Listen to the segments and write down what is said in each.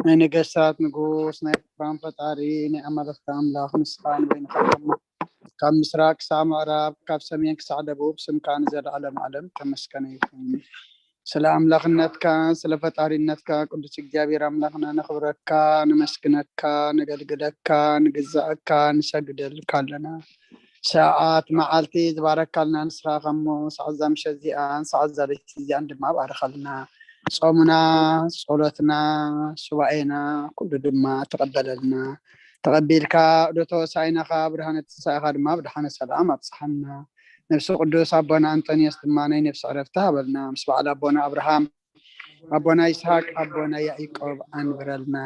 ናይ ነገስታት ንጉስ፣ ናይ ፍጥራን ፈጣሪ፣ ናይ ኣማልኽቲ ኣምላኽ፣ ንስኻ ንበይንኻ ድማ ካብ ምስራቅ ክሳብ ምዕራብ፣ ካብ ሰሜን ክሳብ ደቡብ፣ ስምካ ንዘለዓለም ዓለም ተመስገነ ይኹን። ስለ ኣምላኽነትካ፣ ስለ ፈጣሪነትካ ቅዱስ እግዚኣብሔር ኣምላኽና ነኽብረካ፣ ነመስግነካ፣ ነገልግለካ፣ ንግዛእካ፣ ንሰግደልካ ኣለና። ሰዓት መዓልቲ ዝባረካልና ንስኻ ከሞ፣ ሰዓት እዛ ምሸት እዚኣን ሰዓት እዛ ለይቲ እዚኣን ድማ ባርኸልና። ጾምና፣ ጸሎትና፣ ሱባኤና ኩሉ ድማ ተቐበለልና። ተቐቢልካ ዶ ተወሳኢናኻ ብርሃነ ትንሳኤኻ ድማ ብደሓነ ሰላም ኣብጽሓና። ነብሲ ቅዱስ ኣቦና ኣንጠንዮስ ድማ ናይ ነብሲ ዕረፍቲ ሃበልና። ምስ በዓል ኣቦና ኣብርሃም፣ ኣቦና ይስሐቅ፣ ኣቦና ያዕቆብ ኣንብረልና።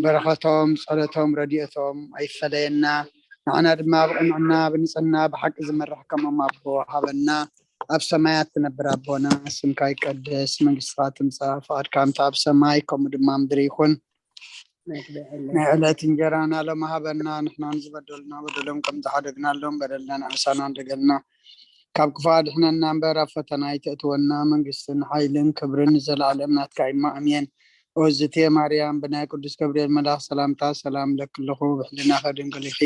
በረኸቶም፣ ጸሎቶም፣ ረድኤቶም ኣይፈለየና። ንዓና ድማ ብቕንዕና፣ ብንጽህና፣ ብሓቂ ዝመርሕ ከምኦም ኣቦ ሃበና። ኣብ ሰማያት ትነብር ኣቦና፣ ስምካ ይቀደስ፣ መንግስትኻ ትምጻእ፣ ፍቓድካ ከምቲ ኣብ ሰማይ ከምኡ ድማ ምድሪ ይኹን። ናይ ዕለት እንጀራና ሎሚ ሃበና፣ ንሕና ንዝበደሉና በደሎም ከም ዝሓደግናሎም በደልና ንኣሳና እንደገልና ካብ ክፉእ ኣድሕነና እምበር ኣብ ፈተና ኣይተእትወና። መንግስትን ሓይልን ክብርን ንዘለኣለም ናትካ እዩ፣ ኣሜን። ኦዝቴ ማርያም፣ ብናይ ቅዱስ ገብርኤል መልኣኽ ሰላምታ ሰላም እለኪ ኣለኹ፣ ብሕልናኺ ድንግል ኢኺ፣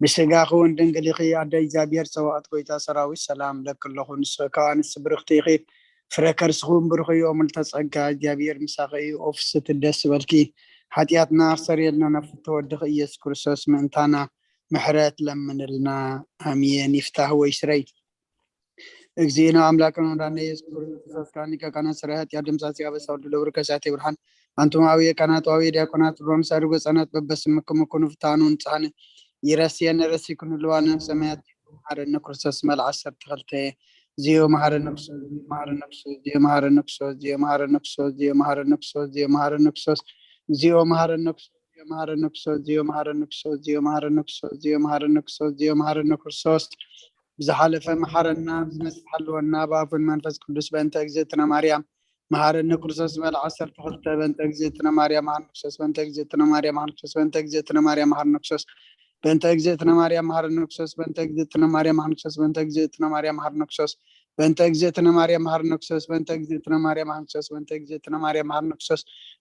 ብስጋኺ እውን ድንግል ኢኺ። ኣደ እግዚኣብሔር፣ ጸባኦት ጎይታ ሰራዊት፣ ሰላም እለኪ ኣለኹ። ንስኺ ካብ ኣንስቲ ብርኽቲ ኢኺ፣ ፍረ ከርስኺ እውን ብሩኽ እዩ። ምልዕተ ጸጋ፣ እግዚኣብሔር ምሳኺ እዩ። ኦ ፍስሕቲ ደስ ይበልኪ፣ ሓጢኣትና ክሰርየልና ናብ ፍትው ወድኺ ኢየሱስ ክርስቶስ ምእንታና ምሕረት ለምንልና። ኣሜን። ይፍታህ ወይ ስረይ። እግዚእነ አምላክነ ወመድኃኒነ ኢየሱስ ክርስቶስ፣ ካኒ ከካና ስራይ ኃጢአት ደምሳሲ አበሳ ወልድ ለብሩ ከሳቴ ብርሃን፣ አንቱም አብየ ካህናት ወአብየ ዲያቆናት፣ ሮን ሳድጎ ጸናት በበስምክሙ ኩኑ ፍታኑ ንጻነ ይረስየነ ረሲኩኑ ልዋነ ሰማያት። መሐረነ ክርስቶስ መልዓ ዓሰርተ ክልተ። ዚዮ መሐረነ ክርስቶስ፣ ዚዮ መሐረነ ክርስቶስ፣ ዚዮ መሐረነ ክርስቶስ፣ ዚዮ መሐረነ ክርስቶስ፣ ዚዮ መሐረነ ክርስቶስ፣ ዚዮ መሐረነ ክርስቶስ፣ ዚዮ መሐረነ ክርስቶስ፣ ዚዮ መሐረነ ክርስቶስ፣ ዚዮ መሐረነ ክርስቶስ፣ ዚዮ መሐረነ ክርስቶስ፣ ዚዮ መሐረነ ክርስቶስ፣ ዚዮ መሐረነ ክርስቶስ። ብዝሓለፈ መሓረና፣ ብዝመጽእ ሓልወና፣ ብኣብ ወልድ መንፈስ ቅዱስ። በእንተ እግዝእትነ ማርያም መሓረነ ክርስቶስ በል። ዓሰርተ ክልተ። በእንተ እግዝእትነ ማርያም መሓረነ ክርስቶስ፣ በእንተ እግዝእትነ ማርያም መሓረነ ክርስቶስ፣ በእንተ እግዝእትነ ማርያም መሓረነ ክርስቶስ፣ በእንተ እግዝእትነ ማርያም መሓረነ ክርስቶስ፣ በእንተ እግዝእትነ ማርያም መሓረነ ክርስቶስ፣ በእንተ እግዝእትነ ማርያም መሓረነ ክርስቶስ፣ በእንተ እግዝእትነ ማርያም መሓረነ ክርስቶስ፣ በእንተ እግዝእትነ ማርያም መሓረነ ክርስቶስ፣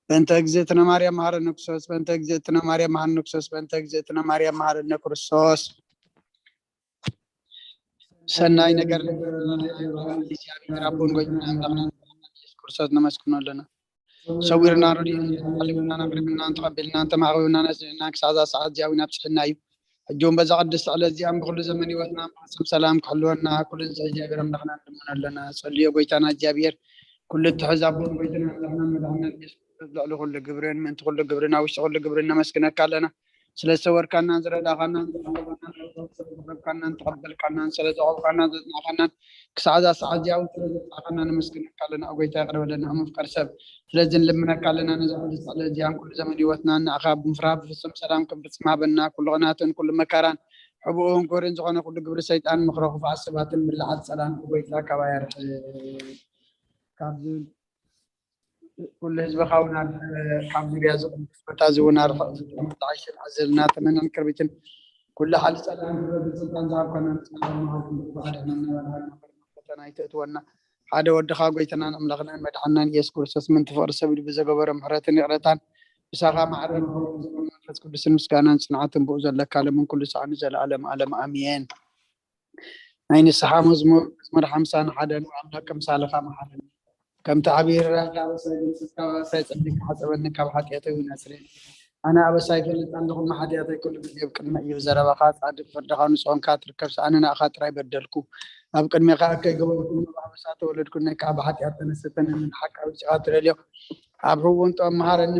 በእንተ እግዝእትነ ማርያም መሓረነ ክርስቶስ፣ በእንተ እግዝእትነ ማርያም መሓረነ ክርስቶስ፣ በእንተ እግዝእትነ ማርያም መሓረነ ክርስቶስ፣ በእንተ እግዝእትነ ማርያም መሓረነ ክርስቶስ። ሰናይ ነገር እግዚኣብሔር ኣቦን ጎይታን ኣምላኽና ኢየሱስ ክርስቶስ ነመስግኖ ኣለና። ሰዊርና ረድኤና ሓሊፍናን ኣቕሪብናን ተቐቢልናን ተማዕቂብናን ኣጽኒዕናን ክሳብ እዛ ሰዓት እዚኣ እውን ኣብጽሕና እዩ። ሕጂ እውን በዛ ቅድስቲ ዕለት እዚኣ ብኩሉ ዘመን ህይወትና ፍጹም ሰላም ክሕልወና ኩሉ ዝኽእል እግዚኣብሔር ኣምላኽና ንልምኖ ኣለና። ጸልዮ ጎይታና እግዚኣብሔር ኩሉ እትሕዝ ኣቦን ጎይታና ኣምላኽና መድሓኒና ኢየሱስ ክርስቶስ ልዕሊ ኩሉ ግብርን ምእንቲ ኩሉ ግብርን ኣብ ውሽጢ ኩሉ ግብርን ነመስግነካ ኣለና። ስለ ዝሰወርካናን ዝረዳእካናን ዝሓለፈናን ዝረከብካናን ተቐበልካናን ስለ ዘቆምካናን ዘጽናዕካናን ክሳዕ እዛ ሰዓት እዚኣ እውን ስለ ዘብጻሕካና ነመስግነካ ኣለና። ኦ ጎይታ ይቕረ በለና፣ ኦ መፍቀሪ ሰብ። ስለዚ ንልምነካ ኣለና ነዛ ቅድስቲ ዕለት እዚኣን ኩሉ ዘመን ህይወትናን ንኣኻ ብምፍራህ ብፍጹም ሰላም ክንፍጽም ሃበና። ኩሉ ቅናትን ኩሉ መከራን ሕቡእን ክቡርን ዝኾነ ኩሉ ግብሪ ሰይጣን ምኽረ ክፉኣት ሰባትን ምልዓል ጸላን ኦ ጎይታ ካባይ ኣርሕቕ። ካብ ዝብል ኩሉ ህዝብኻ እውን ኣርሕቕ፣ ካብ ዙርያ እዚ ቅዱስ ቦታ እዚ እውን ኣርሕቕ። ዝጥዕም ዝዓይሽን ኣዘልና ተመንን ክርቢትን ኩሉ ሓይሊ ጸላእን ክብረት ስልጣን ዝሃብካና ንስኻ ድማ ሃብኩም ብፍቓድና እናበልሃልና ፈተና ኣይተእትወና። ሓደ ወድኻ ጎይታናን ኣምላኽናን መድሓንናን ኢየሱስ ክርስቶስ ምእንቲ ፍቕሪ ሰብ ኢሉ ብዘገበሮ ምሕረትን ይቕረታን ምሳኻ ማዕረ ንኽብሩ ዝኾነ መንፈስ ቅዱስን ምስጋናን ጽንዓትን ብኡ ዘለካ ለምን ኩሉ ሰዓት ንዘለኣለም ዓለም ኣሜን። ናይ ንስሓ መዝሙር፣ መዝሙር ሓምሳን ሓደን። ኣምላክ ከምሳልኻ መሓረኒ፣ ከምቲ ዓብዪ ርህራሄኻ ኣበሳይ ገምጽካ፣ ኣበሳይ ጸሊእካ ሓጸበኒ፣ ካብ ሓጢኣተይ እውን ኣጽርየኒ። ኣነ ኣበሳይ ይፈልጥ ኣለኹ፣ እሞ ሓጢኣተይ ኩሉ ግዜ ኣብ ቅድመይ እዩ። ብዘረባኻ ጻድቕ፣ ፍርድኻ ንጹህ ኮንካ ትርከብ፣ ኣነ ንኣኻ ጥራይ በደልኩ። ኣብ ቅድሜኻ እከይ ገበርኩ፣ እሞ ብኣበሳ ተወለድኩ፣ ነይ ከኣ ብሓጢኣት ተነሰተኒ፣ ንሓቂ ኣውጺኻ ትደልዮ ኣብ ህውን ጥበብ መሃረኒ፣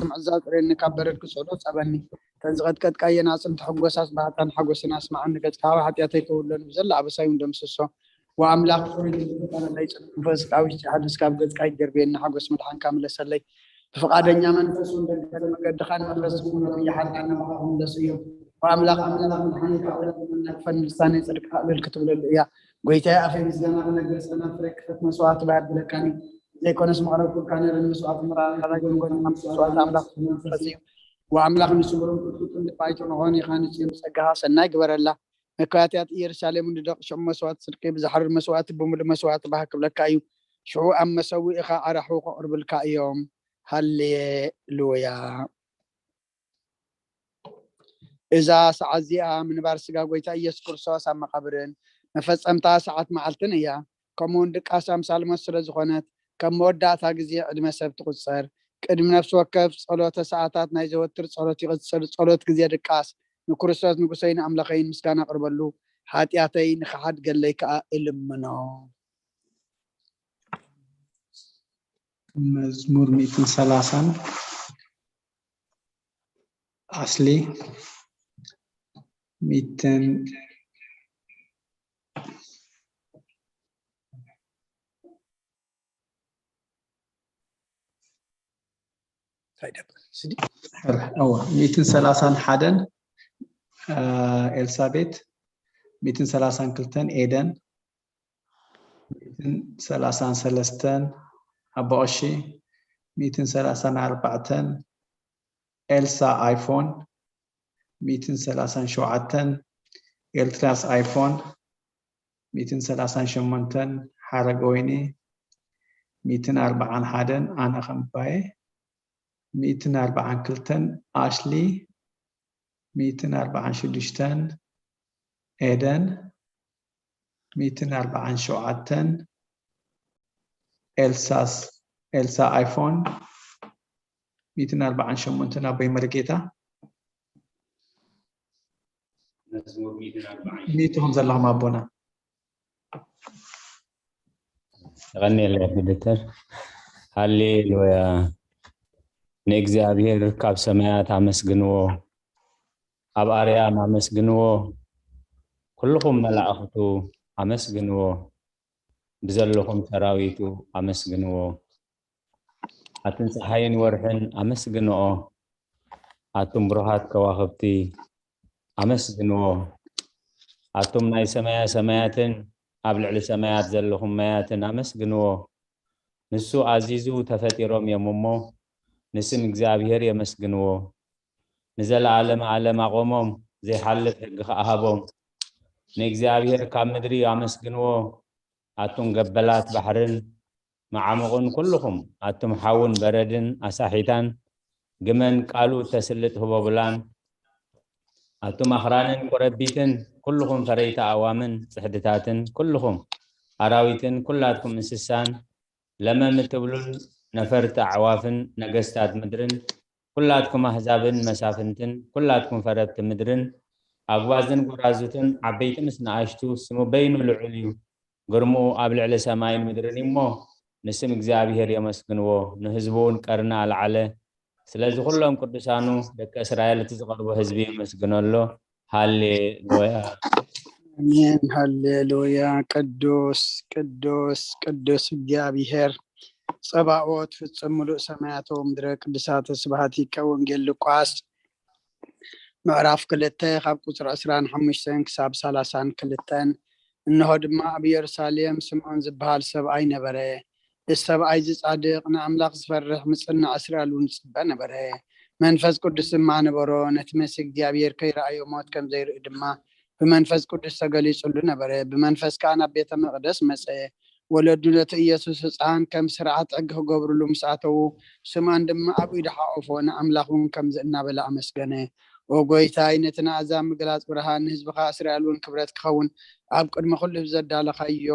ምዕዛ ኣጽርየኒ፣ ካብ በረድ ክጽዕዶ ጸበኒ። እተን ዝቐጥቀጥካየን ኣጽንቲ ሕጎሳ ስብሃታን ሓጎስን ኣስምዓኒ፣ ገጽካ ካብ ሓጢኣተይ ከውለኒ፣ ብዘላ ኣበሳይ እውን ደምስሶ። ወኣምላኽ ፍቕሪ ልቢ ተቐበለለይ፣ ጽድቂ መንፈስካ ኣብ ውሽጢ ሓድስ፣ ካብ ገጽካ ኣይትደርብየኒ፣ ሓጎስ ምድሓንካ ምለሰለይ። ብፍቓደኛ መንፈስ እውን ደገፈ፣ መገድኻን መንፈስን እውን ይሓልካኒ፣ ንባዕኻ ክምለሱ እዮም። ወኣምላኽ ኣምላኽ መድሓኒት ኣውላድ መናግፈን ልሳነይ ጽድቅካ እልል ክትብለሉ እያ። ጎይታዬ ኣፈይ ምስጋና ክነግር፣ ጸናፍረይ ክፈት መስዋዕቲ ባህ ኣብለካኒ። ዘይኮነስ መቕረብኩልካ ነይረ፣ ንመስዋዕቲ ምራን፣ ንጎንጎን መስዋዕቲ ኣምላኽ መንፈስ እዩ። ወኣምላኽ ንስውርን ቅዱስን ልቢ ኣይትንዕቆን ኢኻ፣ ንጽዮን ብጸጋኻ ሰናይ ግበረላ። መካትያት ኢየሩሳሌም ንደቕ ሽዑ መስዋዕቲ ጽድቂ ብዘሕርር መስዋዕቲ ብምሉእ መስዋዕቲ ባህ ክብለካ እዩ። ሽዑ ኣብ መሰውኢኻ ኣራሕዉ ከቕርብልካ እዮም። ሃሌሉያ። እዛ ሰዓት እዚኣ ምንባር ስጋ ጎይታ ኢየሱስ ክርስቶስ ኣብ መቓብርን መፈጸምታ ሰዓት መዓልትን እያ። ከምኡውን ድቃስ ኣምሳል ሞት ስለ ዝኾነት፣ ከም መወዳእታ ግዜ ዕድመ ሰብ ትቑጸር። ቅድሚ ነፍሲ ወከፍ ጸሎተ ሰዓታት ናይ ዘወትር ጸሎት ይቕጽል። ጸሎት ግዜ ድቃስ ንክርስቶስ ንጉሰይን ኣምላኸይን ምስጋና ኣቕርበሉ፣ ሓጢኣተይ ንኽሓድገለይ ከኣ እልምኖ። መዝሙር ሚእትን ሰላሳን ኣስሊ ሚእትን እንታይ ደብል ስዲ ሕር- እወ፣ ሚእትን ሰላሳን ሓደን እ፣ ኤልሳቤት፣ ሚእትን ሰላሳን ክልተን ኤደን፣ ሚእትን ሰላሳን ሰለስተን ኣቦቐሺ፣ ሚእትን ሰላሳን ኣርባዕተን ኤልሳ ኣይፎን፣ ሚእትን ሰላሳን ሸውዓተን ኤልትራስ ኣይፎን፣ ሚእትን ሰላሳን ሸሞንተን ሓረገወይኒ፣ ሚእትን ኣርባዓን ሓደን ኣነ ከምባየ፣ ሚእትን ኣርባዓን ክልተን ኣሽሊ፣ ሚእትን ኣርባዓን ሽዱሽተን ኤደን፣ ሚእትን ኣርባዓን ሸውዓተን ኤልሳስ ኤልሳ ኣይፎን፣ ሚእትን ኣርባዓን ሸሞንተን ኣቦይ መርጌታ፣ ሚእቲ ከም ዘለኹም ኣቦና። የቐንየለይ ዶክተር። ሃሌሉያ። ንእግዚኣብሔር ካብ ሰማያት ኣመስግንዎ፣ ኣብ ኣርያም ኣመስግንዎ፣ ኩልኹም መላእኽቱ ኣመስግንዎ፣ ብዘለኹም ሰራዊቱ ኣመስግንዎ። ኣትን ፀሓይን ወርሕን ኣመስግንኦ። ኣቱም ብሩሃት ከዋኽብቲ ኣመስግንዎ። ኣቱም ናይ ሰማያ ሰማያትን ኣብ ልዕሊ ሰማያት ዘለኹም ማያትን ኣመስግንዎ። ንሱ ኣዚዙ ተፈጢሮም እዮም እሞ ንስም እግዚኣብሔር የመስግንዎ። ንዘለዓለም ዓለም ኣቖሞም፣ ዘይሓልፍ ሕጊ ኸኣ ሃቦም። ንእግዚኣብሔር ካብ ምድሪ ኣመስግንዎ። ኣቱም ገበላት ባሕርን መዓሙቕን ኩልኹም ኣቱም ሓውን በረድን ኣሳሒታን ግመን ቃሉ እተስልጥ ህቦብላን ኣቱም ኣኽራንን ኮረቢትን ኩልኹም ፈረይቲ ኣእዋምን ጽሕድታትን ኩልኹም ኣራዊትን ኩላትኩም እንስሳን ለመም እትብሉን ነፈርቲ ኣዕዋፍን ነገስታት ምድርን ኩላትኩም ኣህዛብን መሳፍንትን ኩላትኩም ፈረብቲ ምድርን ኣጉባዝን ጎራዙትን ዓበይቲ ምስ ንኣሽቱ ስሙ በይኑ ልዑል እዩ። ግርምኡ ኣብ ልዕሊ ሰማይን ምድርን እዩ እሞ ንስም እግዚኣብሔር የመስግንዎ። ንህዝቡ እውን ቀርኒ ኣልዓለ። ስለዚ ኩሎም ቅዱሳኑ ደቂ እስራኤል እቲ ዝቐርቦ ህዝቢ የመስግኖ ኣሎ። ሃሌሉያ። ኣሜን። ሃሌሉያ። ቅዱስ ቅዱስ ቅዱስ እግዚኣብሔር ጸባኦት ፍጹም ምሉእ ሰማያት ወምድረ ቅዱሳተ ስብሐቲከ። ወንጌል ሉቃስ ምዕራፍ ክልተ ካብ ቁጽሪ ዕስራን ሓሙሽተን ክሳብ ሰላሳን ክልተን። እንሆ ድማ ኣብ ኢየሩሳሌም ስምዖን ዝበሃል ሰብኣይ ነበረ። እዚ ሰብኣይ እዚ ጻድቕ፣ ንኣምላኽ ዝፈርሕ፣ ምጽናዕ እስራኤል እውን ዝጽበ ነበረ። መንፈስ ቅዱስ ድማ ነበሮ። ነቲ መሲህ እግዚኣብሔር ከይረኣዮ ሞት ከም ዘይርኢ ድማ ብመንፈስ ቅዱስ ተገሊጹሉ ነበረ። ብመንፈስ ከኣ ናብ ቤተ መቕደስ መጸ። ወለዱ ነቲ ኢየሱስ ህጻን ከም ስርዓት ሕጊ ክገብርሉ ምስ ኣተዉ፣ ስምዖን ድማ ኣብ ኢዱ ሓቖፎ፣ ንኣምላኽ እውን ከምዚ እናበለ ኣመስገነ። ኦ ጐይታይ፣ ነቲ ንኣሕዛብ ምግላጽ ብርሃን፣ ንህዝብኻ እስራኤል እውን ክብረት ክኸውን ኣብ ቅድሚ ኩሉ ህዝቢ ዘዳለኻዮ፣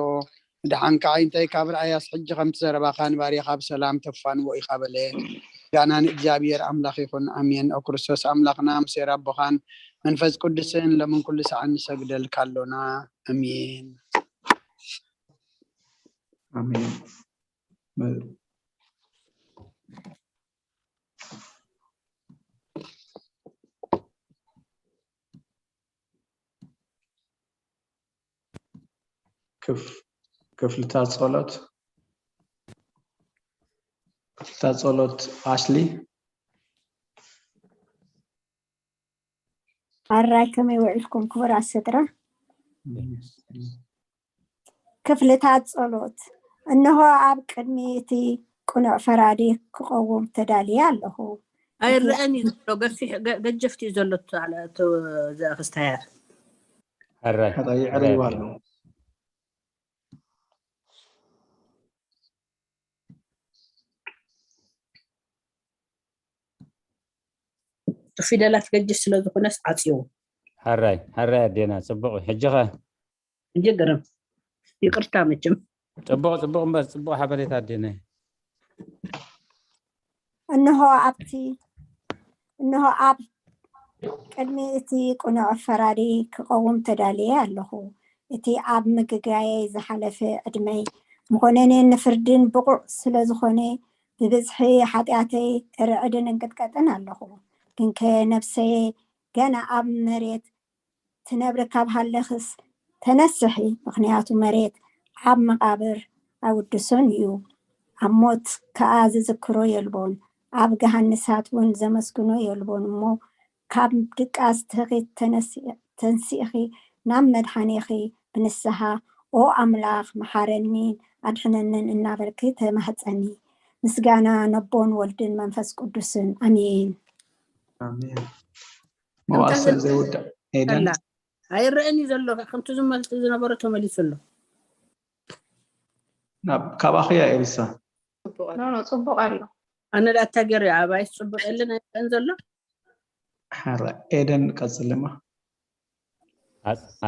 ምድሓንካ ኣዒንተይ ካብ ረኣያስ፣ ሕጂ ከምቲ ዘረባኻ ንባርያኻ ብሰላም ተፋንዎ ኢኻ በለ። ምስጋና ንእግዚኣብሔር ኣምላኽ ይኹን፣ ኣሜን። ኦ ክርስቶስ ኣምላኽና፣ ምስ ኄር ኣቦኻን መንፈስ ቅዱስን፣ ሎምን ኩሉ ሰዓት ንሰግደልካ ኣሎና፣ ኣሜን። ኣሜን። ክፍ- ክፍልታት ጸሎት፣ ክፍልታት ጸሎት ኣሽሊ። ኣራይ ከመይ ውዒልኩም ክቡራት ስድራ? ክፍልታት ጸሎት። እንሆ ኣብ ቅድሚ እቲ ቅኑዕ ፈራዲ ክቐውም ተዳልየ ኣለኹ። ኣይረኣን እዩ ዘሎ፣ ገፊሕ ገ- ገጀፍቲ እዩ ዘሎ እቲ ዓለ- እቲ ዘ- ክስታያር። ሕራይ ሕራይ የዕርይዋ ኣለዉ። ፊደላት ገጅ ስለ ዝኾነስ ዓጽዎ። ሕራይ ሕራይ ኣዴና፣ ጽቡቕ እዩ። ሕጂ ኸ? ሕጂ ግርም። ይቅርታ መቸም። ጽቡቕ ጽቡቕ እምበር፣ ጽቡቕ ሓበሬታ ኣዴና። እንሆ ኣብቲ እንሆ ኣብ ቅድሚ እቲ ቅኑዕ ፈራዲ ክቐውም ተዳልየ ኣለኹ። እቲ ኣብ ምግጋየይ ዝሓለፈ ዕድመይ ምኾነኒ ንፍርድን ብቑዕ ስለ ዝኾነ፣ ብብዝሒ ሓጢኣተይ ርዕድን እንቅጥቀጥን ኣለኹ። ግንከ ነብሰየ ገና ኣብ መሬት ትነብሪ ካብ ሃለኽስ ተነስሒ፣ ምኽንያቱ መሬት ኣብ መቓብር ኣውድሶን እዩ። ኣብ ሞት ከኣ ዝዝክሮ የልቦን፣ ኣብ ገሃንሳት እውን ዘመስግኖ የልቦን እሞ፣ ካብ ድቃስ ትኺት ተንሲእኺ ናብ መድሓኔኺ ብንስሓ ኦ ኣምላኽ መሓረኒን ኣድሕነንን እናበልኪ ተማህጸኒ። ምስጋና ነቦን ወልድን መንፈስ ቅዱስን ኣሜን። መዋእሰብ ዘይውዳእ ኤደን ኣይረአን እዩ ዘሎ። ከምቲ ዝመልጥ ዝነበረ ተመሊሱ ኣሎ። ካባኽያ ኤልሳ ጽቡቕ ኣሎ። ኣነ ዳታ ገይረ ኣባይስ ጽቡቕ የለን ኣይረአን ዘሎ። ሓራ ኤደን ቀጽልማ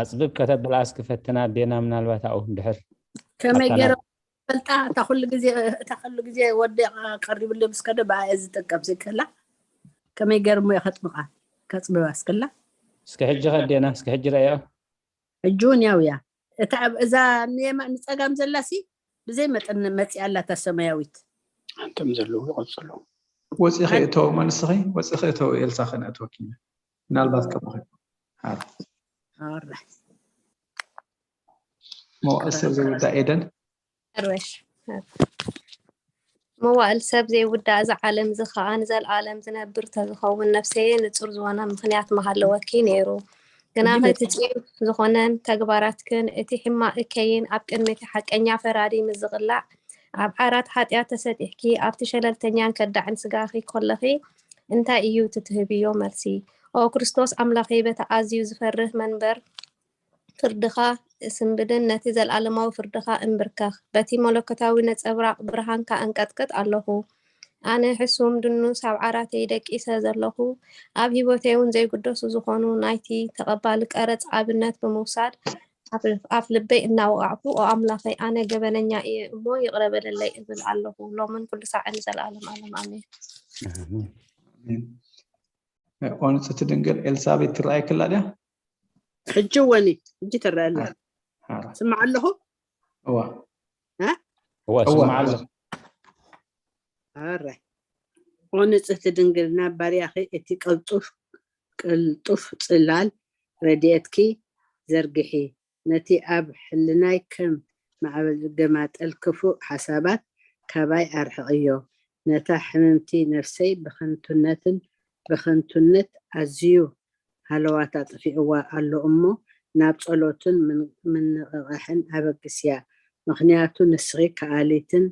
ኣጽብብ ከተብላ እስኪ ፈትና ኣዴና ምናልባት ኣብኡ ድሕር ከመይ ገይረ ፈልጣ እታ ኩሉ ግዜ እታ ኩሉ ግዜ ወደ ቀሪብሉ ምስ ከደ ብኣ እየ ዝጥቀም ስክላ ከመይ ገይረ እሞ ከጥምቃ ከጽብባ ስክላ እስኪ ሕጂ ከዴና እስኪ ሕጂ ረእዮ ሕጂ እውን ያው እያ እታ እዛ ንየማ ንጸጋም ዘላሲ ብዘይ መጠን መጺኣ ኣላ እታ ሰማያዊት ኣንቶም ዘለዉ ይቐጽሉ ወፂኺ እተው መንስኺ ወፂኺ እተው ኤልሳ ከነእትወኪ ኢና ምናልባት ከምኡ መዋእል ሰብ ዘይውዳእ ኤደን መዋእል ሰብ ዘይውዳእ እዛ ዓለም እዚ ኸኣ ንዘልኣለም ዝነብር ተዝኸውን ነፍሰየ ንጹር ዝኾነ ምኽንያት ምሃለወኪ ነይሩ። ግናኸ እቲ ጽዩፍ ዝኾነን ተግባራትክን እቲ ሕማቕ እከይን ኣብ ቅድሚ እቲ ሓቀኛ ፈራዲ ምስ ዝቕላዕ ኣብ ዓራት ሓጢኣት ተሰጢሕኪ ኣብቲ ሸለልተኛን ከዳዕን ስጋኺ ኮለኺ እንታይ እዩ እቲ ትህብዮ መልሲ? ኦ ክርስቶስ ኣምላኸይ በቲ ኣዝዩ ዝፈርህ መንበር ፍርድኻ እስንብድን ነቲ ዘለኣለማዊ ፍርድኻ እንብርከኽ። በቲ መለኮታዊ ነጸብራቕ ብርሃንካ እንቀጥቅጥ ኣለኹ። ኣነ ሕሱም ድኑስ ኣብ ዓራተይ ደቂሰ ዘለኹ፣ ኣብ ህይወተይ እውን ዘይግደሱ ዝኾኑ ናይቲ ተቐባሊ ቀረጽ ኣብነት ብምውሳድ ኣፍ ልበይ እናወቓዕኩ፣ ኦ ኣምላኸይ፣ ኣነ ገበነኛ እየ እሞ ይቕረ በለለይ እብል ኣለኹ፣ ሎምን ኩሉ ሳዕን ንዘለኣለም ኣለም ኣሜን። ኦ ንጽህቲ ድንግል ኤልሳቤት ትረኣየኪ ኣላ ድያ? ሕጂ ወኒ ሕጂ ትረአ ኣላ። ስማዕ ኣለኹ። እዋ እዋ ስማዕ ኣለኹ። ኣረ ኦ ንጽህቲ ድንግል ናብ ባርያኺ እቲ ቅልጡፍ ቅልጡፍ ጽላል ረድኤትኪ ዘርግሒ። ነቲ ኣብ ሕልናይ ከም ማዕበል ዝገማጠል ክፉእ ሓሳባት ካባይ ኣርሕቕዮ። ነታ ሕምምቲ ነፍሰይ ብኸንቱነትን ብኸንቱነት ኣዝዩ ሃለዋት ኣጥፊእዋ ኣሎ እሞ ናብ ጸሎትን ምንቕቓሕን ኣበግስያ። ምኽንያቱ ንስኺ ከኣሊትን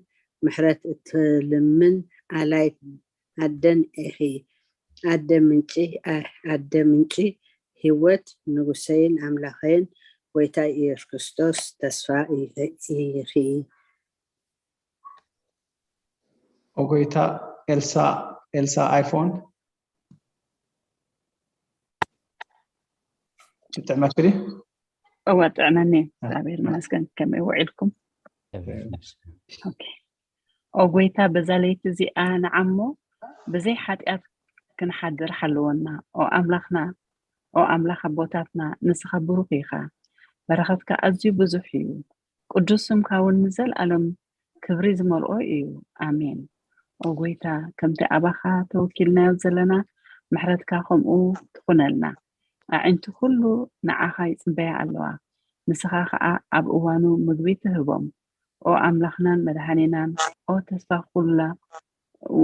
ምሕረት እትልምን ኣላይት ኣደን ኢኺ። ኣደ ምንጪ ኣደ ምንጪ ህይወት ንጉሰይን ኣምላኸይን ጎይታይ ኢየሱስ ክርስቶስ ተስፋ ኢኺ። ኦጎይታ ኤልሳ ኤልሳ ኣይፎን ይጥዕመኪ ድዩ? እወ ጥዕመኒ እግዚኣብሔር ይመስገን ከመይ ውዒልኩም? ኦጎይታ በዛ ለይቲ እዚኣ ንዓሞ ብዘይ ሓጢኣት ክንሓድር ሓልወና ኦ ኣምላኽና ኦ ኣምላኽ ኣቦታትና ንስኻ ብሩኽ ኢኻ በረኸትካ ኣዝዩ ብዙሕ እዩ ቅዱስ ስምካ እውን ንዘለኣለም ክብሪ ዝመልኦ እዩ ኣሜን ኦ ጎይታ ከምቲ ኣባኻ ተወኪልናዮ ዘለና ምሕረትካ ከምኡ ትኹነልና ኣዒንቲ ኩሉ ንዓኻ ይጽበያ ኣለዋ ንስኻ ኸኣ ኣብ እዋኑ ምግቢ ትህቦም ኦ ኣምላኽናን መድሓኒናን ኦ ተስፋ ኩላ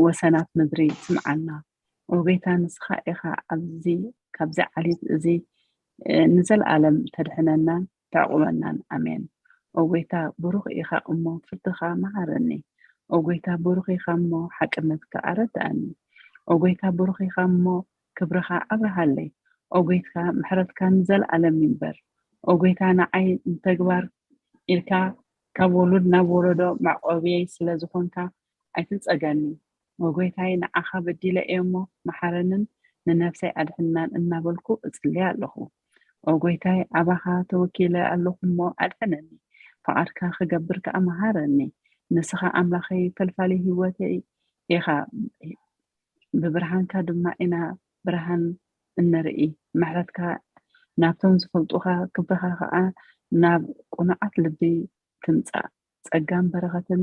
ወሰናት ምድሪ ስምዓና ኦ ጎይታ ንስኻ ኢኻ ኣብዚ ካብዚ ዓሌት እዚ ንዘለኣለም ተድሕነናን ተዕቑበናን ኣሜን ኦ ጎይታ ብሩኽ ኢኻ እሞ ፍርድኻ መሃረኒ ኦ ጎይታ ብሩኽ ኢኻ እሞ ሓቅነትካ ኣረድኣኒ ኦ ጎይታ ብሩኽ ኢኻ እሞ ክብርኻ ኣብርሃለይ ኦ ጎይታ ምሕረትካ ንዘለኣለም ይንበር ኦ ጎይታ ንዓይ ንተግባር ኢልካ ካብ ወሉድ ናብ ወለዶ መዕቆብየይ ስለ ዝኾንካ ኣይትጸገኒ ኦ ጎይታይ ንዓኻ በዲለ እየ እሞ መሓረንን ንነፍሰይ ኣድሕናን እናበልኩ እጽሊ ኣለኹ። ኦ ጎይታይ፣ ኣባኻ ተወኪለ ኣለኹ እሞ ኣድሕነኒ፣ ፍቓድካ ክገብር ከኣ መሃረኒ። ንስኻ ኣምላኸይ ፈልፋሊ ህይወተይ ኢኻ፣ ብብርሃንካ ድማ ኢና ብርሃን እነርኢ። ምሕረትካ ናብቶም ዝፈልጡኻ፣ ክብርኻ ከኣ ናብ ቅኑዓት ልቢ ትምጻእ። ጸጋን በረኸትን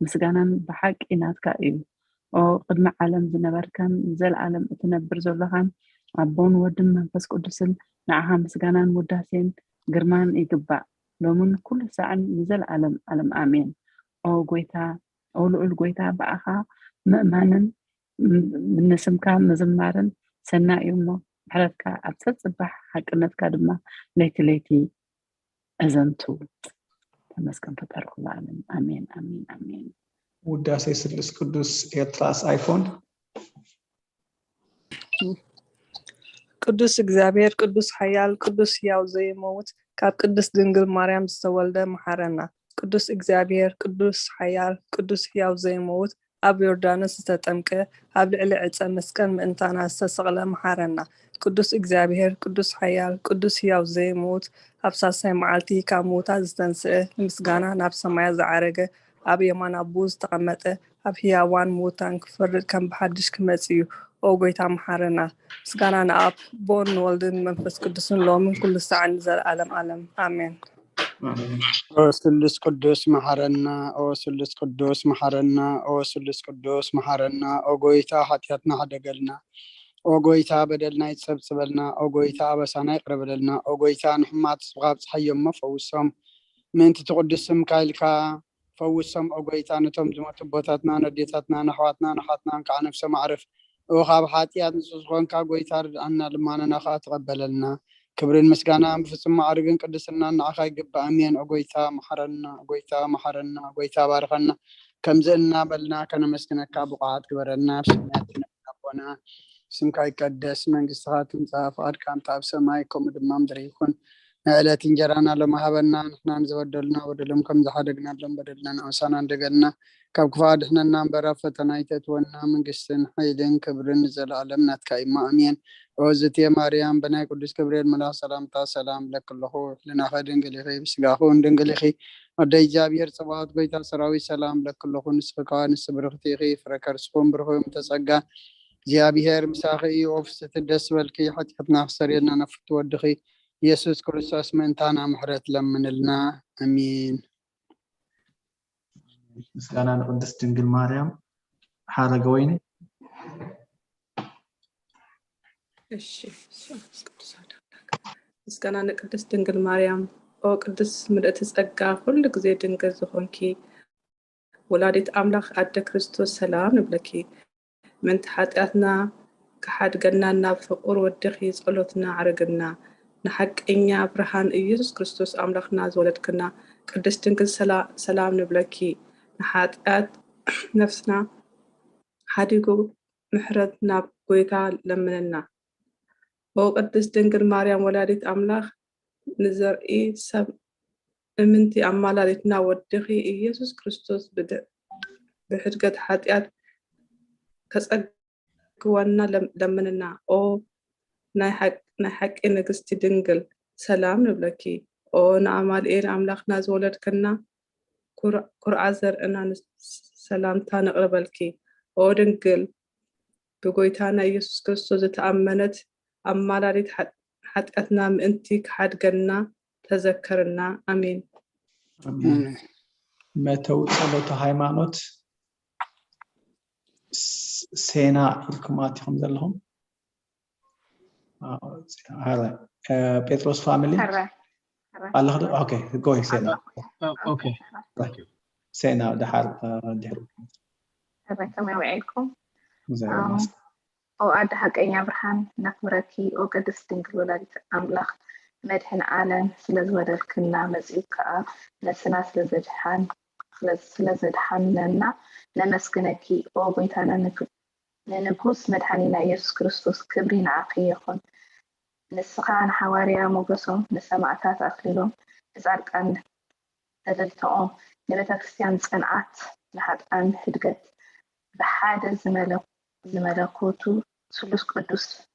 ምስጋናን ብሓቂ ናትካ እዩ። ኦ ቅድሚ ዓለም ዝነበርካን ንዘለኣለም እትነብር ዘሎኻን ኣቦን ወድን መንፈስ ቅዱስን ንዓኻ ምስጋናን ውዳሴን ግርማን ይግባእ፣ ሎምን ኩሉ ሳዕን ንዘለኣለም ኣለም ኣሜን። ኦ ጎይታ፣ ኦ ልዑል ጎይታ፣ ብኣኻ ምእማንን ንስምካ ምዝማርን ሰናይ እዩ እሞ፣ ምሕረትካ ኣብ ጸጽባሕ ሓቅነትካ ድማ ለይቲ ለይቲ እዘንቱ። ተመስገን ፈጣሪ ኩሉ ዓለም። ኣሜን፣ ኣሜን፣ ኣሜን። ውዳሴ ስሉስ ቅዱስ ኤርትራስ ኣይፎን። ቅዱስ እግዚኣብሔር ቅዱስ ሓያል ቅዱስ ሕያው ዘይመውት ካብ ቅድስት ድንግል ማርያም ዝተወልደ መሓረና። ቅዱስ እግዚኣብሔር ቅዱስ ሓያል ቅዱስ ሕያው ዘይመውት ኣብ ዮርዳኖስ ዝተጠምቀ ኣብ ልዕሊ ዕፀ መስቀል ምእንታና ዝተሰቕለ መሓረና። ቅዱስ እግዚኣብሔር ቅዱስ ሓያል ቅዱስ ሕያው ዘይመውት ኣብ ሳልሳይ መዓልቲ ካብ ምዉታት ዝተንስአ ንምስጋና ናብ ሰማያት ዝዓረገ ኣብ የማን ኣቦኡ ዝተቐመጠ ኣብ ህያዋን ምዉታን ክፈርድ ከም ብሓድሽ ክመጽእ እዩ። ኦ ጎይታ መሓረና። ምስጋና ንኣብ ቦን ንወልድን መንፈስ ቅዱስን ሎምን ኩሉ ሳዕን ንዘለኣለም ኣለም ኣሜን። ኦ ስሉስ ቅዱስ መሓረና፣ ኦ ስሉስ ቅዱስ መሓረና፣ ኦ ስሉስ ቅዱስ መሓረና። ኦ ጎይታ ሓጢኣትና ሕደገልና፣ ኦ ጎይታ በደልና ይጸብጽበልና፣ ኦ ጎይታ ኣበሳና ይቅረበለልና፣ ኦ ጎይታ ንሕማት ስብኻ ኣብጽሓዮ እሞ ፈውሶም። ምእንቲ ትቅዱስ ስምካ ኢልካ ፈውሶም ኦ ጎይታ፣ ነቶም ዝሞቱ ኣቦታትና፣ ነዴታትና፣ ነሕዋትና፣ ንሓትናን ከዓ ነፍሶም ኣዕርፍ። ኦ ካብ ሓጢኣት ንጹህ ዝኾንካ ጎይታ ርድኣና፣ ልማናና ከዓ ተቐበለልና። ክብርን ምስጋናን ብፍጹም ማዕርግን ቅድስናን ንዓኻ ይግባእ። ኣሜን። ኦ ጎይታ መሓረና፣ ኦ ጎይታ መሓረና፣ ኦ ጎይታ ባርኸና። ከምዚ እናበልና ከነመስግነካ ብቑዓት ግበረና። ኣብ ሰማያት ትነብር ኣቦና፣ ስምካ ይቀደስ፣ መንግስትኻ ትምጻእ፣ ፍቓድካ እንተ ኣብ ሰማይ ከምኡ ድማ ምድሪ ይኹን። ንዕለት እንጀራና ሎሚ ሃበና፣ ንሕና ንዝበደሉና በደሎም ከም ዝሓደግናሎም በደልና ንኣምሳና እንደገልና፣ ካብ ክፉእ ኣድሕነና እምበር ኣብ ፈተና ኣይተእትወና፣ መንግስትን ሓይልን ክብርን ንዘለኣለም ናትካ እዩ እሞ ኣሜን። ኦ ዝትየ ማርያም፣ ብናይ ቅዱስ ገብርኤል መልኣኽ ሰላምታ ሰላም እብለኪ ኣለኹ፣ ሕልናኺ ድንግል ኢኺ፣ ብስጋኺ እውን ድንግል ኢኺ። ኣደ እግዚኣብሔር ጽባኦት፣ ጎይታ ሰራዊት፣ ሰላም እብለኪ ኣለኹ፣ ንስኺ ከኣ ንስቲ ብርኽቲ ኢኺ፣ ፍረ ከርስኺ እውን ብሩኽ እዩ፣ ምልእተ ጸጋ እግዚኣብሔር ምሳኺ እዩ። ኦ ፍስሕቲ ደስ በልኪ፣ ሓጢኣትና ክሰርየልና ናብ ፍትው ወድኺ ኢየሱስ ክርስቶስ ምእንታና ምሕረት ለምንልና። ኣሜን። ምስጋና ንቅድስት ድንግል ማርያም። ሓረገ ወይኒ። እሺ፣ እሺ፣ መንፈስ ቅዱስ ኣሐዱ ኣምላክ። ምስጋና ንቅድስት ድንግል ማርያም። ኦ ቅድስት ምልእቲ ጸጋ፣ ኩሉ ግዜ ድንግል ዝኾንኪ ወላዲት ኣምላኽ ኣደ ክርስቶስ፣ ሰላም ንብለኪ። ምእንቲ ሓጢኣትና ክሓድገና ናብ ፍቑር ወድኺ ጸሎትና ኣዕርግና። ንሓቀኛ ብርሃን ኢየሱስ ክርስቶስ ኣምላኽና ዝወለድክና ቅድስት ድንግል ሰላ- ሰላም ንብለኪ። ንሓጢኣት ነፍስና ሓዲጉ ምሕረት ናብ ጎይታ ለምንና። ኦ ቅድስት ድንግል ማርያም ወላዲት ኣምላኽ ንዘርኢ ሰብ እምንቲ ኣማላዲትና ወድኺ ኢየሱስ ክርስቶስ ብድ- ብሕድገት ሓጢኣት ከጸግወና ለም- ለምንና። ኦ ናይ ሓቅ- ናይ ሓቂ ንግስቲ ድንግል ሰላም ንብለኪ። ኦ ንኣማልኤል ኣምላኽና ዝወለድክና ኩር- ኩርዓ ዘርእና ንስ- ሰላምታ ነቕርበልኪ። ኦ ድንግል ብጎይታና ኢየሱስ ክርስቶስ ዝተኣመነት ኣማላዲት ሓ- ሓጢኣትና ምእንቲ ክሓድገና ተዘከርና። ኣሜን። መተው ጸሎተ ሃይማኖት ስ- ሴና ኢልኩም ኣቲኹም ዘለኹም። ኣዎ፣ ሴና። ሃረ፣ እ፣ ጴጥሮስ ፋሚሊ ሕረ ኣለኹ ዶ? ኦኬ፣ ጎይ ሴና። ኣለኹ። ኦኬ። ሴና ድሓር፣ እ፣ ድሕሩ። ሕረ ከመይ ውዒልኩም? እግዚኣብሔር ኣዎ። ይመስገን። ኦ ኣደ ሓቀኛ ብርሃን ነኽብረኪ፣ ኦ ቅድስት ድንግል ወላዲት ኣምላኽ መድሕን ዓለም፣ ስለ ዝወለድክና መጺኡ ከኣ ነፍስና ስለ ዘድሓን ስለ ዘድሓንለና ነመስግነኪ። ኦ ጎይታና ንግ- ንንጉስ መድሓኒና ኢየሱስ ክርስቶስ ክብሪ ንዓኺ ይኹን። ንስኻ ንሓዋርያ ሞገሶም፣ ንሰማእታት ኣኽሊሎም፣ ንጻድቃን እልልታኦም፣ ንቤተ ክርስቲያን ጽንዓት፣ ንሓጥኣን ህድገት፣ ብሓደ ዝመለ- ዝመለኮቱ ስሉስ ቅዱስ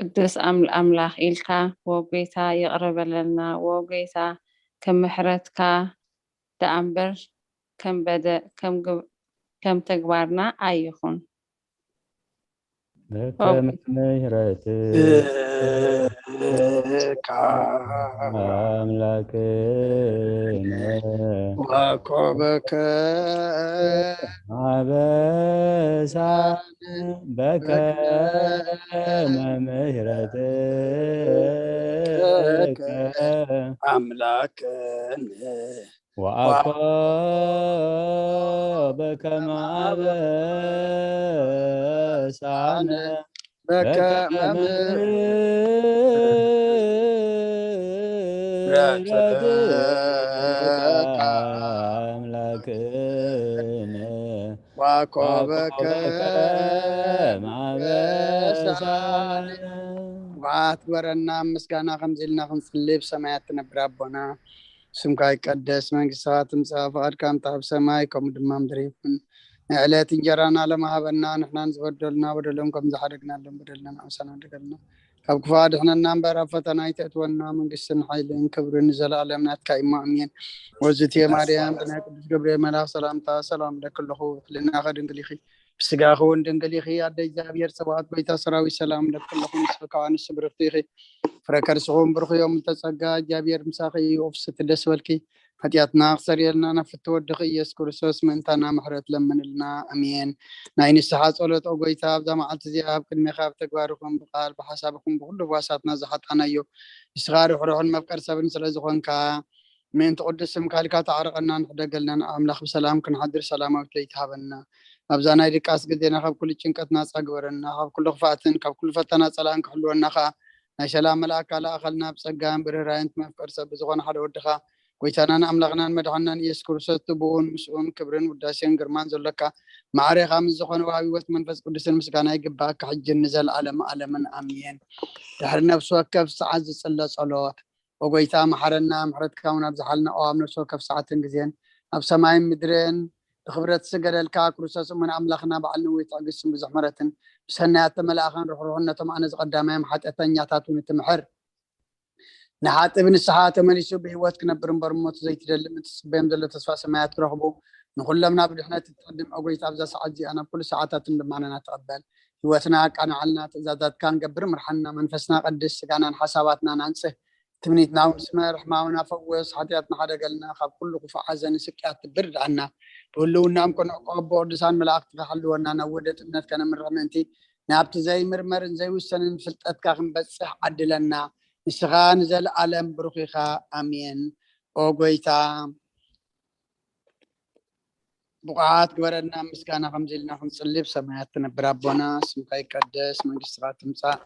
ቅዱስ ኣም-፣ ኣምላኽ ኢልካ፣ ወ ጎይታ ይቕረ በለልና፣ ወ ጎይታ ከም ምሕረትካ ደኣ እምበር ከም በደ-፣ ከም ግብ-፣ ከም ተግባርና ኣይኹን። በከመ ምሕረትከ ኣምላክነ ወኮበከ ማበሳነ በከመ ምሕረትከ ኣምላክነ ወአኮ በከመ አበሳነ በከመ ምሕረትከ አምላክነ ወአኮ በከመ አበሳነ። ክቡራት ግበረና ምስጋና ከምዚ ኢልና ክንጽሊ። ብሰማያት ትነብር ኣቦና፣ ስምካ ይቀደስ፣ መንግስትኻ ትምጻእ፣ ፍቓድካ ምታ ኣብ ሰማይ ከምኡ ድማ ምድሪ ይኹን። ንዕለት እንጀራና ሎሚ ሃበና፣ ንሕናን ዝበደሉና በደሎም ከም ዝሓደግናሎም በደልና ንኣምሳና ደገልና። ካብ ክፉ ኣድሕነና እምበር፣ ኣብ ፈተና ኣይተእትወና፣ መንግስትን ሓይልን ክብርን ንዘለኣለም ናትካ እዩ፣ ኣሜን። ወዝትየ ማርያም፣ ብናይ ቅዱስ ገብርኤል መልኣኽ ሰላምታ ሰላም እብለኪ ኣለኹ፣ ሕልናኸ ድንግል ኢኺ፣ ብስጋኺ እውን ድንግል ኢኺ። ኣደ እግዚኣብሔር ጸባኦት፣ ጎይታ ሰራዊት፣ ሰላም እብለኪ ኣለኹ፣ ንስኺ ከኣ ንስብርኽቲ ኢኺ። ፍረ ከርስኹም ብሩኽ እዮም፣ እተጸጋ እግዚኣብሔር ምሳኺ እዩ። ኦፍስቲ ደስ በልኪ፣ ሓጢኣትና ክሰርየልና ናብ ፍትወ ወድኺ ኢየሱስ ክርስቶስ ምእንታና ምሕረት ለምንልና። ኣሜን። ናይ ንስሓ ጸሎት፣ ኦ ጎይታ፣ ኣብዛ መዓልቲ እዚኣ ኣብ ቅድሜኻ ብተግባርኹም ብቃል ብሓሳብኹም ብኹሉ ህዋሳትና ዝሓጣናዮ፣ ንስኻ ርሕሩሕን መፍቀር ሰብን ስለ ዝኾንካ፣ ምእንቲ ቅዱስ ስምካ ኢልካ ተዓረቐና፣ ንሕደገልና፣ ንኣምላኽ ብሰላም ክንሓድር ሰላማዊት ለይቲ ሃበና። ኣብዛ ናይ ድቃስ ግዜና ካብ ኩሉ ጭንቀት ናጻ ግበረና፣ ካብ ኩሉ ክፍኣትን ካብ ኩሉ ፈተና ጸላእን ክሕልወና ከኣ ናይ ሰላም መልኣካ ለኣኸልና፣ ብጸጋን ብርህራይን እቲ መፍቀር ሰብ ብዝኾነ ሓደ ወድኻ፣ ጎይታናን ኣምላኽናን መድሓንናን ኢየሱስ ክርስቶስ፣ እቲ ብኡን ምስኡን ክብርን ውዳሴን ግርማን ዘሎካ፣ ማዕሬኻ ምስ ዝኾነ ወሃቢ ህይወት መንፈስ ቅዱስን ምስጋና ይግባእካ፣ ሕጅን ንዘለኣለም ኣለምን ኣሜን። ድሕሪ ነፍሲ ወከፍ ሰዓት ዝጽለ ጸሎት። ኦ ጎይታ፣ መሓረና፣ ምሕረትካ እውን ኣብዝሓልና፣ ኦ ኣብ ነፍሲ ወከፍ ሰዓትን ግዜን፣ ኣብ ሰማይን ምድርን ብኽብረት ዝገደልካ ክርስቶስ እሙን ኣምላኽና፣ በዓል ነዊሕ ትዕግስትን ብዙሕ ምሕረትን፣ ብሰናያት ተመላእኻን ርሕሩሕን፣ ነቶም ኣነ ዝቐዳማዮም ሓጢኣተኛታት እውን እትምሕር፣ ንሓጢእ ብንስሓ ተመሊሱ ብህይወት ክነብር እምበር፣ ሞት ዘይትደሊ፣ ምእንቲ ዝጽበዮም ዘሎ ተስፋ ሰማያት ክረኽቡ፣ ንኹሎም ናብ ድሕነት እትዕድም፣ ኦ ጎይታ፣ ኣብዛ ሰዓት እዚኣ ናብ ኩሉ ሰዓታትን ልማናና ተቐበል። ህይወትና ኣቃንዓልና፣ ትእዛዛትካ ንገብር ምርሓና፣ መንፈስና ቀድስ፣ ስጋናን ሓሳባትናን ኣንጽህ፣ ትምኒትና እውን ስመር፣ ሕማምና ፈውስ፣ ሓጢኣትና ሓደገልና፣ ካብ ኩሉ ክፉእ ሓዘንን ስቅያት ትብር ድኣና። ብህልውናኦም ቅኑዕ ኣቦ ቅዱሳን መላእኽትኻ ሓልወና፣ ናብ ውህደት እምነት ከነምርሕ ምእንቲ፣ ናብቲ ዘይምርመርን ዘይውሰንን ፍልጠትካ ክንበጽሕ ዓድለና። ንስኻ ንዘለኣለም ብሩኽ ኢኻ። ኣሜን። ኦ ጎይታ፣ ብቑዓት ግበረና፣ ምስጋና ከምዚ ኢልና ክንጽሊ። ብሰማያት ትነብር ኣቦና፣ ስምካ ይቀደስ፣ መንግስትኻ ትምጻእ፣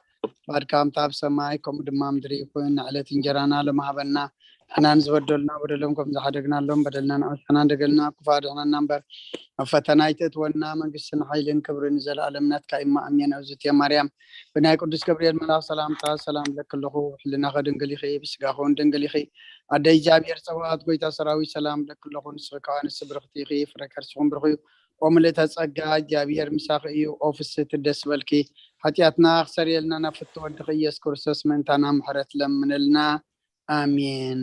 ፍቓድካ ከምታ ኣብ ሰማይ፣ ከምኡ ድማ ምድሪ ይኹን። ንዕለት እንጀራና ሎሚ ሃበና፣ ንሕና ንዝበደሉና በደሎም ከም ዝሓደግናሎም በደልና ንኣምሳና ደገልና፣ ክፉእ ኣድሕነና እምበር፣ ኣብ ፈተና ኣይተእትወና፣ መንግስትን ሓይልን ክብርን ንዘለኣለም ናትካ እዩ፣ ኣሜን። እግዝእትየ ማርያም፣ ብናይ ቅዱስ ገብርኤል መልኣኽ ሰላምታ ሰላም እብለኪ ኣለኹ። ሕልናኺ ድንግል ኢኺ፣ ብስጋኺ እውን ድንግል ኢኺ። ኣደ እግዚኣብሔር ጸባኦት፣ ጎይታ ሰራዊት፣ ሰላም እብለኪ ኣለኹ። ንስኺ ከኣ ኣንስቲ ብርኽቲ ኢኺ፣ ፍረ ከርስኹም ብሩኽ እዩ። ኦ ምልእተ ጸጋ፣ እግዚኣብሔር ምሳኺ እዩ። ኦ ፍስህቲ፣ ደስ በልኪ። ሓጢኣትና ክሰርየልና ናብ ፍትው ወድኺ ኢየሱስ ክርስቶስ ምእንታና ምሕረት ለምንልና። ኣሜን።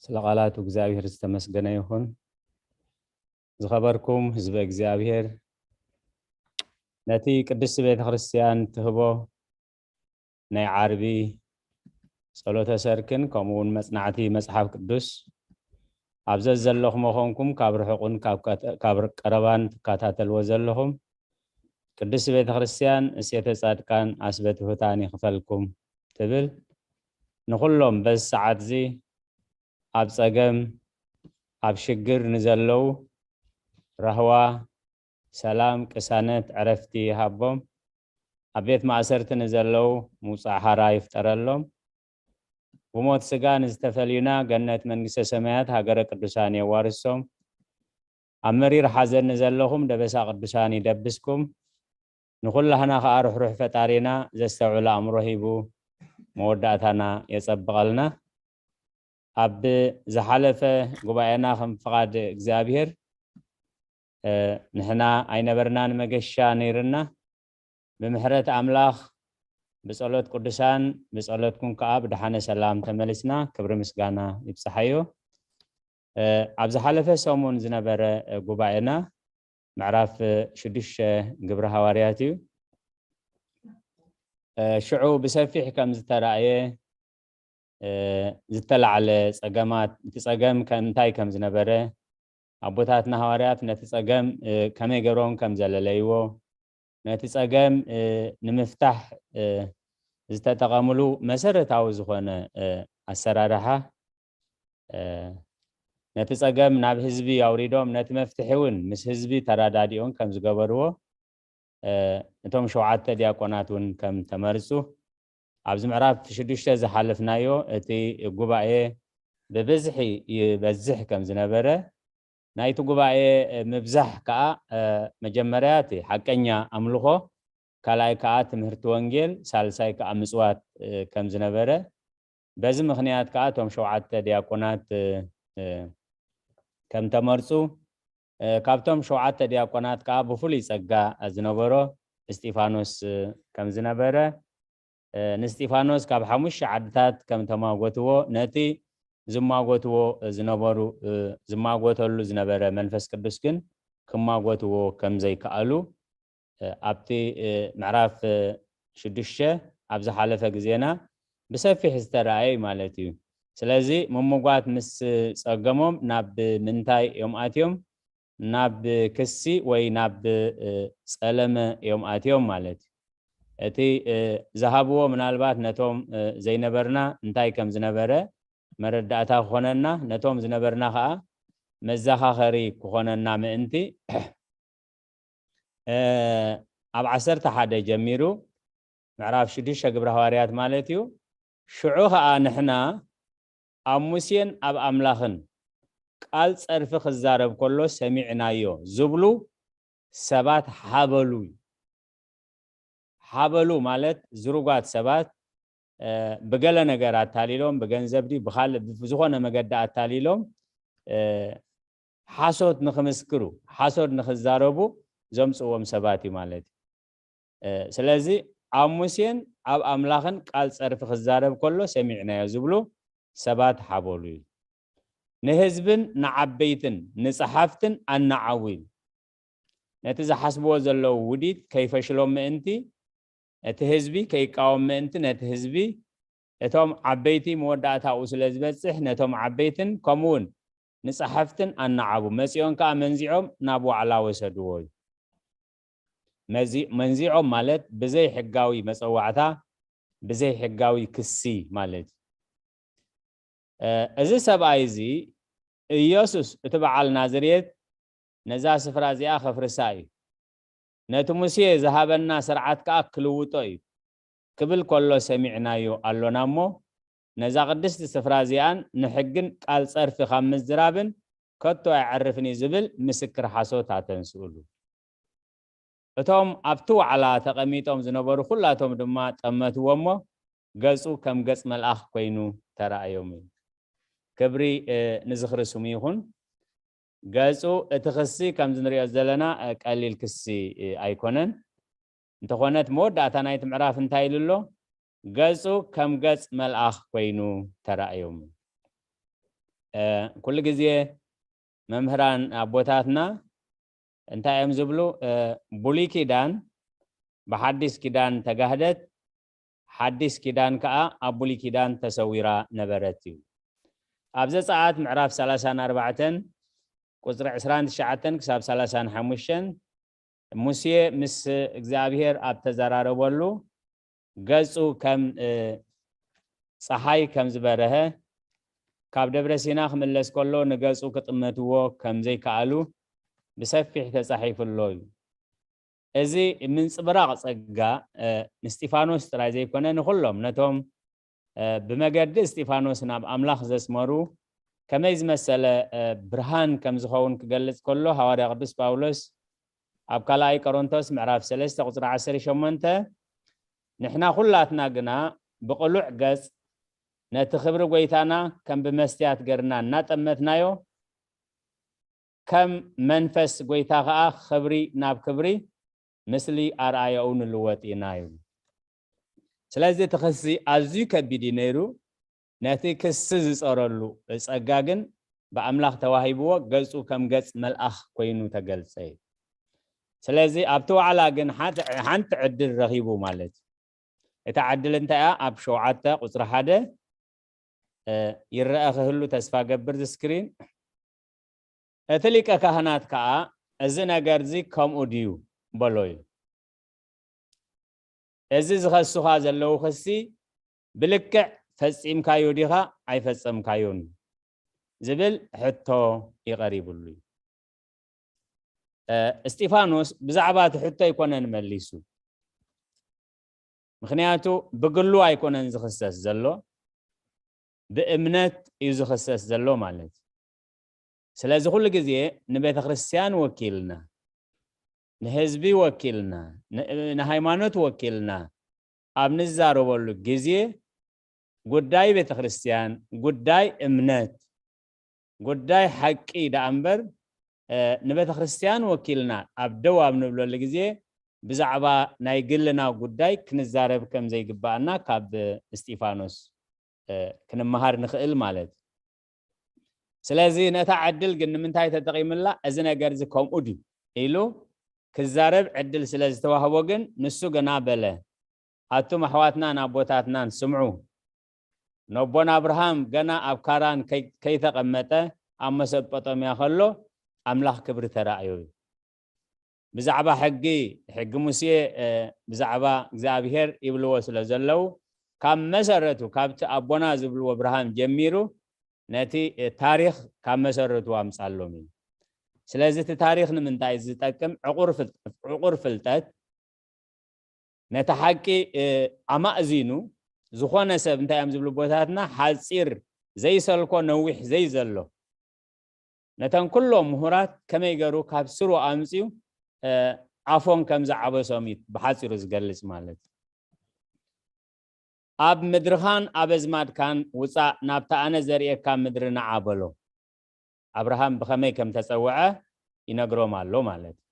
ስለ ቃላቱ እግዚኣብሔር ዝተመስገነ ይኹን። ዝኸበርኩም ህዝበ እግዚኣብሔር፣ ነቲ ቅድስቲ ቤተ ክርስቲያን ትህቦ ናይ ዓርቢ ጸሎተ ሰርክን ከምኡ እውን መጽናዕቲ መጽሓፍ ቅዱስ ኣብ ዘዘለኹሞ ኾንኩም ካብ ርሑቕን ካብ ከተ-፣ ካብ ቀረባን ትከታተልዎ ዘለኹም፣ ቅድስቲ ቤተ ክርስቲያን እሴተ ጻድቃን ኣስበ ትሑታን ይኽፈልኩም ትብል። ንኹሎም በዚ ሰዓት እዚ ኣብ ጸገም፣ ኣብ ሽግር ንዘለዉ ራህዋ፣ ሰላም፣ ቅሳነት፣ ዕረፍቲ ይሃቦም። ኣብ ቤት ማእሰርቲ ንዘለዉ ምውጻእ ሓራ ይፍጠረሎም። ብሞት ስጋ ንዝተፈልዩና ገነት መንግስተ ሰማያት ሃገረ ቅዱሳን የዋርሶም። ኣብ መሪር ሓዘን ንዘለኹም ደበሳ ቅዱሳን ይደብስኩም። ንኹላህና ኸኣ ርሕሩሕ ፈጣሪና ዘስተውዕል ኣእምሮ ሂቡ መወዳእታና የጸብቐልና። ኣብ ዝሓለፈ ጉባኤና ከም ፍቓድ እግዚኣብሔር፣ እ፣ ንሕና ኣይነበርናን መገሻ ነይርና። ብምሕረት ኣምላኽ፣ ብጸሎት ቅዱሳን፣ ብጸሎትኩም ከኣ ብደሓነ ሰላም ተመሊስና። ክብሪ ምስጋና ይብጽሓዮ። እ፣ ኣብ ዝሓለፈ ሰሙን ዝነበረ፣ እ፣ ጉባኤና ምዕራፍ፣ እ፣ ሽዱሽተ ግብሪ ሃዋርያት እዩ። እ፣ ሽዑ ብሰፊሕ ከም ዝተራእየ፣ እ፣ ዝተላዕለ ጸገማት፣ እቲ ጸገም ከ-፣ እንታይ ከም ዝነበረ፣ ኣቦታትና ሃዋርያት ነቲ ጸገም፣ እ፣ ከመይ ገይሮም ከም ዘለለይዎ፣ ነቲ ጸገም፣ እ፣ ንምፍታሕ፣ እ፣ ዝተጠቐምሉ መሰረታዊ ዝኾነ፣ እ፣ ኣሰራርሓ፣ እ፣ ነቲ ጸገም ናብ ህዝቢ ኣውሪዶም፣ ነቲ መፍትሒ እውን ምስ ህዝቢ ተረዳዲኦም ከም ዝገበርዎ፣ እ፣ እቶም ሸውዓተ ዲያቆናት እውን ከም ተመርጹ፣ ኣብዚ ምዕራፍ ሽዱሽተ ዝሓለፍናዮ፣ እቲ ጉባኤ ብብዝሒ ይበዝሕ ከም ዝነበረ፣ ናይቲ ጉባኤ ምብዛሕ ከኣ፣ እ፣ መጀመርያ እቲ ሓቀኛ ኣምልኾ፣ ካልኣይ ከኣ ትምህርቲ ወንጌል፣ ሳልሳይ ከኣ ምጽዋት፣ እ፣ ከም ዝነበረ፣ በዚ ምኽንያት ከኣ እቶም ሸውዓተ ዲያቆናት፣ እ፣ እ፣ ከም ተመርጹ፣ እ፣ ካብቶም ሸውዓተ ዲያቆናት ከኣ ብፍሉይ ጸጋ ዝነበሮ እስጢፋኖስ፣ እ፣ ከም ዝነበረ፣ እ፣ ንስጢፋኖስ ካብ ሓሙሽተ ዓድታት ከም ተማጎትዎ፣ ነቲ ዝማጎትዎ ዝነበሩ፣ እ፣ ዝማጎተሉ ዝነበረ መንፈስ ቅዱስ ግን ክማጎትዎ ከም ዘይከኣሉ፣ እ፣ ኣብቲ፣ እ፣ ምዕራፍ፣ እ፣ ሽዱሽተ ኣብ ዝሓለፈ ግዜና ብሰፊሕ ዝተረኣየ እዩ ማለት እዩ። ስለዚ ምምጓት ምስ ጸገሞም ናብ ምንታይ እዮም ኣትዮም? ናብ ክሲ ወይ ናብ፣ እ፣ ጸለመ እዮም ኣትዮም ማለት እዩ። እቲ፣ እ፣ ዝሃብዎ ምናልባት ነቶም፣ እ፣ ዘይነበርና እንታይ ከም ዝነበረ መረዳእታ ክኾነና፣ ነቶም ዝነበርና ኸኣ መዘኻኸሪ ክኾነና ምእንቲ፣ እ፣ ኣብ ዓሰርተ ሓደ ጀሚሩ፣ ምዕራፍ ሽዱሽተ ግብረ ሃዋርያት ማለት እዩ። ሽዑ ኸኣ ንሕና ኣብ ሙሴን ኣብ ኣምላኽን ቃል ጸርፊ ክዛረብ ከሎ ሰሚዕናዮ ዝብሉ ሰባት ሓበሉ እዩ። ሓበሉ ማለት ዝሩጓት ሰባት፣ እ፣ ብገለ ነገር ኣታሊሎም፣ ብገንዘብ ድዩ፣ ብኻልእ፣ ብዝኾነ መገዲ ኣታሊሎም፣ እ፣ ሓሶት ንኽምስክሩ፣ ሓሶት ንኽዛረቡ ዘምጽዎም ሰባት እዩ ማለት እዩ። እ፣ ስለዚ ኣብ ሙሴን ኣብ ኣምላኽን ቃል ጸርፊ ክዛረብ ከሎ ሰሚዕናዮ ዝብሉ ሰባት ሓበሉ እዩ። ንህዝብን ንዓበይትን ንጸሓፍትን ኣነዓው ኢሉ። ነቲ ዝሓስብዎ ዘለዉ ውዲት ከይፈሽሎም ምእንቲ፣ እቲ ህዝቢ ከይቃወም ምእንቲ፣ ነቲ ህዝቢ፣ እቶም ዓበይቲ መወዳእታኡ ስለ ዝበጽሕ፣ ነቶም ዓበይትን ከምኡውን ንጸሓፍትን ኣነዓቡ። መጺኦም ከኣ መንዚዖም ናብ ዋዕላ ወሰድዎ እዩ። መዚ-፣ መንዚዖም ማለት ብዘይ ሕጋዊ መጸዋዕታ፣ ብዘይ ሕጋዊ ክሲ ማለት እዩ። እ፣ እዚ ሰብኣይ እዚ፣ ኢየሱስ እቲ በዓል ናዝሬት ነዛ ስፍራ እዚኣ ከፍርሳ እዩ፣ ነቲ ሙሴ ዝሃበና ስርዓት ከኣ ክልውጦ እዩ ክብል ከሎ ሰሚዕናዮ ኣሎና እሞ፣ ነዛ ቅድስቲ ስፍራ እዚኣን ንሕግን ቃል ጸርፊ ካብ ምዝራብን ከቶ ኣየዕርፍን እዩ ዝብል ምስክር ሓሶት ኣተንስኡሉ። እቶም ኣብቲ ዋዕላ ተቐሚጦም ዝነበሩ ኩላቶም ድማ ጠመትዎ እሞ፣ ገጹ ከም ገጽ መልኣኽ ኮይኑ ተራእዮም እዩ። ክብሪ፣ እ፣ ንዝኽሪ ስሙ ይኹን። ገጹ፣ እቲ ክሲ ከምዚ ንሪኦ ዘለና፣ እ፣ ቀሊል ክሲ፣ እ፣ ኣይኮነን። እንተኾነ እቲ መወዳእታ ናይቲ ምዕራፍ እንታይ ኢሉ ኣሎ? ገጹ ከም ገጽ መልኣኽ ኮይኑ ተራእዮም። እ፣ ኩሉ ግዜ መምህራን ኣቦታትና እንታይ እዮም ዝብሉ? እ፣ ብሉይ ኪዳን ብሓዲስ ኪዳን ተጋህደት፣ ሓዲስ ኪዳን ከኣ ኣብ ብሉይ ኪዳን ተሰዊራ ነበረት እዩ። ኣብ ዘጸኣት ምዕራፍ ሰላሳን ኣርባዕተን ቁጽሪ ዕስራን ትሽዓተን ክሳብ ሰላሳን ሓሙሽተን፣ ሙሴ ምስ እግዚኣብሔር ኣብ ተዘራረበሉ፣ ገጹ ከም፣ እ፣ ጸሓይ ከም ዝበረሀ፣ ካብ ደብረ ሲና ክምለስ ከሎ ንገጹ ክጥመትዎ ከም ዘይከኣሉ ብሰፊሕ ተጻሒፉ ኣሎ እዩ። እዚ ምንጽብራቕ ጸጋ፣ እ፣ ንስጢፋኖስ ጥራይ ዘይኮነ፣ ንኹሎም ነቶም፣ እ፣ ብመገዲ እስጢፋኖስ ናብ ኣምላኽ ዘስመሩ ከመይ ዝመሰለ፣ እ፣ ብርሃን ከም ዝኸውን ክገልጽ ከሎ፣ ሃዋርያ ቅዱስ ጳውሎስ ኣብ ካልኣይ ቆሮንቶስ ምዕራፍ ሰለስተ ቁጽሪ ዓሰርተ ሸሞንተ፣ "ንሕና ኩላትና ግና ብቕሉዕ ገጽ ነቲ ክብሪ ጐይታና ከም ብመስትያት ገርና እናጠመትናዮ፣ ከም መንፈስ ጐይታ ኸኣ ክብሪ ናብ ክብሪ ምስሊ ኣርኣያኡ ንልወጥ ኢና ይብሉ። ስለዚ እቲ ክሲ ኣዝዩ ከቢድ እዩ ነይሩ። ነቲ ክሲ ዝጸረሉ ጸጋ ግን ብኣምላኽ ተዋሂብዎ፣ ገጹ ከም ገጽ መልኣኽ ኮይኑ ተገልጸ እዩ። ስለዚ ኣብቲ ዋዕላ ግን ሓንቲ ዕድል ረኺቡ ማለት እዩ። እታ ዕድል እንታይ እያ? ኣብ ሸውዓተ ቁጽሪ ሓደ ይረአ ክህሉ ተስፋ ገብር ዝስክሪን። እቲ ሊቀ ካህናት ከኣ፣ እዚ ነገር እዚ ከምኡ ድዩ በሎ ኢሉ። እዚ ዝኸሱኻ ዘለዉ ክሲ ብልክዕ ፈጺምካዮ ዲኻ ኣይፈጸምካዮን ዝብል ሕቶ ይቐሪብሉ እዩ። እስጢፋኖስ ብዛዕባ እቲ ሕቶ ኣይኮነን መሊሱ። ምኽንያቱ ብግሉ ኣይኮነን ዝኽሰስ ዘሎ፣ ብእምነት እዩ ዝኽሰስ ዘሎ ማለት እዩ። ስለዚ ኩሉ ግዜ ንቤተ ክርስቲያን ወኪልና፣ ንህዝቢ ወኪልና፣ ንሃይማኖት ወኪልና ኣብ ንዛረበሉ ግዜ ጉዳይ ቤተ ክርስቲያን፣ ጉዳይ እምነት፣ ጉዳይ ሓቂ ደኣ እምበር ንቤተ ክርስቲያን ወኪልና ኣብ ደው ኣብ ንብለሉ ግዜ ብዛዕባ ናይ ግልና ጉዳይ ክንዛረብ ከም ዘይግባኣና ካብ እስጢፋኖስ ክንመሃር ንኽእል ማለት እዩ። ስለዚ ነታ ዕድል ግን ንምንታይ ተጠቒምላ? እዚ ነገር እዚ ከምኡ ድዩ ኢሉ ክዛረብ ዕድል ስለ ዝተዋህቦ ግን ንሱ ግና በለ፣ ኣቱም ኣሕዋትናን ኣቦታትናን ስምዑ፣ ነቦና ኣብርሃም ገና ኣብ ካራን ከይተቐመጠ ኣብ መሰጶጦምያ ከሎ ኣምላኽ ክብሪ ተራእዮ እዩ። ብዛዕባ ሕጊ፣ ሕጊ ሙሴ ብዛዕባ እግዚኣብሔር ይብልዎ ስለ ዘለዉ ካብ መሰረቱ ካብቲ ኣቦና ዝብልዎ ኣብርሃም ጀሚሩ ነቲ ታሪኽ ካብ መሰረቱ ኣምጻሎም እዩ። ስለዚ እቲ ታሪኽ ንምንታይ ዝጠቅም? ዕቑር ፍልጠት ነቲ ሓቂ ኣማእዚኑ፣ ዝኾነ ሰብ እንታይ እዮም ዝብሉ ኣቦታትና፣ ሓጺር ዘይሰልኮ ነዊሕ ዘይዘሎ፣ ነተን ኩሎም ምሁራት ከመይ ገሩ ካብ ስሩ ኣምጺኡ ኣፎን ከም ዝዓበሶም እዩ ብሓጺሩ ዝገልጽ ማለት እዩ። ኣብ ምድርኻን ኣብ ኣዝማድካን ውጻእ፣ ናብታ ኣነ ዘርእየካ ምድሪ ንዓ በሎ። ኣብርሃም ብኸመይ ከም ተጸውዐ ይነግሮም ኣሎ ማለት እዩ።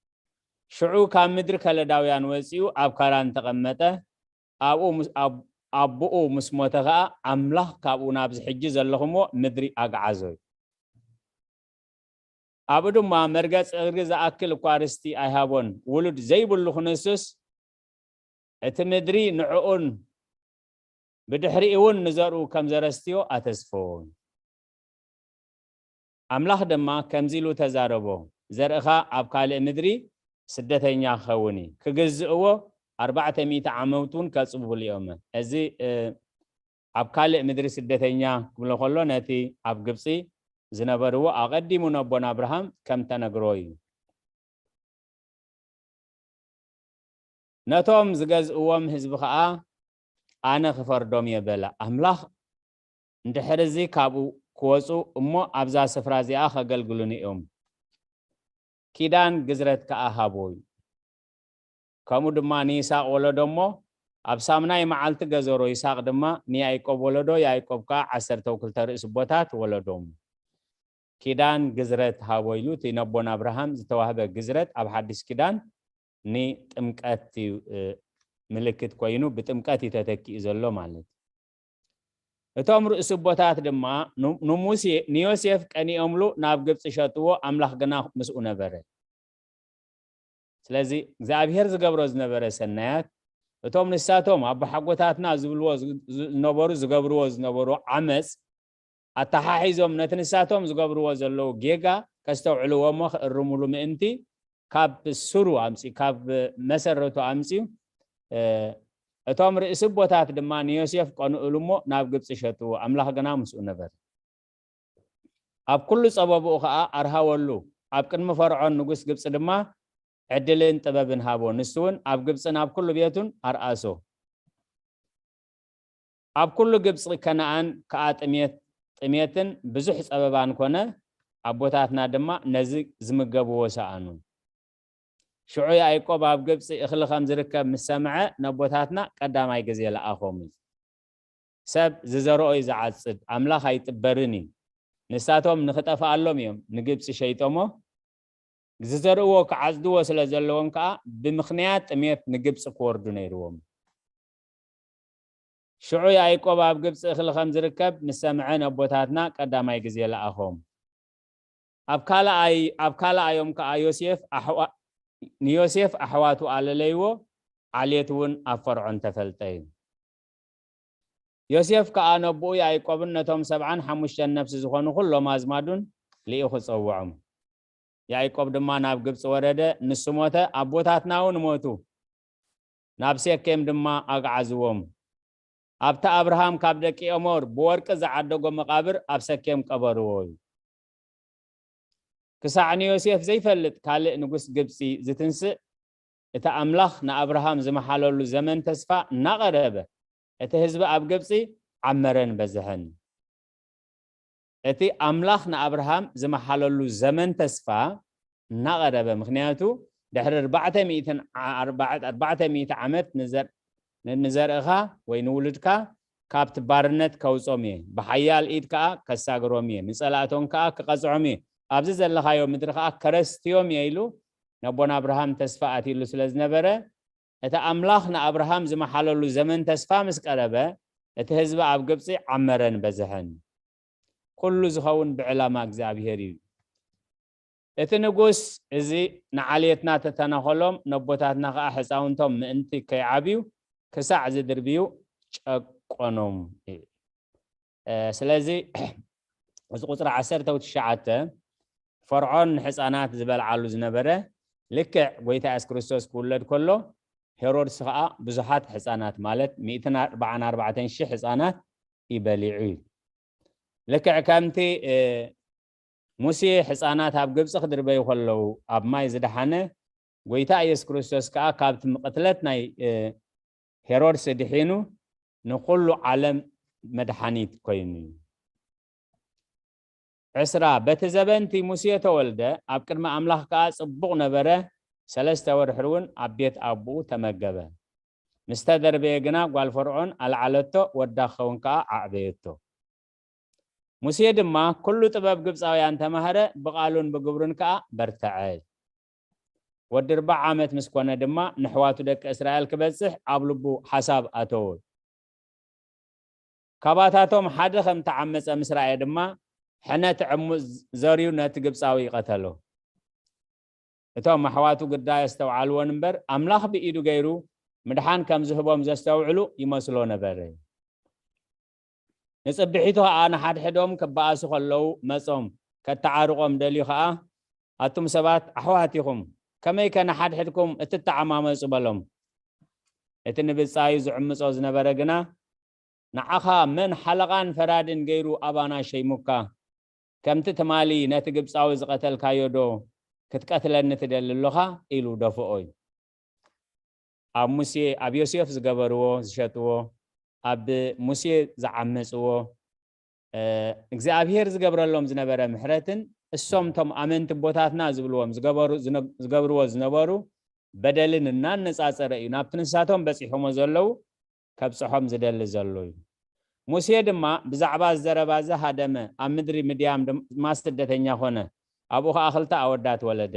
ሽዑ ካብ ምድሪ ከለዳውያን ወጺኡ ኣብ ካራን ተቐመጠ። ኣብኡ ኣቦኡ ምስ ሞተ ኸኣ ኣምላኽ ካብኡ ናብዚ ሕጂ ዘለኹምዎ ምድሪ ኣግዓዞ እዩ። ኣብኡ ድማ መርገጽ እግሪ ዝኣክል እኳ ርስቲ ኣይሃቦን። ውሉድ ዘይብሉ ክንሱስ እቲ ምድሪ ንዕኡን ብድሕሪኡ እውን ንዘርኡ ከም ዘረስትዮ ኣተስፈዎ። ኣምላኽ ድማ ከምዚ ኢሉ ተዛረቦ፣ ዘርእኻ ኣብ ካልእ ምድሪ ስደተኛ ክኸውን እዩ። ክግዝእዎ ኣርባዕተ ሚእቲ ዓመት እውን ከጽብብሉ እዮም። እዚ ኣብ ካልእ ምድሪ ስደተኛ ክብሎ ከሎ ነቲ ኣብ ግብጺ ዝነበርዎ ኣቐዲሙ ነቦና ኣብርሃም ከም ተነግሮ እዩ። ነቶም ዝገዝእዎም ህዝቢ ኸኣ ኣነ ክፈርዶም እየ በለ። ኣምላኽ እንድሕር እዚ ካብኡ ክወጹ እሞ ኣብዛ ስፍራ እዚኣ ከገልግሉኒ እዮም። ኪዳን ግዝረት ከኣ ሃቦ እዩ። ከምኡ ድማ ንይስሐቅ ወለዶ እሞ ኣብ ሳምናይ መዓልቲ ገዘሮ። ይስሐቅ ድማ ንያዕቆብ ወለዶ፣ ያዕቆብ ከኣ ዓሰርተው ክልተ ርእሲ ኣቦታት ወለዶም። ኪዳን ግዝረት ሃቦ ኢሉ እቲ ነቦና ኣብርሃም ዝተዋህበ ግዝረት ኣብ ሓድሽ ኪዳን ንጥምቀት እዩ ምልክት ኮይኑ ብጥምቀት እዩ ተተኪኡ ዘሎ ማለት። እቶም ርእሲ ኣቦታት ድማ ንሙሴ ንዮሴፍ ቀኒኦምሉ ናብ ግብፂ ሸጥዎ፣ ኣምላኽ ግና ምስኡ ነበረ። ስለዚ እግዚኣብሔር ዝገብሮ ዝነበረ ሰናያት እቶም ንሳቶም ኣቦሓጎታትና ዝብልዎ ዝነበሩ ዝገብርዎ ዝነበሩ ዓመፅ ኣተሓሒዞም ነቲ ንሳቶም ዝገብርዎ ዘለዉ ጌጋ ከስተውዕልዎ እሞ ክእርምሉ ምእንቲ ካብ ስሩ ኣምፅኡ ካብ መሰረቱ ኣምፅኡ እቶም ርእሲ ኣቦታት ድማ ንዮሴፍ ቀንኡሉ እሞ ናብ ግብፂ ሸጥዎ፣ ኣምላኽ ግና ምስኡ ነበረ። ኣብ ኩሉ ጸበብኡ ኸኣ ኣርሃወሉ። ኣብ ቅድሚ ፈርዖን ንጉስ ግብጺ ድማ ዕድልን ጥበብን ሃቦ። ንሱ እውን ኣብ ግብጽን ኣብ ኩሉ ቤቱን ኣርኣሶ። ኣብ ኩሉ ግብጺ ከነኣን ከኣ ጥሜት ጥሜትን ብዙሕ ጸበባን ኮነ፣ ኣቦታትና ድማ ነዚ ዝምገብዎ ሰኣኑ። ሽዑ ያዕቆብ ኣብ ግብጺ እኽሊ ከም ዝርከብ ምስ ሰምዐ፣ ነቦታትና ቀዳማይ ግዜ ለኣኾም እዩ። ሰብ ዝዘርኦ እዩ ዝዓጽድ፣ ኣምላኽ ኣይጥበርን እዩ። ንሳቶም ንኽጠፍኣሎም እዮም ንግብጺ ሸይጦሞ። ዝዘርእዎ ክዓጽድዎ ስለ ዘለዎም ከኣ ብምኽንያት ጥሜት ንግብጺ ክወርዱ ነይርዎም። ሽዑ ያዕቆብ ኣብ ግብጺ እኽሊ ከም ዝርከብ ምስ ሰምዐ ነቦታትና ቀዳማይ ግዜ ለኣኾም። ኣብ ካልኣይ ኣብ ካልኣዮም ከኣ ዮሴፍ ኣሕዋ ንዮሴፍ ኣሕዋቱ ኣለለይዎ፣ ዓሌት እውን ኣብ ፈርዖን ተፈልጠ እዩ። ዮሴፍ ከኣ ነቦኡ ያዕቆብን ነቶም ሰብዓን ሓሙሽተን ነፍሲ ዝኾኑ ኩሎም ኣዝማዱን ልኢኹ ጸውዖም። ያዕቆብ ድማ ናብ ግብጺ ወረደ፣ ንሱ ሞተ፣ ኣቦታትና እውን ሞቱ። ናብ ሴኬም ድማ ኣግዓዝዎም። ኣብቲ ኣብርሃም ካብ ደቂ ኤሞር ብወርቂ ዝዓደጎ መቓብር ኣብ ሰኬም ቀበርዎ እዩ። ክሳዕ ንዮሴፍ ዘይፈልጥ ካልእ ንጉስ ግብጺ ዝትንስእ፣ እቲ ኣምላኽ ንኣብርሃም ዝመሓለሉ ዘመን ተስፋ እናቐረበ፣ እቲ ህዝቢ ኣብ ግብጺ ዓመረን በዝሐን። እቲ ኣምላኽ ንኣብርሃም ዝመሓለሉ ዘመን ተስፋ እናቐረበ፣ ምኽንያቱ ድሕሪ ኣርባዕተ ሚእትን ኣርባዕተ ሚእቲ ዓመት ንዘር-፣ ን-፣ ንዘርእኻ ወይ ንውሉድካ ካብቲ ባርነት ከውጾም እየ፣ ብሓያል ኢድ ከኣ ከሳግሮም እየ፣ ንጸላእቶም ከኣ ክቐጽዖም እየ፣ ኣብዚ ዘለኻዮ ምድሪ ከኣ ከረስትዮም እየ ኢሉ ነቦና ኣብርሃም ተስፋ ኣትይሉ ስለ ዝነበረ፣ እቲ ኣምላኽ ንኣብርሃም ዝመሓለሉ ዘመን ተስፋ ምስ ቀረበ፣ እቲ ህዝቢ ኣብ ግብጺ ዓመረን በዝሐን። ኩሉ ዝኸውን ብዕላማ እግዚኣብሄር እዩ። እቲ ንጉስ እዚ ንዓሌትና ተተናኸሎም፣ ነቦታትና ኸዓ ሕፃውንቶም ምእንቲ ከይዓብዩ ክሳዕ ዝድርብዩ ጨቆኖም እዩ። እ፣ ስለዚ እዚ ቁፅሪ ዓሰርተ ትሽዓተ ፈርዖን ንሕፃናት ዝበልዓሉ ዝነበረ ልክዕ ጎይታ የሱስ ክርስቶስ ክውለድ ከሎ ሄሮድስ ኸዓ ብዙሓት ሕፃናት ማለት ሚእትን ኣርባዓን ኣርባዕተን ሽሕ ሕፃናት ይበሊዑ እዩ። ልክዕ ከምቲ፣ እ፣ ሙሴ ሕፃናት ኣብ ግብፂ ክድርበዩ ከለዉ ኣብ ማይ ዝደሓነ ጎይታ ኢየሱስ ክርስቶስ ከኣ ካብቲ ቅትለት ናይ፣ እ፣ ሄሮድስ ድሒኑ ንኹሉ ዓለም መድሓኒት ኮይኑ እዩ። ዕስራ፣ በቲ ዘበንቲ ሙሴ ተወልደ፣ ኣብ ቅድሚ ኣምላኽ ከኣ ጽቡቕ ነበረ፣ ሰለስተ ወርሒ እውን ኣብ ቤት ኣቦኡ ተመገበ። ምስ ተደርበየ ግና ጓል ፈርዖን ኣልዓለቶ፣ ወዳ ክኸውን ከኣ ኣዕበየቶ። ሙሴ ድማ ኩሉ ጥበብ ግብጻውያን ተማህረ፣ ብቓሉን ብግብሩን ከኣ በርተዐ። ወዲ ኣርብዓ ዓመት ምስ ኮነ ድማ ንሕዋቱ ደቂ እስራኤል ክበጽሕ ኣብ ልቡ ሓሳብ ኣተወ። ካባታቶም ሓደ ከም ተዓመጸ ምስ ረኣየ ድማ ሕነ ትዕሙጽ ዘርዩ ነቲ ግብጻዊ ቀተሎ። እቶም ኣሕዋቱ ግዳ የስተውዓልዎን እምበር፣ ኣምላኽ ብኢዱ ገይሩ ምድሓን ከም ዝህቦም ዘስተውዕሉ ይመስሎ ነበረ። ንጽብሒቱ ኸኣ ንሓድሕዶም ክበኣሱ ከለዉ መጾም፣ ከተዓርቖም ደልዩ ኸኣ፣ ኣቱም ሰባት ኣሕዋት ኢኹም፣ ከመይከ ንሓድሕድኩም እትተዓማመጹ በሎም። እቲ ንብጻዩ ዝዕምጾ ዝነበረ ግና፣ ንዓኻ መን ሓለቓን ፈራድን ገይሩ ኣባና ሸይሙካ? ከምቲ ትማሊ ነቲ ግብጻዊ ዝቐተልካዮ ዶ ክትቀትለኒ ትደሊ ኣሎኻ? ኢሉ ደፍኦ እዩ። ኣብ ሙሴ፣ ኣብ ዮሴፍ ዝገበርዎ፣ ዝሸጥዎ፣ ኣብ ሙሴ ዝዓመጽዎ፣ እ፣ እግዚኣብሄር ዝገብረሎም ዝነበረ ምሕረትን እሶም እቶም ኣመንቲ ኣቦታትና ዝብልዎም ዝገበሩ-፣ ዝነ-፣ ዝገብርዎ ዝነበሩ በደልን እናነጻጸረ እዩ ናብቲ ንሳቶም በጺሖሞ ዘለዉ ከብጽሖም ዝደሊ ዘሎ እዩ። ሙሴ ድማ ብዛዕባ እዚ ዘረባ እዚ ሃደመ፣ ኣብ ምድሪ ምድያም ድማ ስደተኛ ኾነ፣ ኣብኡ ኸኣ ክልተ ኣወዳት ወለደ።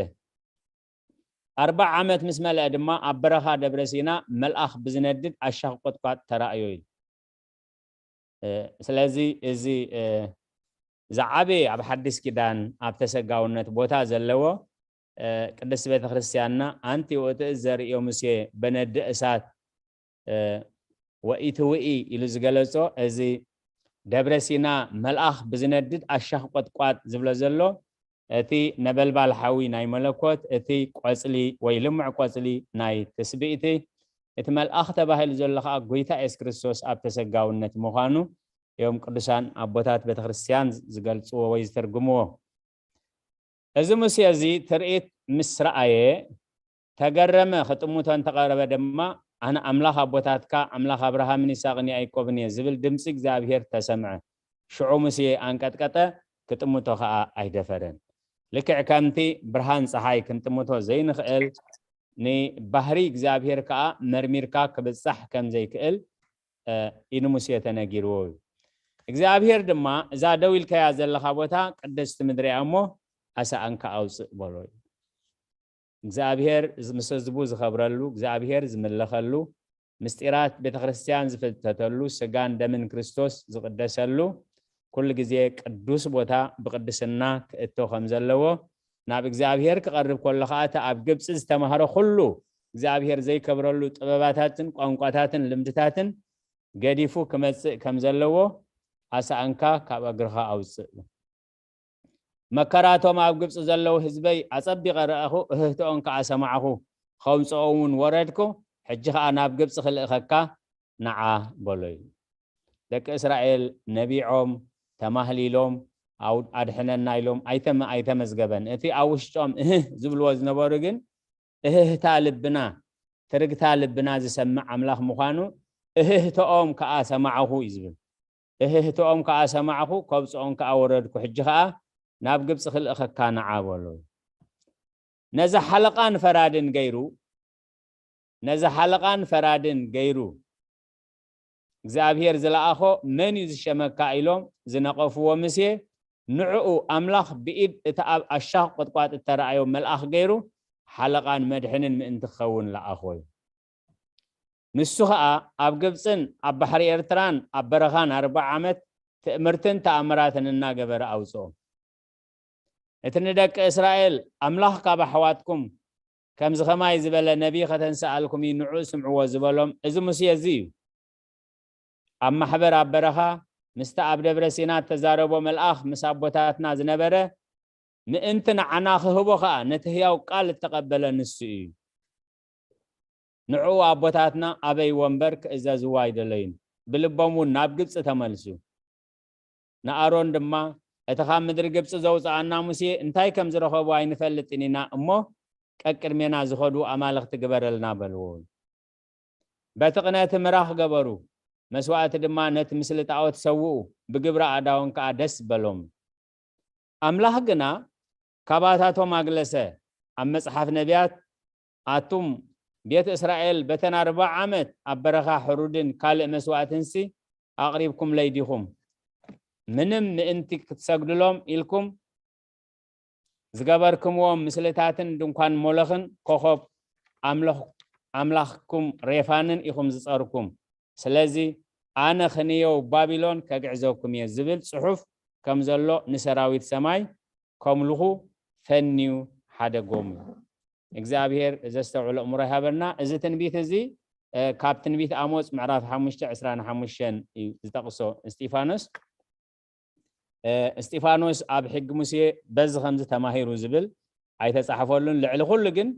ኣርባዓ ዓመት ምስ መልአ ድማ ኣብ በረኻ ደብረ ሲና መልኣኽ ብዝነድድ ኣሻኽ ቁጥቋጥ ተራእዮ እዩ። እ፣ ስለዚ እዚ፣ እ፣ ዝዓበየ ኣብ ሓድሽ ኪዳን ኣብ ተሰጋውነት ቦታ ዘለዎ፣ እ፣ ቅድስት ቤተ ክርስቲያንና ኣንቲ ውእትእዝ ዘርእዮ ሙሴ በነዲ እሳት፣ እ፣ ወኢትውኢ ኢሉ ዝገለጾ እዚ ደብረ ሲና መልኣኽ ብዝነድድ ኣሻኽ ቆጥቋጥ ዝብሎ ዘሎ እቲ ነበልባል ሓዊ ናይ መለኮት፣ እቲ ቆጽሊ ወይ ልሙዕ ቆጽሊ ናይ ትስብእቲ፣ እቲ መልኣኽ ተባሂሉ ዘሎ ኸኣ ጎይታ የሱስ ክርስቶስ ኣብ ተሰጋውነት ምዃኑ እዮም ቅዱሳን ኣቦታት ቤተክርስትያን ዝገልጽዎ ወይ ዝተርጉምዎ። እዚ ሙሴ እዚ ትርኢት ምስ ረኣየ ተገረመ፣ ክጥምቶ እንተቐረበ ድማ፣ "ኣነ ኣምላኽ ኣቦታትካ፣ ኣምላኽ ኣብርሃምን ይስሐቅን ያዕቆብን እየ" ዝብል ድምጺ እግዚኣብሄር ተሰምዐ። ሽዑ ሙሴ ኣንቀጥቀጠ፣ ክጥምቶ ኸኣ ኣይደፈረን። ልክዕ ከምቲ ብርሃን ጸሓይ ክንጥምቶ ዘይንኽእል፣ ንባህሪ እግዚኣብሄር ከኣ መርሚርካ ክብጻሕ ከም ዘይክእል፣ እ፣ እዩ ንሙሴ ተነጊርዎ እዩ። እግዚኣብሄር ድማ፣ "እዛ ደው ኢልካያ ዘለኻ ቦታ ቅድስቲ ምድሪ እያ እሞ፣ ኣሰኣንካ ኣውጽእ" በሎ እዩ። እግዚኣብሔር ምስ ህዝቡ ዝኸብረሉ፣ እግዚኣብሔር ዝምለኸሉ፣ ምስጢራት ቤተ ክርስቲያን ዝፍተተሉ፣ ስጋን ደምን ክርስቶስ ዝቕደሰሉ፣ ኩሉ ግዜ ቅዱስ ቦታ ብቅድስና ክእቶ ከም ዘለዎ፣ ናብ እግዚኣብሔር ክቐርብ ከሎ ኸዓ እቲ ኣብ ግብፂ ዝተማህረ ኩሉ እግዚኣብሔር ዘይከብረሉ ጥበባታትን ቋንቋታትን ልምድታትን ገዲፉ ክመጽእ ከም ዘለዎ ኣሳእንካ ካብ እግርኻ ኣውፅእ። መከራቶም ኣብ ግብፂ ዘለዉ ህዝበይ ኣጸቢቐ ረኣኹ፣ እህህትኦም ከዓ ሰማዕኹ፣ ኸውፅኦም እውን ወረድኩ። ሕጂ ከዓ ናብ ግብፂ ክልእኸካ ንዓ በሎ እዩ። ደቂ እስራኤል ነቢዖም፣ ተማህሊሎም፣ ኣው-፣ ኣድሕነና ኢሎም ኣይተመ-፣ ኣይተመዝገበን። እቲ ኣብ ውሽጦም እህህ ዝብልዎ ዝነበሩ ግን እህህታ ልብና፣ ትርግታ ልብና ዝሰምዕ ኣምላኽ ምዃኑ እህህትኦም ከዓ ሰማዕኹ እዩ ዝብል። እህህትኦም ከዓ ሰማዕኹ፣ ከውፅኦም ከዓ ወረድኩ። ሕጂ ከዓ ናብ ግብፂ ክልእኸካ ንዓ በሎ። ነዚ ሓለቓን ፈራድን ገይሩ፣ ነዚ ሓለቓን ፈራድን ገይሩ እግዚኣብሔር ዝለኣኾ መን እዩ ዝሸመካ ኢሎም ዝነቐፍዎ ሙሴ፣ ንዕኡ ኣምላኽ ብኢድ እቲ ኣብ ኣሻኽ ቁጥቋጥ እተረኣዮ መልኣኽ ገይሩ ሓለቓን መድሕንን ምእንቲ ክኸውን ለኣኾ እዩ። ንሱ ኸኣ ኣብ ግብጽን ኣብ ባሕሪ ኤርትራን ኣብ በረኻን ኣርብዓ ዓመት ትእምርትን ተኣምራትን እናገበረ ኣውጽኦም። እቲ ንደቂ እስራኤል፣ ኣምላኽ ካብ ኣሕዋትኩም ከምዚ ኸማይ ዝበለ ነብዪ ኸተንስኣልኩም እዩ፣ ንዑ ስምዕዎ ዝበሎም እዚ ሙሴ እዚ እዩ። ኣብ ማሕበር ኣብ በረኻ ምስቲ ኣብ ደብረ ሲና እተዛረቦ መልኣኽ ምስ ኣቦታትና ዝነበረ፣ ምእንቲ ንዓና ክህቦ ኸኣ ነቲ ህያው ቃል እተቐበለ ንሱ እዩ። ንዕኡ ኣቦታትና ኣበይዎ እምበር ክእዘዝዎ ኣይደለዩን። ብልቦም እውን ናብ ግብጺ ተመልሱ። ንኣሮን ድማ፣ "እቲ ካብ ምድሪ ግብጺ ዘውጽኣና ሙሴ እንታይ ከም ዝረኸቡ ኣይንፈልጥን ኢና እሞ፣ ቀቅድሜና ዝኸዱ ኣማልኽቲ ግበረልና" በልዎ። በቲ ቅነ እቲ ምራኽ ገበሩ፣ መስዋእቲ ድማ ነቲ ምስሊ ጣዖት ሰውኡ፣ ብግብሪ ኣእዳዎም ከኣ ደስ በሎም። ኣምላኽ ግና ካባታቶም ኣግለሰ። ኣብ መጽሓፍ ነቢያት፣ "ኣቱም ቤት እስራኤል፣ በተን ኣርብዓ ዓመት ኣብ በረኻ ሕሩድን ካልእ መስዋእትንሲ ኣቕሪብኩምለይ ዲኹም? ምንም ምእንቲ ክትሰግዱሎም ኢልኩም ዝገበርክምዎም ምስልታትን ድንኳን ሞለኽን ኮኸብ ኣምለኽ-፣ ኣምላኽኩም ሬፋንን ኢኹም ዝጸርኩም። ስለዚ ኣነ ክንየው ባቢሎን ከግዕዘኩም እየ" ዝብል ጽሑፍ ከም ዘሎ ንሰራዊት ሰማይ ከምልኹ ፈንዩ ሓደጎም እዩ። እግዚኣብሔር ዘስተውዕሎ እምሮ ይሃበና። እዚ ትንቢት እዚ፣ እ፣ ካብ ትንቢት ኣሞጽ ምዕራፍ ሓሙሽተ ዕስራን ሓሙሽተን እዩ ዝጠቕሶ እስጢፋኖስ። እ፣ እስጢፋኖስ ኣብ ሕጊ ሙሴ በዚ ከምዚ ተማሂሩ ዝብል ኣይተጻሕፈሉን። ልዕሊ ኩሉ ግን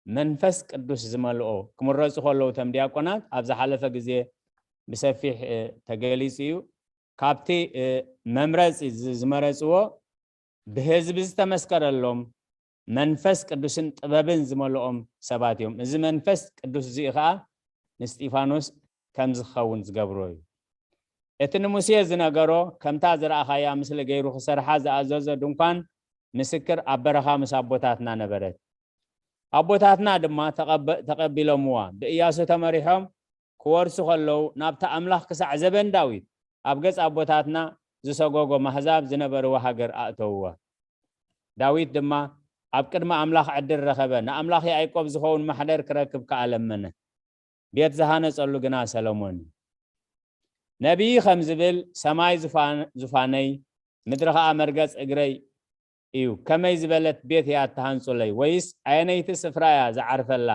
መንፈስ ቅዱስ ዝመልኦ ክምረጹ ከለዉ እቶም ዲያቆናት ኣብ ዝሓለፈ ግዜ ብሰፊሕ፣ እ፣ ተገሊጹ እዩ። ካብቲ፣ እ፣ መምረጺ ዝ-፣ ዝመረጽዎ ብህዝቢ ዝተመስከረሎም መንፈስ ቅዱስን ጥበብን ዝመልኦም ሰባት እዮም። እዚ መንፈስ ቅዱስ እዚ ኸኣ ንስጢፋኖስ ከም ዝኸውን ዝገብሮ እዩ። እቲ ንሙሴ ዝነገሮ፣ ከምታ ዝረኣኻያ ምስሊ ገይሩ ክሰርሓ ዝኣዘዞ ድንኳን ምስክር ኣብ በረኻ ምስ ኣቦታትና ነበረት። ኣቦታትና ድማ ተቐበ-፣ ተቐቢሎምዋ። ብእያሱ ተመሪሖም ክወርሱ ከለዉ፣ ናብቲ ኣምላኽ ክሳዕ ዘበን ዳዊት ኣብ ገጽ ኣቦታትና ዝሰጎጎም ኣህዛብ ዝነበርዋ ሃገር ኣእተውዋ። ዳዊት ድማ ኣብ ቅድሚ ኣምላኽ ዕድል ረኸበ፣ ንኣምላኽ ያዕቆብ ዝኸውን ማሕደር ክረክብ ከኣ ለመነ። ቤት ዝሃነጸሉ ግና ሰሎሞን እዩ። ነቢይ ከም ዝብል፣ "ሰማይ ዙፋን-፣ ዙፋነይ፣ ምድሪ ኸኣ መርገጽ እግረይ እዩ። ከመይ ዝበለት ቤት እያ እትሃንጹለይ? ወይስ ኣየነይቲ ስፍራ እያ ዝዓርፈላ?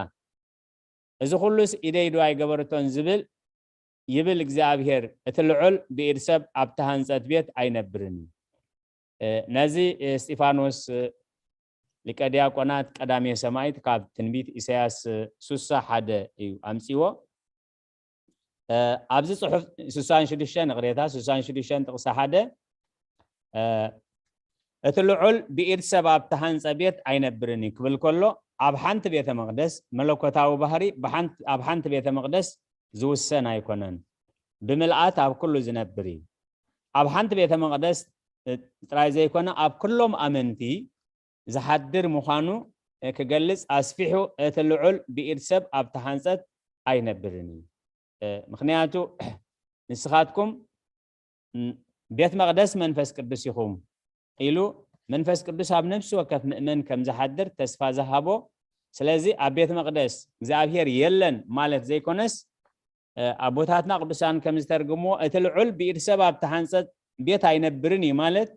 እዚ ኹሉስ ኢደይ ዶ ኣይገበረቶን?" ዝብል፣ ይብል እግዚኣብሔር፣ "እቲ ልዑል ብኢድ ሰብ ኣብ ተሃንጸት ቤት ኣይነብርን እዩ።" እ፣ ነዚ፣ እ፣ እስጢፋኖስ፣ እ፣ ሊቀ ዲያቆናት ቀዳሜ ሰማዕት ካብ ትንቢት ኢሳያስ፣ እ፣ ስሳ ሓደ እዩ ኣምጺዎ። እ፣ ኣብዚ ጽሑፍ ስሳን ሽዱሽተን፣ ይቕሬታ፣ ስሳን ሽዱሽተን ጥቕሲ ሓደ፣ እ፣ "እቲ ልዑል ብኢድ ሰብ ኣብ ተሃንጸ ቤት ኣይነብርን እዩ" ክብል ከሎ፣ ኣብ ሓንቲ ቤተ መቕደስ መለኮታዊ ባህሪ ብሓንቲ፣ ኣብ ሓንቲ ቤተ መቕደስ ዝውሰን ኣይኮነን። ብምልኣት ኣብ ኩሉ ዝነብር እዩ። ኣብ ሓንቲ ቤተ መቕደስ፣ እ፣ ጥራይ ዘይኮነ፣ ኣብ ኩሎም ኣመንቲ ዝሓድር ምዃኑ፣ እ፣ ክገልጽ ኣስፊሑ፣ "እቲ ልዑል ብኢድ ሰብ ኣብ ተሃንጸት ኣይነብርን እዩ።" እ፣ ምኽንያቱ፣ "ንስኻትኩም፣ ም፣ ቤት መቕደስ መንፈስ ቅዱስ ኢኹም" ኢሉ፣ መንፈስ ቅዱስ ኣብ ነፍሲ ወከፍ ምእመን ከም ዝሓድር ተስፋ ዝሃቦ፣ ስለዚ ኣብ ቤተ መቕደስ እግዚኣብሔር የለን ማለት ዘይኮነስ፣ ኣቦታትና ቅዱሳን ከም ዝተርግምዎ፣ እቲ ልዑል ብኢድ ሰብ ኣብ ተሃንጸት ቤት ኣይነብርን እዩ ማለት፣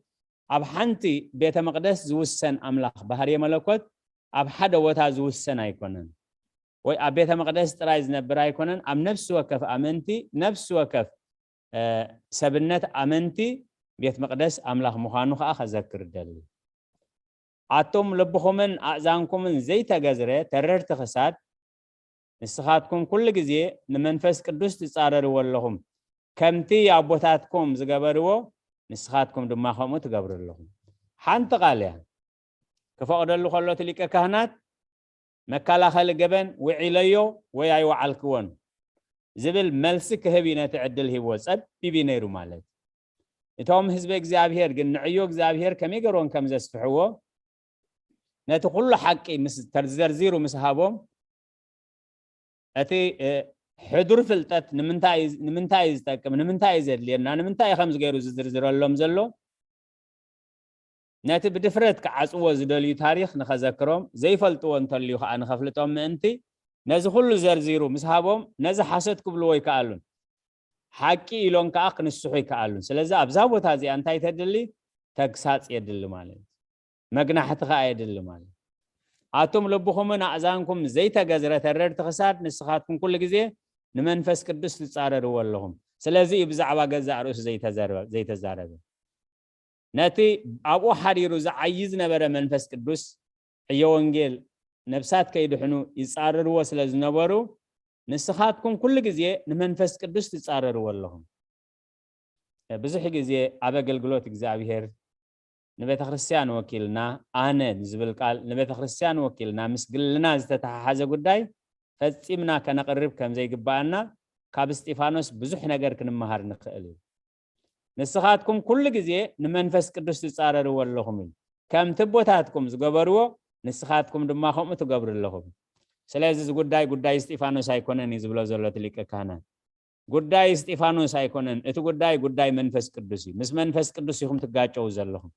ኣብ ሓንቲ ቤተ መቕደስ ዝውሰን ኣምላኽ፣ ባህርየ መለኮት ኣብ ሓደ ቦታ ዝውሰን ኣይኮነን። ወይ ኣብ ቤተ መቕደስ ጥራይ ዝነብር ኣይኮነን። ኣብ ነፍሲ ወከፍ ኣመንቲ፣ ነፍሲ ወከፍ ሰብነት ኣመንቲ ቤት መቕደስ ኣምላኽ ምዃኑ ከኣ ከዘክር እደሊ። ኣቱም ልብኹምን ኣእዛንኩምን ዘይተገዝረ ተረርቲ ክሳድ፣ ንስኻትኩም ኩሉ ግዜ ንመንፈስ ቅዱስ ትጻረርዎ ኣለኹም። ከምቲ ኣቦታትኩም ዝገበርዎ፣ ንስኻትኩም ድማ ከምኡ ትገብሩ ኣለኹም። ሓንቲ ቃል እያ። ክፈቕደሉ ከሎ እቲ ሊቀ ካህናት፣ መከላኸሊ ገበን ውዒለዮ ወይ ኣይወዓልክዎን ዝብል መልሲ ክህብ እዩ ነቲ ዕድል ሂብዎ። ጸቢብ እዩ ነይሩ ማለት። እቶም ህዝቢ እግዚኣብሔር ግን ንዕዮ እግዚኣብሔር ከመይ ገይሮም ከም ዘስፍሕዎ፣ ነቲ ኩሉ ሓቂ ምስ ተዘርዚሩ ምስ ሃቦም፣ እቲ ሕዱር ፍልጠት ንምንታይ እዩ ዝጠቅም፣ ንምንታይ እዩ ዘድልየና፣ ንምንታይ እዩ ከምዚ ገይሩ ዝዝርዝረሎም ዘሎ፣ ነቲ ብድፍረት ክዓጽዎ ዝደልዩ ታሪኽ ንኸዘክሮም፣ ዘይፈልጥዎ እንተልዩ ከኣ ንኸፍልጦም ምእንቲ፣ ነዚ ኩሉ ዘርዚሩ ምስ ሃቦም፣ ነዚ ሓሰት ክብልዎ ይከኣሉን፣ ሓቂ ኢሎም ከኣ ክንስሑ ይከኣሉን። ስለዚ ኣብዛ ቦታ እዚኣ እንታይ ተድሊ? ተግሳጽ የድሊ ማለት እዩ። መግናሕቲ ከኣ የድሊ ማለት እዩ። ኣቱም ልብኹምን ኣእዛንኩም ዘይተገዝረ ተረድቲ ክሳድ፣ ንስኻትኩም ኩሉ ግዜ ንመንፈስ ቅዱስ ትጻረርዎ ኣለኹም። ስለዚ እዩ ብዛዕባ ገዛእ ርእሱ ዘይተዘረበ፣ ዘይተዛረበ። ነቲ ኣብኡ ሓዲሩ ዝዓዪ ዝነበረ መንፈስ ቅዱስ፣ ዕዮ ወንጌል፣ ነብሳት ከይድሕኑ ይጻረርዎ ስለ ዝነበሩ፣ ንስኻትኩም ኩሉ ግዜ ንመንፈስ ቅዱስ ትጻረርዎ ኣለኹም። ብዙሕ ግዜ ኣብ ኣገልግሎት እግዚኣብሔር ንቤተ ክርስቲያን ወኪልና፣ ኣነ ዝብል ቃል ንቤተ ክርስቲያን ወኪልና ምስ ግልና ዝተተሓሓዘ ጉዳይ ፈጺምና ከነቕርብ ከም ዘይግባኣና ካብ እስጢፋኖስ ብዙሕ ነገር ክንመሃር ንኽእል እዩ። ንስኻትኩም ኩሉ ግዜ ንመንፈስ ቅዱስ ትጻረርዎ ኣለኹም እዩ። ከምቲ ኣቦታትኩም ዝገበርዎ ንስኻትኩም ድማ ከምኡ ትገብሩ ኣለኹም። ስለዚ እዚ ጉዳይ ጉዳይ እስጢፋኖስ ኣይኮነን እዩ ዝብሎ ዘሎ እቲ ሊቀ ካህናት። ጉዳይ እስጢፋኖስ ኣይኮነን። እቲ ጉዳይ ጉዳይ መንፈስ ቅዱስ እዩ። ምስ መንፈስ ቅዱስ ኢኹም ትጋጨው ዘለኹም።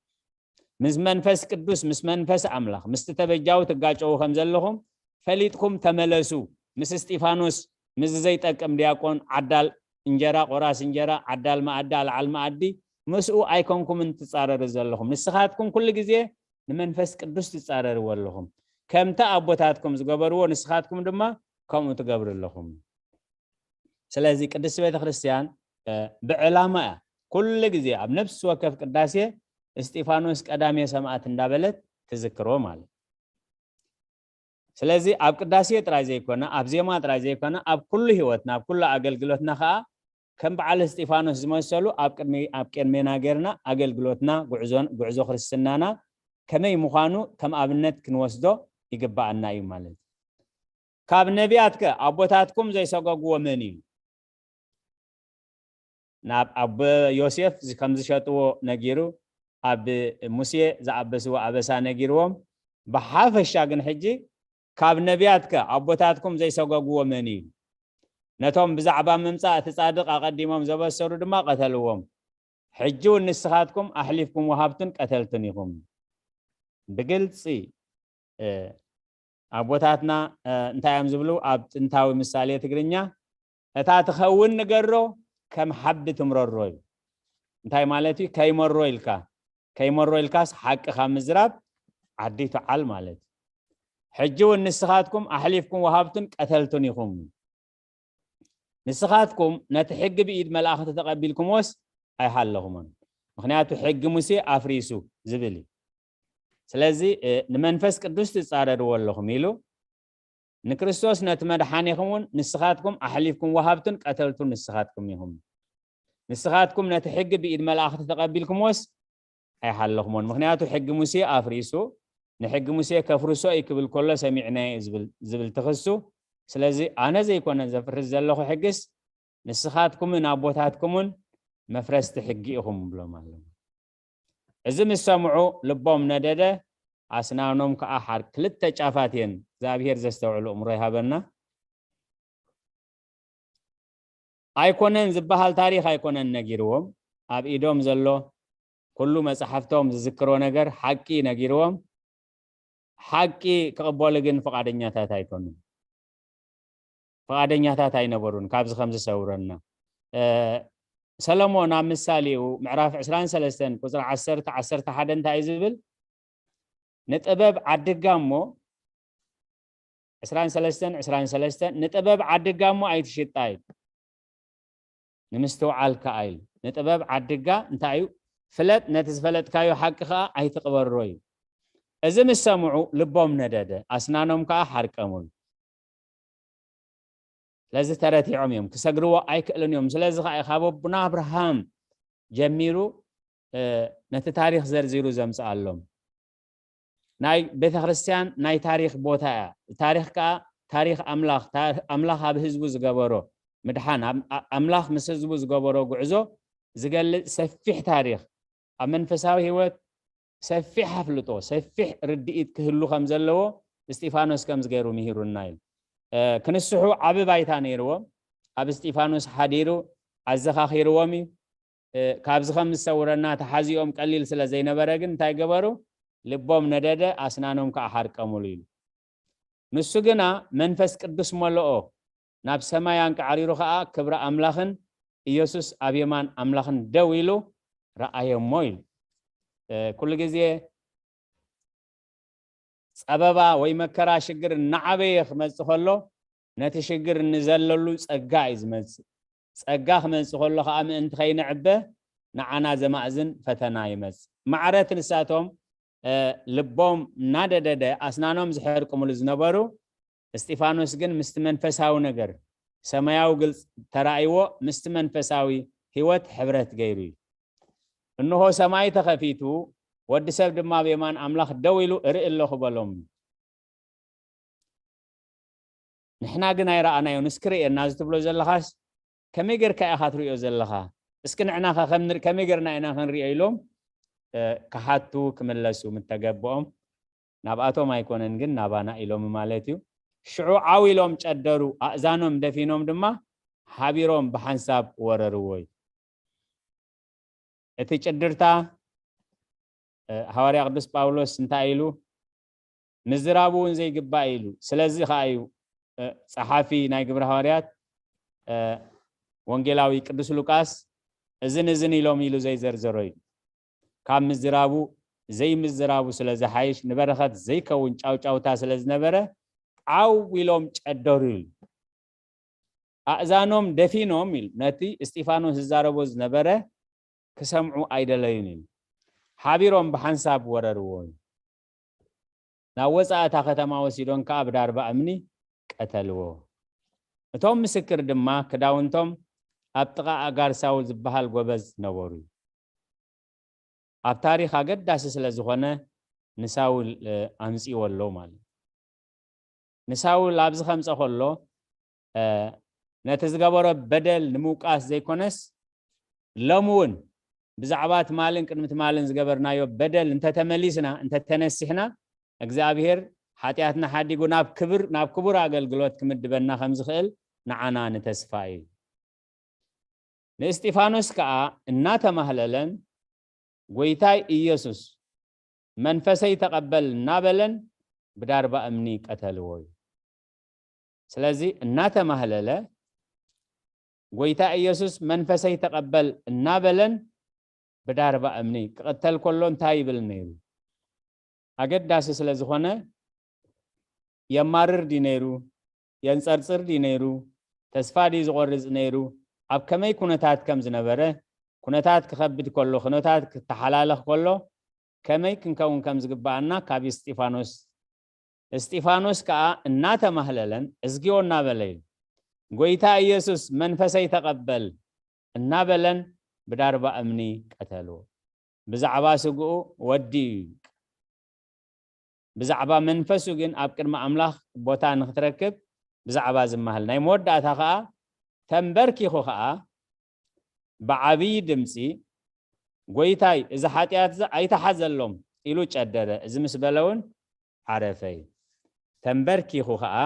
ምስ መንፈስ ቅዱስ፣ ምስ መንፈስ ኣምላኽ፣ ምስቲ ተበጃዊ ትጋጨው ከም ዘለኹም ፈሊጥኩም ተመለሱ። ምስ እስጢፋኖስ፣ ምስ ዘይጠቅም ዲያቆን፣ ዓዳል እንጀራ፣ ቆራስ እንጀራ፣ ዓዳል መኣዲ፣ ኣልዓል መኣዲ፣ ምስኡ ኣይኮንኩምን ትጻረሩ ዘለኹም። ንስኻትኩም ኩሉ ግዜ ንመንፈስ ቅዱስ ትጻረርዎ ኣለኹም። ከምቲ ኣቦታትኩም ዝገበርዎ ንስኻትኩም ድማ ከምኡ ትገብሩ ኣለኹም። ስለዚ ቅድስቲ ቤተ ክርስቲያን፣ እ፣ ብዕላማ እያ ኩሉ ግዜ ኣብ ነፍሲ ወከፍ ቅዳሴ እስጢፋኖስ ቀዳሜ ሰማዕት እንዳበለት ትዝክሮ ማለት። ስለዚ ኣብ ቅዳሴ ጥራይ ዘይኮነ፣ ኣብ ዜማ ጥራይ ዘይኮነ፣ ኣብ ኩሉ ህይወትና፣ ኣብ ኩሉ ኣገልግሎትና ከኣ ከም በዓል እስጢፋኖስ ዝመሰሉ ኣብ ቅድሚ-፣ ኣብ ቅድሜና ጌርና ኣገልግሎትና፣ ጉዕዞን-፣ ጉዕዞ ክርስትናና ከመይ ምዃኑ ከም ኣብነት ክንወስዶ ይግባኣና እዩ ማለት እዩ። ካብ ነቢያትከ ኣቦታትኩም ዘይሰገግዎ መን እዩ? ናብ ኣቦ ዮሴፍ ዝ-፣ ከም ዝሸጥዎ ነጊሩ፣ ኣብ ሙሴ ዝኣበስዎ ኣበሳ ነጊርዎም። ብሓፈሻ ግን ሕጂ ካብ ነቢያትከ ኣቦታትኩም ዘይሰገግዎ መን እዩ? ነቶም ብዛዕባ ምምጻእ እቲ ጻድቕ ኣቐዲሞም ዘበሰሩ ድማ ቀተልዎም። ሕጂ እውን ንስኻትኩም ኣሕሊፍኩም ወሃብቱን ቀተልቱን ኢኹም። ብግልጺ፣ እ፣ ኣቦታትና፣ እ፣ እንታይ እዮም ዝብሉ? ኣብ ጥንታዊ ምሳሌ ትግርኛ፣ "እታ ትኸውን ንገሮ ከም ሓቢ ትምረሮ" እዩ። እንታይ ማለት እዩ? ከይመሮ ኢልካ፣ ከይመሮ ኢልካስ ሓቂ ካብ ምዝራብ ዓዲ ትዓል ማለት እዩ። ሕጂ እውን ንስኻትኩም ኣሕሊፍኩም ወሃብቱን ቀተልቱን ኢኹም። ንስኻትኩም ነቲ ሕጊ ብኢድ መላእኽቲ ተቐቢልኩምዎስ ኣይሃለኹሞን። ምኽንያቱ ሕጊ ሙሴ ኣፍሪሱ ዝብል እዩ። ስለዚ፣ እ፣ ንመንፈስ ቅዱስ ትጻረርዎ ኣለኹም ኢሉ፣ ንክርስቶስ ነቲ መድሓኒኹም እውን ንስኻትኩም ኣሕሊፍኩም ወሃብቱን ቀተልቱን ንስኻትኩም ኢኹም። ንስኻትኩም ነቲ ሕጊ ብኢድ መላእኽቲ ተቐቢልኩምዎስ ኣይሃለኹሞን። ምኽንያቱ ሕጊ ሙሴ ኣፍሪሱ፣ ንሕጊ ሙሴ ከፍርሶ እዩ ክብል ከሎ ሰሚዕናዮ እዩ ዝብል፣ ዝብል ትኽሱ። ስለዚ ኣነ ዘይኮነ ዘፍርስ ዘለኹ ሕግስ ንስኻትኩምን ኣቦታትኩምን መፍረስቲ ሕጊ ኢኹም ብሎም ኣለዉ። እዚ ምስ ሰምዑ ልቦም ነደደ፣ ኣስናኖም ከኣ ሓር-፣ ክልተ ጫፋት እየን። እግዚኣብሔር ዘስተውዕሉ እምሮ ይሃበና። ኣይኮነን ዝበሃል ታሪኽ ኣይኮነን ነጊርዎም። ኣብ ኢዶም ዘሎ ኩሉ መጻሕፍቶም ዝዝክሮ ነገር ሓቂ ነጊርዎም። ሓቂ ክቕበሉ ግን ፍቓደኛታት ኣይኮኑን። ፍቓደኛታት ኣይነበሩን። ካብዚ ከም ዝሰውረና፣ እ፣ ሰለሞን ኣብ ምሳሌኡ ምዕራፍ ዕስራን ሰለስተን ቁጽሪ ዓሰርተ፣ ዓሰርተ ሓደ እንታይ እዩ ዝብል? "ንጥበብ ዓድጋ እሞ" ዕስራን ሰለስተን ዕስራን ሰለስተን "ንጥበብ ዓድጋ እሞ ኣይትሽጣ" እዩ። ንምስትውዓል ከኣ ኢሉ። "ንጥበብ ዓድጋ እንታይ እዩ? ፍለጥ፣ ነቲ ዝፈለጥካዮ ሓቂ ከኣ ኣይትቕበሮ" እዩ። እዚ ምስ ሰምዑ ልቦም ነደደ፣ ኣስናኖም ከኣ ሓርቀሙሉ። ስለዚ ተረቲዖም እዮም፣ ክሰግርዎ ኣይክእልን እዮም። ስለዚ ከኣ እዩ ካብ ኣቦና ኣብርሃም ጀሚሩ፣ እ፣ ነቲ ታሪኽ ዘርዚሩ ዘምጽኣሎም። ናይ ቤተ ክርስቲያን ናይ ታሪኽ ቦታ እያ። ታሪኽ ከኣ ታሪኽ ኣምላኽ፣ ታ-፣ ኣምላኽ ኣብ ህዝቡ ዝገበሮ ምድሓን፣ ኣም-፣ ኣ-፣ ኣምላኽ ምስ ህዝቡ ዝገበሮ ጉዕዞ ዝገልጽ ሰፊሕ ታሪኽ፣ ኣብ መንፈሳዊ ህይወት ሰፊሕ ኣፍልጦ፣ ሰፊሕ ርድኢት ክህሉ ከም ዘለዎ እስጢፋኖስ ከም ዝገይሩ ምሂሩና እዩ። እ፣ ክንስሑ ዓቢ ባይታ ነይርዎም። ኣብ እስጢፋኖስ ሓዲሩ ኣዘኻኺርዎም እዩ። እ፣ ካብዚ ከም ዝሰውረና ተሓዚኦም ቀሊል ስለ ዘይነበረ ግን እንታይ ገበሩ? ልቦም ነደደ፣ ኣስናኖም ከኣ ሓርቀሙሉ ኢሉ። ንሱ ግና መንፈስ ቅዱስ መለኦ፣ ናብ ሰማይ ኣንቃዕሪሩ ከኣ ክብሪ ኣምላኽን ኢየሱስ ኣብ የማን ኣምላኽን ደው ኢሉ ረኣዮሞ ኢሉ። እ፣ ኩሉ ግዜ ጸበባ ወይ መከራ ሽግር እናዓበየ ክመጽእ ከሎ፣ ነቲ ሽግር እንዘለሉ ጸጋ እዩ ዝመጽእ። ጸጋ ክመጽእ ከሎ ከኣ ምእንቲ ከይንዕበ ንዓና ዘማእዝን ፈተና ይመጽእ። ማዕረት ንሳቶም፣ እ፣ ልቦም እናደደደ ኣስናኖም ዝሕርቅምሉ ዝነበሩ፣ እስጢፋኖስ ግን ምስቲ መንፈሳዊ ነገር፣ ሰማያዊ ግልጽ ተራእይዎ፣ ምስቲ መንፈሳዊ ህይወት ሕብረት ገይሩ እዩ። "እንሆ ሰማይ ተኸፊቱ፣ ወዲ ሰብ ድማ ኣብ የማን ኣምላኽ ደው ኢሉ እርኢ ኣለኹ" በሎም። ንሕና ግን ኣይረኣናዮን። "እስኪ ርእየና፣ እዚ ትብሎ ዘለኻስ ከመይ ጌርካ ኢኻ ትርእዮ ዘለኻ? እስኪ ንሕና ኸ ከም ንር-፣ ከመይ ጌርና ኢና ክንርእዮ?" ኢሎም፣ እ፣ ክሓቱ ክምለሱ ምተገብኦም፣ ናብኣቶም ኣይኮነን ግን ናባና ኢሎም ማለት እዩ። ሽዑ ዓው ኢሎም ጨደሩ፣ ኣእዛኖም ደፊኖም ድማ ሓቢሮም ብሓንሳብ ወረርዎ እዩ። እቲ ጭድርታ፣ እ፣ ሃዋርያ ቅዱስ ጳውሎስ እንታይ ኢሉ? "ምዝራቡ እውን ዘይግባእ" ኢሉ። ስለዚ ከኣ እዩ፣ እ፣ ጸሓፊ ናይ ግብረ ሃዋርያት፣ እ፣ ወንጌላዊ ቅዱስ ሉቃስ "እዝን እዝን" ኢሎም ኢሉ ዘይዘርዘሮ እዩ። ካብ ምዝራቡ ዘይምዝራቡ ስለ ዝሓይሽ፣ ንበረኸት ዘይከውን ጫውጫውታ ስለ ዝነበረ፣ ዓው ኢሎም ጨደሩ ኢሉ። ኣእዛኖም ደፊኖም ኢሉ፣ ነቲ እስጢፋኖስ ዝዛረቦ ዝነበረ ክሰምዑ ኣይደለዩን ኢሉ። ሓቢሮም ብሓንሳብ ወረርዎ ኢሉ። ናብ ወጻኢ እታ ከተማ ወሲዶም ከኣ ብዳርባ እምኒ ቀተልዎ። እቶም ምስክር ድማ ክዳውንቶም ኣብ ጥቓ ኣጋር ሳውል ዝበሃል ጎበዝ ነበሩ። ኣብ ታሪኽ ኣገዳሲ ስለ ዝኾነ ንሳውል፣ እ፣ ኣምጺእዎ ኣሎ ማለት እዩ። ንሳውል ኣብዚ ከምጸ ከሎ፣ እ፣ ነቲ ዝገበሮ በደል ንምውቃስ ዘይኮነስ፣ ሎሚ እውን ብዛዕባ ትማልን ቅድሚ ትማልን ዝገበርናዮ በደል እንተተመሊስና፣ እንተተነሲሕና፣ እግዚኣብሔር ሓጢኣትና ሓዲጉ ናብ ክብር፣ ናብ ክቡር ኣገልግሎት ክምድበና ከም ዝኽእል ንዓና ንተስፋ እዩ። ንእስጢፋኖስ ከኣ እናተማህለለን፣ "ጐይታይ ኢየሱስ፣ መንፈሰይ ተቐበል" እናበለን ብዳርባ እምኒ ቀተልዎ እዩ። ስለዚ እናተማህለለ፣ "ጐይታ ኢየሱስ፣ መንፈሰይ ተቐበል" እናበለን ብዳርባ እምኒ ክቕተል ከሎ እንታይ ይብል ነይሩ? ኣገዳሲ ስለ ዝኾነ፣ የማርር ድዩ ነይሩ? የንጸርጽር ድዩ ነይሩ? ተስፋ ድዩ ዝቖርጽ ነይሩ? ኣብ ከመይ ኩነታት ከም ዝነበረ፣ ኩነታት ክኸብድ ከሎ፣ ኩነታት ክተሓላለኽ ከሎ፣ ከመይ ክንከውን ከም ዝግብኣና ካብ እስጢፋኖስ፣ እስጢፋኖስ ከኣ እናተማህለለን እዝግዮ እናበለ እዩ። "ጐይታ ኢየሱስ፣ መንፈሰይ ተቐበል" እናበለን ብዳርባ እምኒ ቀተልዎ። ብዛዕባ ስግኡ ወዲ እዩ። ብዛዕባ መንፈሱ ግን ኣብ ቅድሚ ኣምላኽ ቦታ ንኽትረክብ ብዛዕባ ዝማህል። ናይ መወዳእታ ኸኣ ተንበርኪኹ ኸኣ ብዓብዪ ድምጺ፣ "ጐይታይ፣ እዚ ሓጢኣት እዚ ኣይተሓዘሎም" ኢሉ ጨደረ። እዚ ምስ በለ እውን ዓረፈ እዩ። ተንበርኪኹ ኸኣ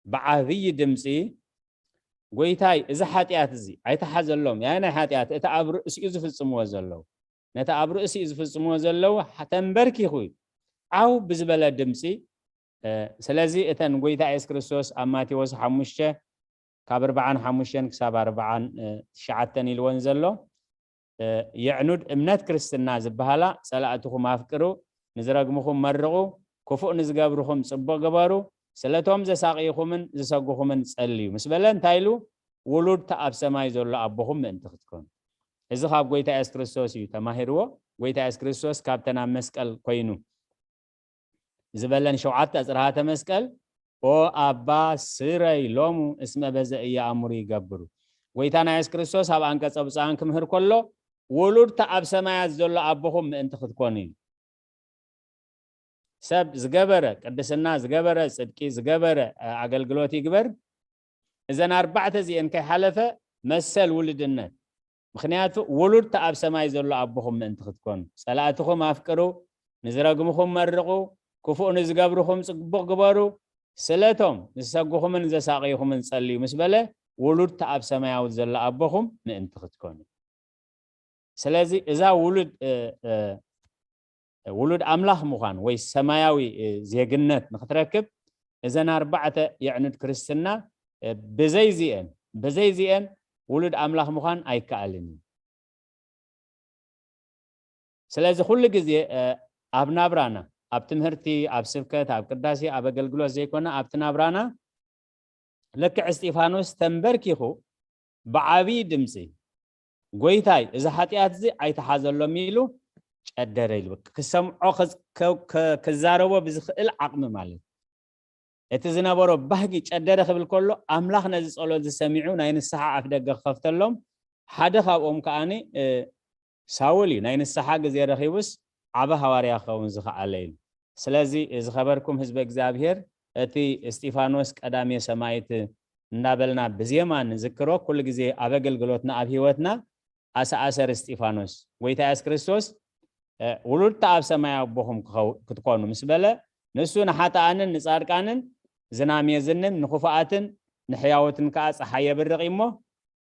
ብዓብዪ ድምጺ፣ "ጐይታይ፣ እዚ ሓጢኣት እዚ ኣይተሓዘሎም።" ያናይ ሓጢኣት? እቲ ኣብ ርእሲኡ ዝፍጽምዎ ዘለዉ። ነቲ ኣብ ርእሲኡ ዝፍጽምዎ ዘለዉ ሓ-፣ ተንበርኪኹ እዩ። ዓው ብዝበለ ድምፂ። ስለዚ እተን ጎይታ የሱስ ክርስቶስ ኣብ ማቴዎስ ሓሙሽተ ካብ ኣርባዓን ሓሙሽተን ክሳብ ኣርባዓን ትሽዓተን ኢልወን ዘሎ የዕኑድ እምነት ክርስትና ዝበሃላ፣ ጸላእትኹም ኣፍቅሩ፣ ንዝረግምኹም መርቑ፣ ክፉእ ንዝገብርኹም ጽቡቕ ግበሩ፣ ስለቶም ዘሳቕይኹምን ዝሰጉኹምን ጸልዩ ምስ በለ እንታይ ኢሉ? ውሉድ እቲ ኣብ ሰማይ ዘሎ ኣቦኹም ምእንቲ ክትኮኑ። እዚ ካብ ጎይታ የሱስ ክርስቶስ እዩ ተማሂርዎ። ጎይታ የሱስ ክርስቶስ ካብተን ኣብ መስቀል ኮይኑ ዝበለን ሸውዓተ ኣጽርሃተ መስቀል፣ "ኦ ኣባ ስረይ ሎሙ እስመ በዘ እያእምሩ ይገብሩ።" ጎይታና የሱስ ክርስቶስ ኣብ ኣንቀጸ ብፁዓን ክምህር ከሎ፣ ውሉድ እቲ ኣብ ሰማያት ዘሎ ኣቦኹም ምእንቲ ክትኮኑ እዩ። ሰብ ዝገበረ፣ ቅድስና ዝገበረ፣ ጽድቂ ዝገበረ፣ ኣገልግሎት ይግበር፣ እዘን ኣርባዕተ እዚኤን ከይሓለፈ መሰል ውልድነት። ምኽንያቱ ውሉድ እቲ ኣብ ሰማይ ዘሎ ኣቦኹም ምእንቲ ክትኮኑ። ጸላእትኹም ኣፍቅሩ፣ ንዝረግምኹም መርቑ፣ ክፉእ ንዝገብርኹም ጽቡቕ ግበሩ፣ ስለቶም ዝሰጉኹምን ዘሳቕይኹምን ጸልዩ ምስ በለ፣ ውሉድ እቲ ኣብ ሰማያዊ ዘሎ ኣቦኹም ምእንቲ ክትኮኑ። ስለዚ እዛ ውሉድ፣ እ፣ እ፣ ውሉድ ኣምላኽ ምዃን ወይ ሰማያዊ፣ እ፣ ዜግነት ንኽትረክብ እዘን ኣርባዕተ የዕኑድ ክርስትና፣ እ፣ ብዘይዚኤን፣ ብዘይዚኤን ውሉድ ኣምላኽ ምዃን ኣይከኣልን እዩ። ስለዚ ኩሉ ግዜ፣ እ፣ ኣብ ናብራና፣ ኣብ ትምህርቲ፣ ኣብ ስብከት፣ ኣብ ቅዳሴ፣ ኣብ ኣገልግሎት ዘይኮነ ኣብቲ ናብራና ልክዕ እስጢፋኖስ ተንበርኪኹ ብዓብዪ ድምፂ፣ "ጎይታይ፣ እዚ ሓጢኣት እዚ ኣይተሓዘሎም" ኢሉ ጨደረ ኢሉ። ክሰምዖ፣ ክዝ-፣ ከ-፣ ከ-፣ ክዛረቦ ብዝኽእል ዓቕሚ ማለት። እቲ ዝነበሮ ባህጊ ጨደረ ክብል ከሎ፣ ኣምላኽ ነዚ ጸሎት ዝሰሚዑ ናይ ንስሓ ኣፍ ደገ ክኸፍተሎም፣ ሓደ ካብኦም ከኣኒ፣ እ፣ ሳውል እዩ። ናይ ንስሓ ግዜ ረኺቡስ ዓቢ ሃዋርያ ክኸውን ዝኸኣለ እዩ። ስለዚ ዝኸበርኩም ህዝበ እግዚኣብሔር፣ እቲ እስጢፋኖስ ቀዳሜ ሰማዕት እናበልና ብዜማ ንዝክሮ፣ ኩሉ ግዜ ኣብ ኣገልግሎትና፣ ኣብ ህይወትና ኣሰኣሰር እስጢፋኖስ፣ ጎይታ የሱስ ክርስቶስ፣ እ፣ ውሉድቲ ኣብ ሰማይ ኣቦኹም ክኸው-፣ ክትኮኑ ምስ በለ፣ ንሱ ንሓጥኣንን ንጻድቃንን ዝናም የዝንም፣ ንኽፉኣትን ንሕያዎትን ከኣ ጸሓይ የብርቕ እዩ እሞ፣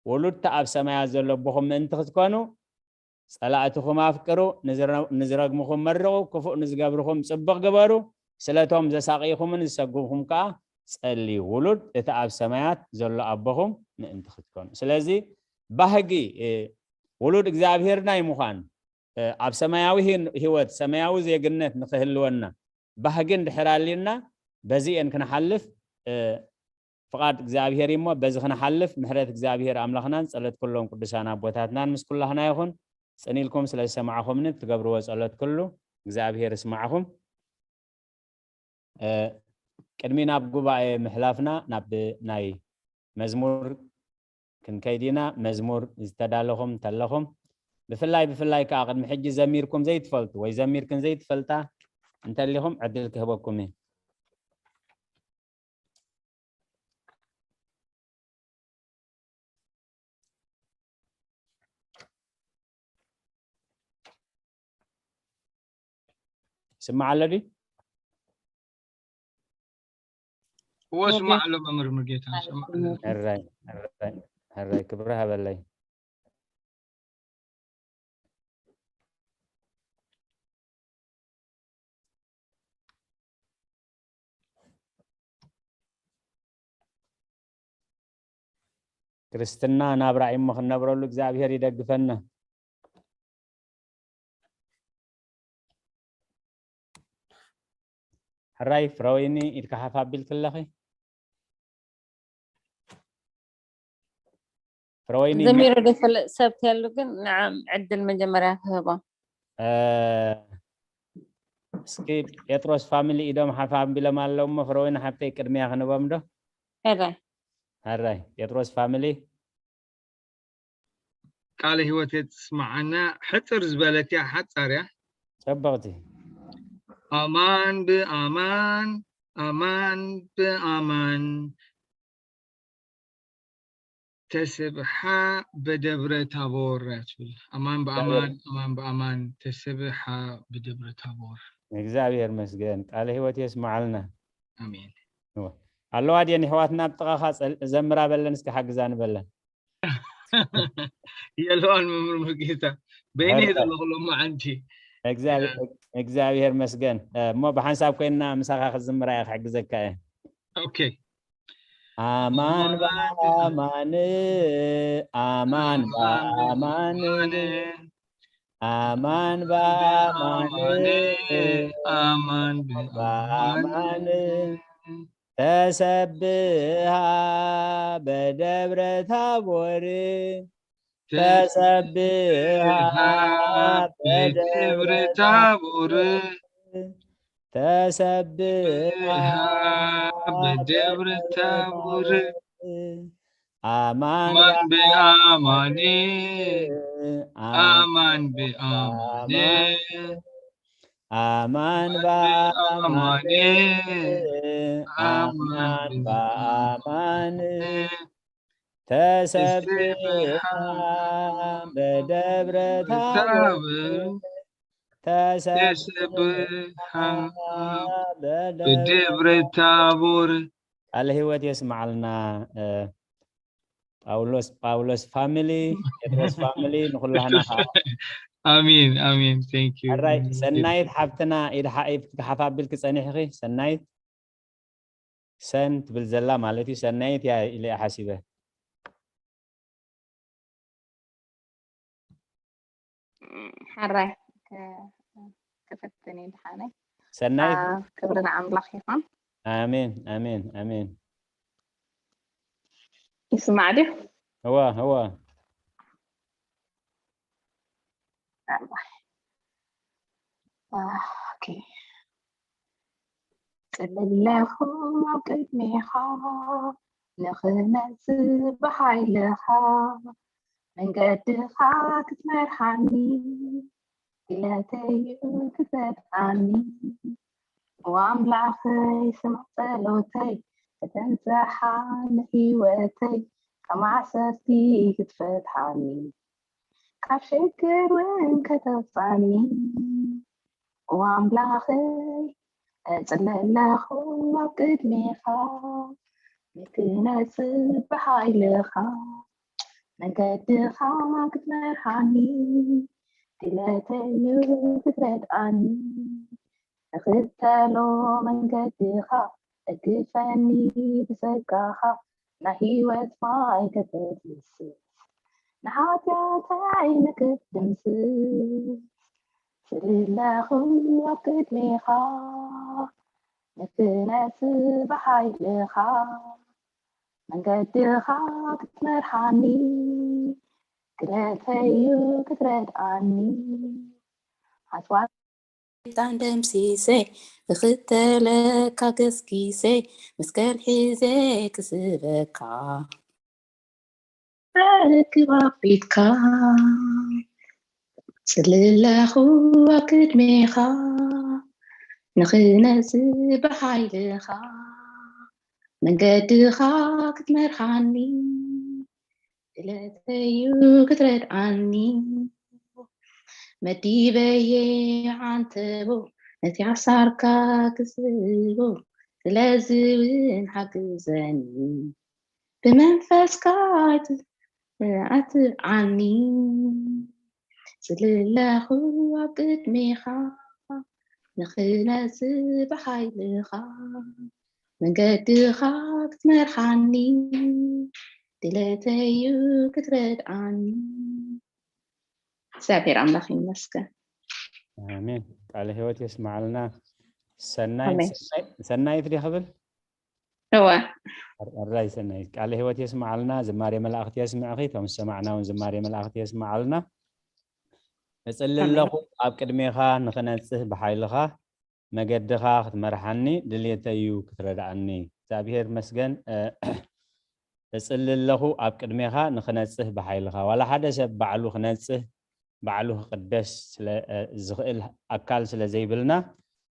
ውሉድቲ ኣብ ሰማያት ዘሎ ኣቦኹም ምእንቲ ክትኮኑ፣ ጸላእትኹም ኣፍቅሩ፣ ንዝረ-፣ ንዝረግምኹም መርቑ፣ ክፉእ ንዝገብርኹም ጽቡቕ ግበሩ፣ ስለቶም ዘሳቕይኹምን ዝሰጉኹም ከኣ ጸልዩ፣ ውሉድ እቲ ኣብ ሰማያት ዘሎ ኣቦኹም ምእንቲ ክትኮኑ። ስለዚ ባህጊ፣ እ፣ ውሉድ እግዚኣብሔር ናይ ምዃን፣ እ፣ ኣብ ሰማያዊ ህን-፣ ህይወት፣ ሰማያዊ ዜግነት ንኽህልወና ባህጊ እንድሕር ኣልዩና፣ በዚኤን ክንሓልፍ፣ እ፣ ፍቓድ እግዚኣብሔር እዩ እሞ፣ በዚ ክንሓልፍ ምሕረት እግዚኣብሔር ኣምላኽናን ጸሎት ኩሎም ቅዱሳን ኣቦታትናን ምስ ኩላህና ይኹን። ጽን ኢልኩም ስለ ዝሰማዕኹምኒ፣ ብትገብርዎ ጸሎት ኩሉ እግዚኣብሔር ይስማዕኹም። እ፣ ቅድሚ ናብ ጉባኤ ምሕላፍና፣ ናብ ናይ መዝሙር ክንከይድ ኢና። መዝሙር ዝተዳለኹም እንተለኹም፣ ብፍላይ፣ ብፍላይ ከኣ ቅድሚ ሕጂ ዘሚርኩም ዘይትፈልጡ ወይ ዘሚርክን ዘይትፈልጣ እንተሊኹም ዕድል ክህበኩም እየ። ይስማዕ ኣሎ ድዩ? እዎ፣ ስማዕ ኣሎ መምህር ሙሉጌታ፣ ስማዕ ኣሎ። ሕራይ፣ ሕራይ፣ ሕራይ፣ ክብሪ ሃበለይ። ክርስትና ናብራ እዩ እሞ ክንነብረሉ እግዚኣብሔር ይደግፈና። ሕራይ ፍረወይኒ፣ ኢድካ ሓፍ ኣቢልኪ ኣለኺ። ፍረወይኒ፣ ዘሚሩ ዘይፈልጥ ሰብ ተሉ ግን ንዓም ዕድል መጀመርያ ክህቦ። እ፣ እስኪ ጴጥሮስ ፋሚሊ ኢዶም ሓፍ ኣቢሎም ኣለዉ እሞ፣ ፍረወይኒ ሓብተይ ቅድሚያ ክንቦም ዶ? ሕራይ። ሕራይ፣ ጴጥሮስ ፋሚሊ። ቃለ ህይወት የስምዓና። ሕጽር ዝበለት እያ፣ ሓጻር እያ። ጸበቕቲ። ኣማን ብኣማን፣ ኣማን ብኣማን ተስብሓ በደብረ ታቦር እያ ትብል። ኣማን ብኣማን፣ ኣማን ብኣማን ተስብሓ በደብረ ታቦር። እግዚኣብሔር መስገን፣ ቃለ ህይወት የስምዓልና። ኣሜን። እወ። ኣለዋ ድየን የሕዋትና ኣብ ጥቓኻ ጸል-፣ ዘምራ በለን እስኪ ሓግዛ ንበለን። የለዋን መምህር ሙሉጌታ። በይነይ በቃ። ዘለኹ ሎማዓንቲ። እግዚኣብሔር መስገን። እሞ ብሓንሳብ ኮይንና ምሳኻ ክዝምራ እየ ክሕግዘካ እየ። ኦኬ። ኣማን ብኣማን፣ ኣማን ብኣማን፣ ኣማን ብኣማን፣ ኣማን ብኣማን፣ ተሰብሃ በደብረ ታቦር፣ ተሰብሃ በደብረ ታቦር፣ ተሰብሃ በደብረ ታቦር፣ ኣማን ኣማን ብኣማን፣ ኣማን ብኣማን፣ ኣማን ብኣማን፣ ኣማን ብኣማን፣ ተሰብሃ በደብረ ታቦር፣ ተሰብሃ በደብረ ታቦር። ቃለ ህይወት የስምዓልና። ጳውሎስ ጳውሎስ ፋሚሊ፣ ጴጥሮስ ፋሚሊ፣ ንኩላህና ከዓ። ኣሜን ኣሜን። Thank you። ኣራይ ሰናይት ሓብትና ኢድ ሓ- ኢድ ሓፍ ኣቢልኪ ጸኒሕኺ። ሰናይት ሰን ትብል ዘላ ማለት እዩ። ሰናይት እያ ኢለ እየ ሓሲበ። ሓራይ ክፍትን እዩ ድሓነይ። ሰናይት ክብሪ ንኣምላኽ ይኹን። ኣሜን ኣሜን ኣሜን። ይስማዕ ድዩ? እወ እወ። ኣርባይ። ኦኬ። ጽልለኹ ኣብ ቅድሜኻ ንኽመጽእ ብሓይልኻ መንገድኻ ክትመርሓኒ ክለተዩ ክትረድኣኒ ኣምላኸይ ስማዕ ጸሎተይ ከተንጽሓ ንህይወተይ ካብ ማእሰርቲ ክትፈትሓኒ ካብ ሽግር እውን ከተውጻኒ ኣምላኸይ እጽሊ ኣለኹ ኣብ ቅድሜኻ ንክነጽብ ብሓይልኻ መንገድኻ ክትመርሓኒ ክለተዩ ክትረድኣኒ እኽተሎ መንገድኻ እግፈኒ ብጸጋኻ ናይ ህይወት ማይ ከተፍስስ ንሓጢኣተይ ንክትድምስስ ስልለኹ ኣብ ቅድሜኻ ንክነጽብ ብሓይልኻ መንገድኻ ክትመርሓኒ ክለተዩ ክትረድኣኒ ኣስዋር ሰይጣን ደምሲሰ ክኽተለካ ገስጊሰ መስቀል ሒዘ ክስበካ ርክብ ኣቢትካ ጽልለኹ ኣብ ቅድሜኻ ንኽነጽ ብሓይልኻ መንገድኻ ክትመርሓኒ ድለተዩ ክትረድኣኒ መዲበየ ዓንተቦ ነቲ ሓሳርካ ክስቦ ስለዚ እውን ሓግዘኒ ብመንፈስካ ኣትዓኒ ጽልለኹ ኣብ ቅድሜኻ ንኽነጽ ብሓይልኻ መንገድኻ ክትመርሓኒ ድለተዩ ክትረድኣኒ እግዚኣብሔር ኣምላኽ ይመስገን። ኣሜን። ቃለ ህይወት የስምዓልና። ሰናይት ሰናይት ዲ ክብል እወ ኣራይ ሰናይት ቃለ ህይወት የስምዓልና። ዝማሬ መላእኽቲ የስምዕኺ። እቶም ዝሰማዕና እውን ዝማሬ መላእኽቲ የስምዓልና። እጽሊ ኣለኹ ኣብ ቅድሜኻ ንኽነጽህ ብሓይልኻ መገድኻ ክትመርሓኒ ድልየተይ እዩ ክትረድኣኒ እግዚኣብሔር መስገን እጽሊ ኣለኹ ኣብ ቅድሜኻ ንኽነጽህ ብሓይልኻ ዋላ ሓደ ሰብ ባዕሉ ክነጽህ ባዕሉ ክቅደስ ዝኽእል ኣካል ስለ ዘይብልና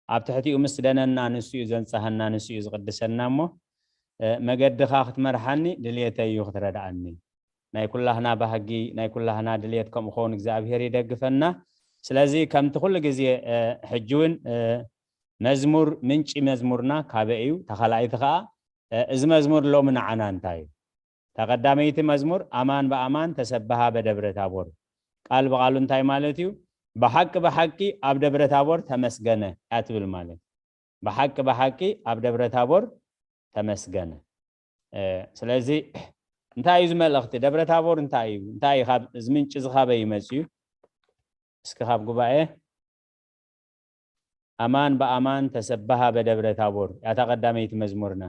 ኣብ ትሕቲኡ ምስ ደነና ንሱ እዩ ዘንጽሃና ንሱ እዩ ዝቅድሰና እሞ መገድኻ ክትመርሓኒ ድልየተይ እዩ ክትረድኣኒ ናይ ኩላህና ባህጊ ናይ ኩላህና ድልየት ከምኡ ኸውን እግዚኣብሄር ይደግፈና ስለዚ ከምቲ ኩሉ ግዜ ሕጂ እውን መዝሙር ምንጪ መዝሙርና ካበ እዩ ተኻላኣይቲ ከዓ እዚ መዝሙር ሎሚ ንዓና እንታይ እዩ ተቐዳመይቲ መዝሙር ኣማን ብኣማን ተሰብሃ በደብረ ታቦር ቃል ብቓሉ እንታይ ማለት እዩ ብሓቂ ብሓቂ ኣብ ደብረ ታቦር ተመስገነ እያ ትብል ማለት። ብሓቂ ብሓቂ ኣብ ደብረ ታቦር ተመስገነ። ስለዚ እንታይ እዩ ዝመልእኽቲ ደብረ ታቦር? እንታይ እዩ እንታይ ካብ እዚ ምንጭ ዝካበ ይመጽ እዩ? እስኪ ካብ ጉባኤ ኣማን ብኣማን ተሰብሃ በደብረ ታቦር ያታ ቀዳመይቲ መዝሙርና።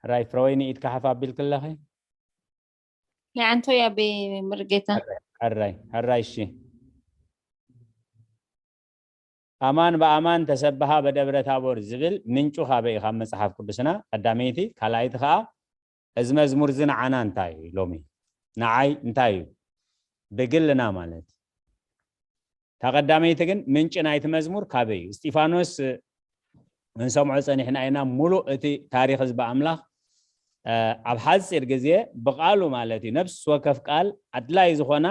ሕራይ ፍረወይኒ ኢድካ ሓፍ ኣቢልክለኺ። ንዓንቶ ያቤ ምርጌታ። ሕራይ ሕራይ እሺ። ኣማን ብኣማን ተሰብሃ በደብረ ታቦር ዝብል ምንጩ ካበይ እዩ? ካብ መጽሓፍ ቅዱስና ቀዳመይቲ፣ ካልኣይቲ ከዓ እዚ መዝሙር እዚ ንዓና እንታይ እዩ ሎሚ? ንዓይ እንታይ እዩ? ብግልና ማለት። እታ ቀዳመይቲ ግን ምንጪ ናይቲ መዝሙር ካበይ እዩ? እስጢፋኖስ እንሰምዖ ጸኒሕና ኢና። ሙሉእ እቲ ታሪኽ ህዝቢ ኣምላኽ ኣብ ሓፂር ግዜ ብቃሉ ማለት እዩ ነፍሲ ወከፍ ቃል ኣድላይ ዝኾና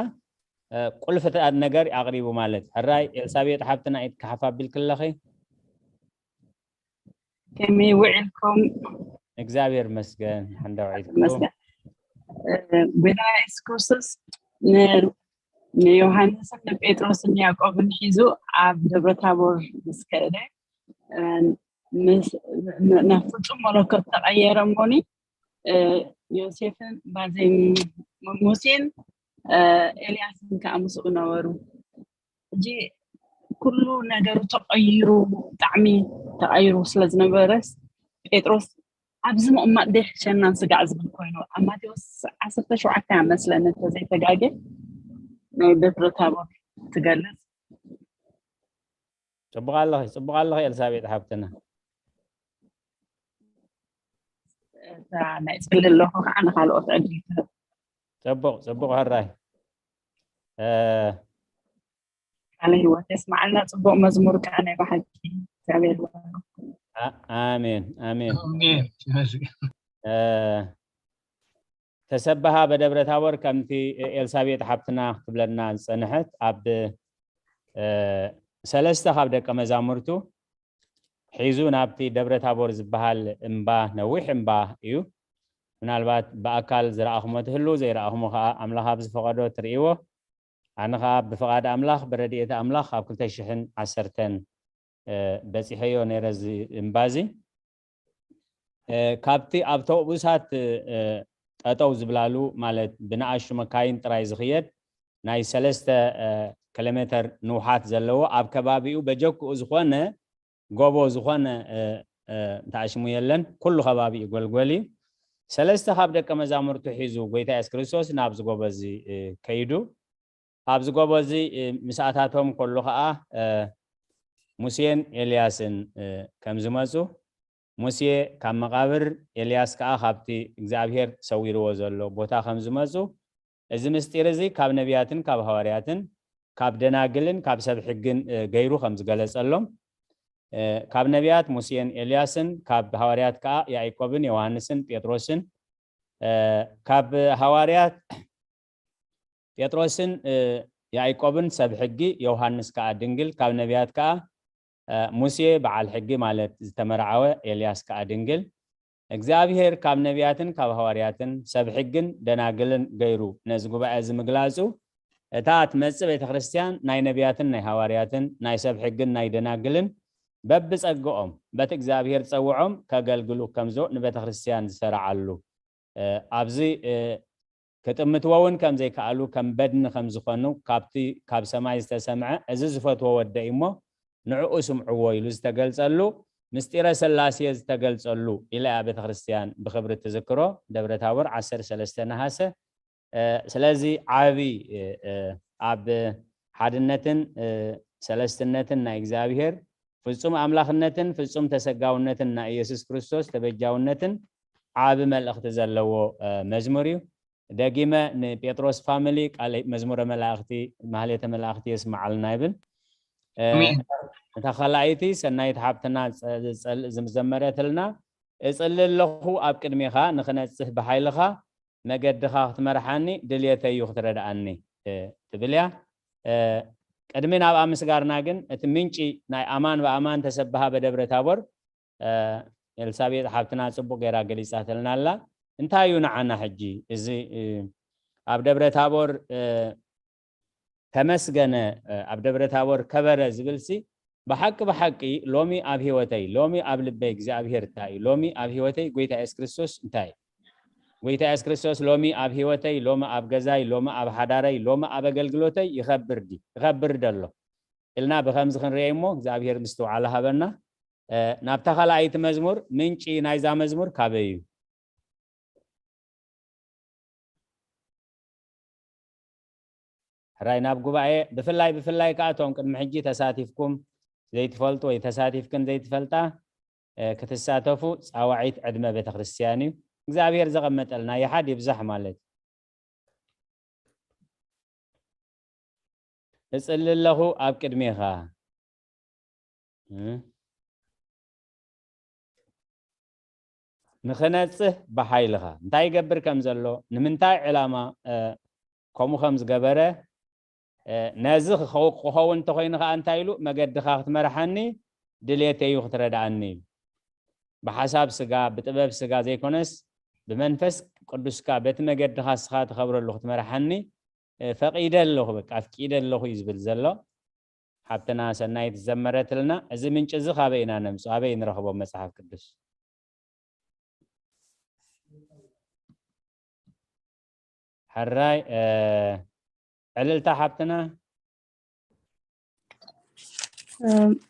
ቁልፍታት ነገር ኣቕሪቡ ማለት። ሕራይ ኤልሳቤጥ ሓብትና ኢድካ ሓፍ ኣቢልክለኺ። ከመይ ውዒልኩም? እግዚኣብሔር መስገን ሓንዳ ውዒልኩም። መስገን። ጎይታ የሱስ ክርስቶስ ን- ንዮሃንስን ንጴጥሮስን ያዕቆብን ሒዙ ኣብ ደብረ ታቦር ምስ ከደ፣ እ፣ ምስ- ን- ናብ ፍጹም መለኮት ተቐየረ እሞኒ፣ እ፣ ዮሴፍን ባዜን ሙሴን፣ እ፣ ኤልያስን ከኣ ምስኡ ነበሩ። ሕጂ ኩሉ ነገሩ ተቐይሩ፣ ብጣዕሚ ተቐይሩ ስለ ዝነበረስ፣ ጴጥሮስ ኣብዚ ምቕማጥ ዶ ይሕሸናን ስጋዕ ዝብል ኮይኑ፣ ኣብ ማቴዎስ ዓሰርተ ሸውዓተ እያ መስለኒ እንተዘይተጋጌ ናይ ደብረ ታቦር ትገልጽ። ጽቡቕ ኣለኺ፣ ጽቡቕ ኣለኺ ኤልሳቤጥ ሓብትና። እታ ናይ ጽሊ ኣለኹ ከዓ ንኻልኦት ዕድል ትህብ። ጽቡቕ፣ ጽቡቕ ሕራይ። እ፣ ቃለ ህይወት የስማዓልና። ጽቡቕ መዝሙር ከዓ ናይ ብሓቂ እግዚኣብሔር ይባርክ። ኣ-፣ ኣሜን፣ ኣሜን። ኣሜን። እ፣ ተሰብሃ በደብረ ታቦር ከምቲ ኤልሳቤጥ ሓብትና ክትብለና ዝጸንሐት ኣብ፣ እ፣ ሰለስተ ካብ ደቀ መዛሙርቱ ሒዙ ናብቲ ደብረ ታቦር ዝበሃል እምባ፣ ነዊሕ እምባ እዩ። ምናልባት ብኣካል ዝረኣኹሞ ትህልዉ፣ ዘይረኣኹሞ ከዓ ኣምላኽ ኣብ ዝፈቐዶ ትርእይዎ። ኣነ ከዓ ብፍቓድ ኣምላኽ፣ ብረድኤት ኣምላኽ ኣብ ክልተ ሽሕን ዓሰርተን፣ እ፣ በጺሐዮ ነይረ እዚ እምባ እዚ። እ፣ ካብቲ ኣብ ተውቡሳት፣ እ፣ ጠጠው ዝብላሉ፣ ማለት ብንኣሽቱ መካይን ጥራይ ዝኽየድ ናይ ሰለስተ፣ እ፣ ኪሎ ሜተር ንውሓት ዘለዎ፣ ኣብ ከባቢኡ በጀክኡ ዝኾነ ጎቦ ዝኾነ፣ እ፣ እ፣ እንተኣሽሙ የለን፣ ኩሉ ከባቢኡ ጎልጎል እዩ። ሰለስተ ካብ ደቀ መዛሙርቱ ሒዙ ጎይታ የሱስ ክርስቶስ ናብዚ ጎቦ እዚ፣ እ፣ ከይዱ። ኣብዚ ጎቦ እዚ፣ እ፣ ምስ ኣታቶም ከሎ ኸዓ፣ እ፣ ሙሴን ኤልያስን፣ እ፣ ከም ዝመጹ፣ ሙሴ ካብ መቓብር፣ ኤልያስ ከኣ ካብቲ እግዚኣብሔር ሰዊርዎ ዘሎ ቦታ ከም ዝመጹ፣ እዚ ምስጢር እዚ ካብ ነቢያትን ካብ ሃዋርያትን ካብ ደናግልን ካብ ሰብ ሕግን፣ እ፣ ገይሩ ከም ዝገለጸሎም፣ እ፣ ካብ ነቢያት ሙሴን ኤልያስን ካብ ሃዋርያት ከኣ ያዕቆብን ዮሃንስን ጴጥሮስን፣ እ፣ ካብ ሃዋርያት ጴጥሮስን፣ እ፣ ያዕቆብን ሰብ ሕጊ፣ ዮሃንስ ከኣ ድንግል፣ ካብ ነቢያት ከኣ፣ እ፣ ሙሴ በዓል ሕጊ ማለት ዝተመርዓወ፣ ኤልያስ ከኣ ድንግል። እግዚኣብሔር ካብ ነቢያትን ካብ ሃዋርያትን ሰብ ሕግን ደናግልን ገይሩ ነዚ ጉባኤ እዚ ምግላጹ፣ እታ ትመጽእ ቤተ ክርስቲያን ናይ ነቢያትን ናይ ሃዋርያትን ናይ ሰብ ሕግን ናይ ደናግልን በብጸግኦም በቲ እግዚኣብሔር ጸውዖም ከገልግሉ ከምዞ ንቤተ ክርስቲያን ዝሰርዓሉ፣ እ፣ ኣብዚ፣ እ፣ ክጥምትዎ እውን ከም ዘይከኣሉ፣ ከም በድኒ ከም ዝኾኑ ካብቲ ካብ ሰማይ ዝተሰምዐ፣ እዚ ዝፈትዎ ወደይ እሞ ንዕኡ ስምዕዎ ኢሉ ዝተገልጸሉ፣ ምስጢረ ሥላሴ ዝተገልጸሉ ኢላ እያ ቤተ ክርስቲያን ብኽብሪ ትዝክሮ። ደብረ ታቦር ዓሰርተ ሰለስተ ነሃሰ። እ፣ ስለዚ ዓቢ፣ እ፣ እ፣ ኣብ ሓድነትን፣ እ፣ ሰለስትነትን ናይ እግዚኣብሔር፣ ፍጹም ኣምላኽነትን ፍጹም ተሰጋውነትን ናይ ኢየሱስ ክርስቶስ ተበጃውነትን ዓቢ መልእኽቲ ዘለዎ፣ እ፣ መዝሙር እዩ። ደጊመ ንጴጥሮስ ፋሚሊ ቃል መዝሙረ መላእኽቲ፣ ማህሌተ መላእኽቲ የስምዓልና ይብል። እ፣ ኣሜን። እታ ካልኣይቲ ሰናይት ሓብትና ጸ-፣ ጸል-፣ ዝዘመረትልና፣ "እጽሊ ኣለኹ ኣብ ቅድሜኻ፣ ንኽነጽህ ብሓይልኻ፣ መገድኻ ክትመርሓኒ፣ ድልየተይ እዩ ክትረድኣኒ", እ፣ ትብል እያ። እ፣ ቅድሚ ናብኣ ምስጋርና ግን፣ እቲ ምንጪ ናይ ኣማን ብኣማን ተሰብሃ በደብረ ታቦር፣ እ፣ ኤልሳቤጥ ሓብትና ጽቡቕ ገይራ ገሊጻትልና ኣላ። እንታይ እዩ ንዓና ሕጂ እዚ ኣብ ደብረ ታቦር ተመስገነ ኣብ ደብረ ታቦር ከበረ ዝብልሲ ብሓቂ ብሓቂ ሎሚ ኣብ ህይወተይ ሎሚ ኣብ ልበይ እግዚኣብሔር እንታይ እዩ ሎሚ ኣብ ህይወተይ ጎይታ የሱስ ክርስቶስ እንታይ እዩ ጎይታ የሱስ ክርስቶስ ሎሚ ኣብ ህይወተይ ሎሚ ኣብ ገዛይ ሎሚ ኣብ ሓዳረይ ሎሚ ኣብ ኣገልግሎተይ ይኸብር ዲ ይኸብር ደሎ ኢልና ብከምዚ ክንርኤ እሞ እግዚኣብሔር ምስትውዓል ሃበና ናብታ ካልኣይቲ መዝሙር ምንጪ ናይዛ መዝሙር ካበይ እዩ ሕራይ ናብ ጉባኤ ብፍላይ ብፍላይ ከዓ እቶም ቅድሚ ሕጂ ተሳቲፍኩም ዘይትፈልጡ ወይ ተሳቲፍክን ዘይትፈልጣ ክትሳተፉ ፃዋዒት ዕድመ ቤተክርስትያን እዩ እግዚኣብሔር ዘቐመጠልና ይሓድ ይብዛሕ ማለት እፅሊ ኣለኹ ኣብ ቅድሜኻ ንኽነጽህ ብሓይልኻ እንታይ ይገብር ከም ዘሎ ንምንታይ ዕላማ ከምኡ ከም ዝገበረ ነዚ ክኸውን እንተኮይኑ ከዓ እንታይ ኢሉ መገድኻ ክትመርሓኒ ድሌተይ እዩ ክትረድኣኒ ኢሉ ብሓሳብ ስጋ ብጥበብ ስጋ ዘይኮነስ ብመንፈስ ቅዱስካ በቲ መገድኻ ስኻ ትኸብረሉ ክትመርሓኒ ፈቒደ ኣለኹ በቃ ኣፍቂደ ኣለኹ እዩ ዝብል ዘሎ ሓብትና ሰናይት ዝዘመረትልና እዚ ምንጪ እዚ ካበይ ኢና ነምፅኦ ኣበይ ንረኽቦ መፅሓፍ ቅዱስ ሕራይ ዕልልታ ሓብትና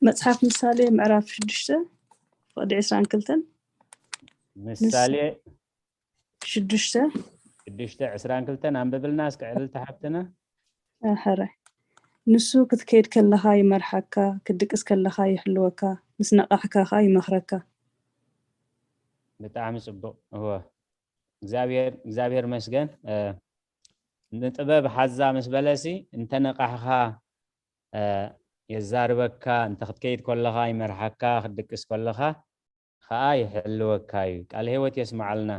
መፅሓፍ ምሳሌ ምዕራፍ ሽዱሽተ ፍቕዲ ዕስራን ክልተን ምሳሌ ሽዱሽተ ሽዱሽተ ዕስራን ክልተን ኣንብብልና እስከ ዕልልታ ሓብትና ሕራይ ንሱ ክትከይድ ከለኻ ይመርሓካ፣ ክትድቅስ ከለኻ ይሕልወካ፣ ምስ ነቓሕካ ኸኣ ይመኽረካ። ብጣዕሚ ጽቡቕ። እወ እግዚኣብሔር እግዚኣብሔር መስገን። ንጥበብ ሓዛ ምስ በለሲ እንተ ነቓሕኻ የዛርበካ፣ እንተ ክትከይድ ከለኻ ይመርሓካ፣ ክትድቅስ ከለኻ ኸኣ ይሕልወካ እዩ። ቃል ህይወት የስምዓልና።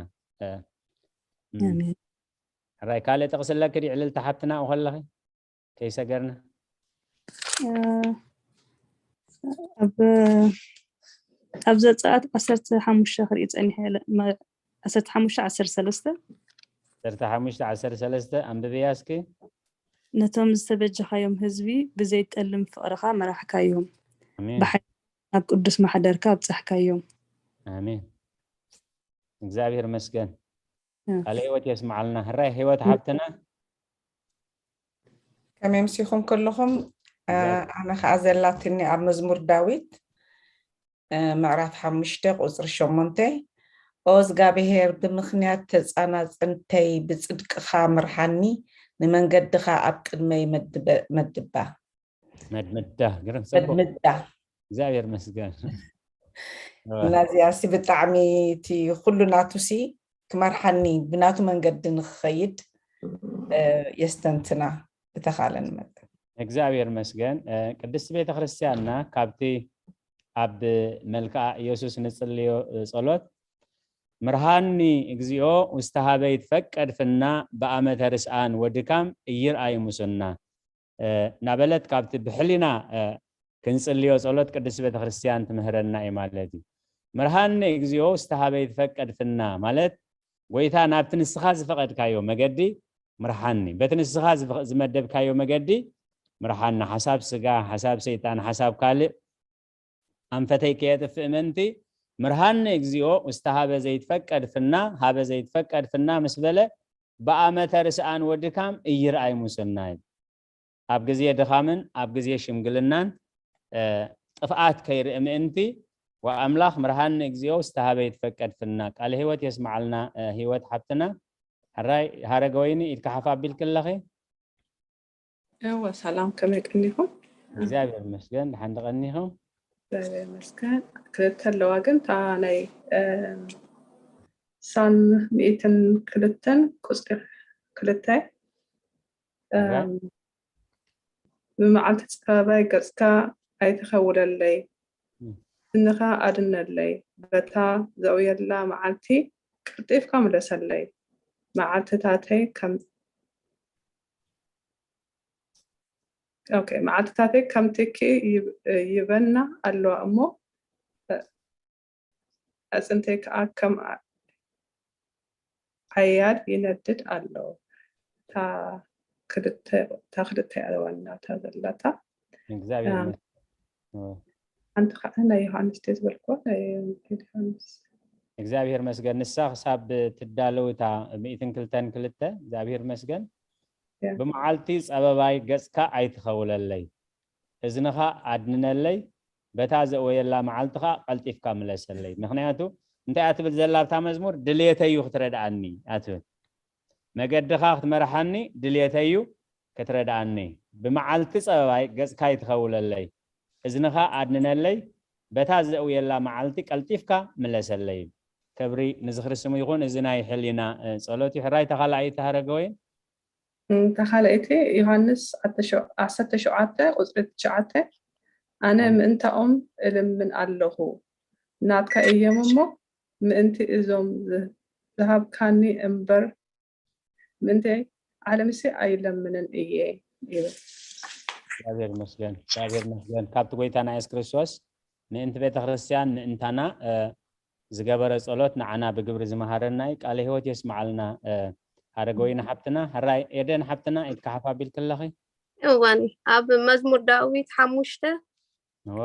ሕራይ ካልእ ጥቕሲ ኣለኪ ድዩ ዕልልቲ ሓብትና ኣብኡ ከለኺ ከይሰገርና ኣብ ኣብ ዘፀኣት ዓሰርተ ሓሙሽተ ክርኢ ፀኒሐ ዓሰርተ ሓሙሽተ ዓሰርተ ሰለስተ ዓሰርተ ሓሙሽተ ዓሰርተ ሰለስተ ኣንብብያ እስኪ ነቶም ዝተበጀኻዮም ህዝቢ ብዘይጠልም ፍቕርኻ መራሕካዮም ብሓይሊ ናብ ቅዱስ ማሕደርካ ኣብጻሕካዮም። ኣሜን። እግዚኣብሔር መስገን። ቃለ ህይወት የስምዓልና። ሕራይ ህይወት ሓብትና። ከመይ ምሲኹም ከለኹም ኣነ ከዓ ዘላትኒ ኣብ መዝሙር ዳዊት ምዕራፍ ሓሙሽተ ቁፅሪ ሸሞንተ ኦ እግዚኣብሔር ብምኽንያት ተፃናፅንተይ ብፅድቅኻ ምርሓኒ ንመንገድኻ ኣብ ቅድመይ መድባ መድምዳ ግርም ጽቡቅ መድምዳ እግዚኣብሔር መስገን እና እዚኣ ሲ ብጣዕሚ እቲ ኩሉ ናቱ ሲ ክመርሓኒ ብናቱ መንገዲ ንክኸይድ የስተንትና ብተኻለን መጠን እግዚኣብሔር መስገን ቅድስቲ ቤተክርስትያንና ካብቲ ኣብ መልክዓ ኢየሱስ ንጽልዮ ጸሎት ምርሃኒ እግዚኣብሔር ውስተ ሀበይ ትፈቀድ ፍና በአመተ ርስኣን ወድካም እይርአይ ሙስና እናበለት ካብቲ ብሕሊና ክንጽልዮ ጸሎት ቅድስቲ ቤተክርስትያን ትምህረና እዩ ማለት እዩ። ምርሃኒ እግዚኣብሔር ውስተ ሀበይ ትፈቀድ ፍና ማለት ጎይታ ናብቲ ንስኻ ዝፈቐድካዮ መገዲ ምርሓኒ፣ በቲ ንስኻ ዝመደብካዮ መገዲ ምርሓኒ፣ ሓሳብ ስጋ፣ ሓሳብ ሰይጣን፣ ሓሳብ ካልእ ኣንፈተይ ከየጥፍእ ምእንቲ ምርሃኒ እግዚኣብሔር ውስተ ሀበ ዘይትፈቀድ ፍና ሀበ ዘይትፈቀድ ፍና ምስ በለ ብኣመተ ርስኣን ወድካም እይርኣይ ሙስና ይብል። ኣብ ግዜ ድኻምን ኣብ ግዜ ሽምግልናን ጥፍኣት ከይርኢ ምእንቲ ወኣምላኽ ምርሃኒ እግዚኣብሔር ውስተ ሀበ ይትፈቀድ ፍና። ቃለ ህይወት የስምዓልና ህይወት ሓብትና። ሕራይ ሃረገወይኒ ኢድካ ሓፍ ኣቢልኪ ኣለኺ። እወ ሰላም ከመይ ቀኒኹም? እግዚኣብሔር ይመስገን። ደሓን ዶ ቀኒኹም? እግዚኣብሔር ይመስገን። ክልተ ኣለዋ ግን እታ ናይ ሳን ሚእትን ክልተን ቁፅሪ ክልተ ብመዓልቲ ፀባባይ ገፅካ ኣይትኸውለለይ፣ ስንኻ ኣድነለይ፣ በታ ዘእውየላ መዓልቲ ቀልጢፍካ ምለሰለይ፣ መዓልትታተይ ከም ኦኬ፣ መዓልትታተይ ከም ትኪ ይበና ኣለዋ እሞ ኣዕፅምተይ ከዓ ከም ሓያል ይነድድ ኣሎ። እታ ክልተ እታ ክልተ ኣለዋና እታ ዘላታ እግዚኣብሔር ኣም፣ ይመስገን። ሓንቲ ከዓ ናይ ዮሃንስ ደ ዝበልኩዋ ናይ ወንጌል ዮሃንስ እግዚኣብሔር መስገን። ንሳ ክሳብ ትዳለው እታ ሚእትን ክልተን ክልተ እግዚኣብሔር መስገን። ያ። ብመዓልቲ ጸበባይ ገጽካ ኣይትኸውለለይ፣ እዝንኻ ኣድንነለይ፣ በታ ዘእወየላ መዓልቲ ኸዓ ቀልጢፍካ ምለሰለይ። ምኽንያቱ እንታይ እያ ትብል ዘላ ኣብታ መዝሙር? ድልየተይ እዩ ክትረድኣኒ እያ ትብል። መገድኻ ክትመርሓኒ ድልየተይ እዩ ክትረድኣኒ። ብመዓልቲ ጸበባይ ገጽካ ኣይትኸውለለይ፣ እዝንኻ ኣድንነለይ፣ በታ ዘእውየላ መዓልቲ ቀልጢፍካ ምለሰለይ። ክብሪ ንዝኽሪ ስሙ ይኹን። እዚ ናይ ሕሊና እ፣ ጸሎት እዩ። ሕራይ ተኻልኣይ ተሃረገ ወይን እም፣ ተኻልኣይቲ ዮሃንስ ዓሰርተ ሸውዓተ ቁፅሪ ትሽዓተ ኣነ ኣሜን። ምእንታኦም እልምን ኣለኹ ናትካ እዮም እሞ ምእንቲ እዞም ዝ- ዝሃብካኒ እምበር ምእንቲ ዓለምሲ ኣይለምንን እየ ይብል። እግዚኣብሔር ይመስገን፣ እግዚኣብሔር ይመስገን። ካብቲ ጎይታና የሱስ ክርስቶስ ምእንቲ ቤተ ክርስቲያን ምእንታና እ፣ ዝገበረ ጸሎት ንዓና ብግብሪ ዝመሃረና እዩ። ቃለ ህይወት የስምዓልና። እ፣ ሃረገወይኒ ሓብትና፣ ሕራይ ኤደን ሓብትና ኢድካ ሓፍ ኣቢልኪ ኣለኺ። እዋኒ ኣብ መዝሙር ዳዊት ሓሙሽተ እወ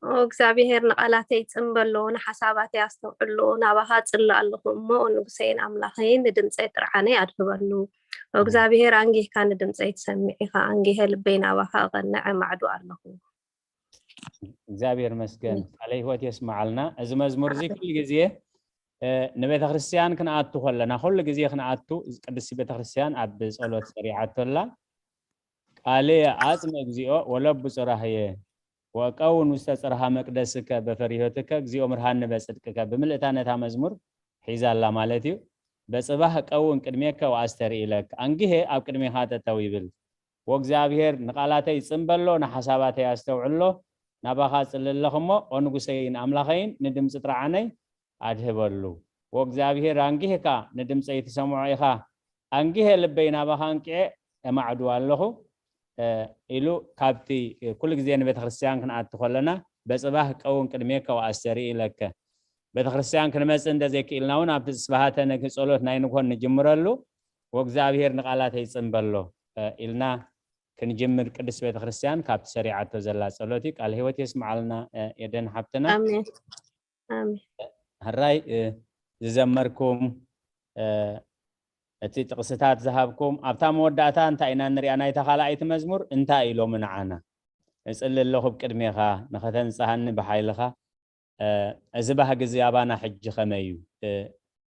ኦ እግዚኣብሔር ንቓላተይ ጽምበሎ ንሓሳባተይ ኣስተውዕሎ ናባኻ ጽሊ ኣለኹ እሞ ንጉሰይን ኣምላኸይን ንድምፀይ ጥርዓነይ ኣድህበሉ ኦ እግዚኣብሔር ኣንጊህካ ንድምፀይ ትሰምዕ ኢኻ ኣንጊሀ ልበይ ናባኻ እቐንዐ ማዕዱ ኣለኹ እግዚኣብሔር መስገን ቃለ ህይወት የስምዓልና። እዚ መዝሙር እዚ ኩሉ ግዜ እ፣ ንቤተ ክርስቲያን ክንኣቱ ከለና ኩሉ ግዜ ክንኣቱ ቅድስቲ ቤተ ክርስቲያን ኣብ ጸሎት ሰሪዓቶላ ቃልየ ኣጽም እግዚኣብኦ ወለቡ ጽራህየ ወቀውን ውስተ ጽርሃ መቅደስከ በፈሪሆትከ እግዚኣብኦ ምርሃኒ በጽድቅከ ብምልእታ ነታ መዝሙር ሒዛላ ማለት እዩ። በጽባህ ቀውን ቅድሜከ ወኣስተርኢ ለክ ኣንጊሄ ኣብ ቅድሜኻ ጠጠው ይብል ወእግዚኣብሔር ንቓላተይ ጽምበሎ ንሓሳባተይ ኣስተውዕሎ ናባኻ ጽልለኽ እሞ ኦ ንጉሰይን ኣምላኸይን ንድምፂ ጥርዓነይ ኣድህበሉ ወእግዚኣብሔር ኣንጊህካ ንድምፀይ ትሰምዖ ኢኻ ኣንጊሄ ልበይ ናባኻ ኣንቂዐ እማዕድዋ ኣለኹ ኢሉ ካብቲ ኩሉ ግዜ ንቤተ ክርስቲያን ክንኣቱ ከለና በፅባህ ቀውም ቅድሜከ ወኣስተርኢ ኢለከ ቤተ ክርስቲያን ክንመፅእ እንተዘይክኢልና እውን ኣብቲ ስብሃተ ነግህ ፀሎት ናይ ንግሆ ንጅምረሉ ወእግዚኣብሔር ንቓላተይ ፅምበሎ ኢልና ክንጅምር ቅድስት ቤተ ክርስቲያን ካብቲ ሰሪዓቶ ዘላ ፀሎት እዩ ቃል ህይወት የስምዓልና ኤደን ሓብትና ኣሜን ኣሜን ሕራይ ዝዘመርኩም እቲ ጥቕስታት ዝሃብኩም ኣብታ መወዳእታ እንታይ ኢና ንሪኣ ናይታ ካልኣይቲ መዝሙር እንታይ ኢሎሚ ንዓና እፅሊ ኣለኹ ብቅድሜኻ ንኸተንፅሃኒ ብሓይልኻ እዚ ባህጊ እዚ ኣባና ሕጂ ከመይ እዩ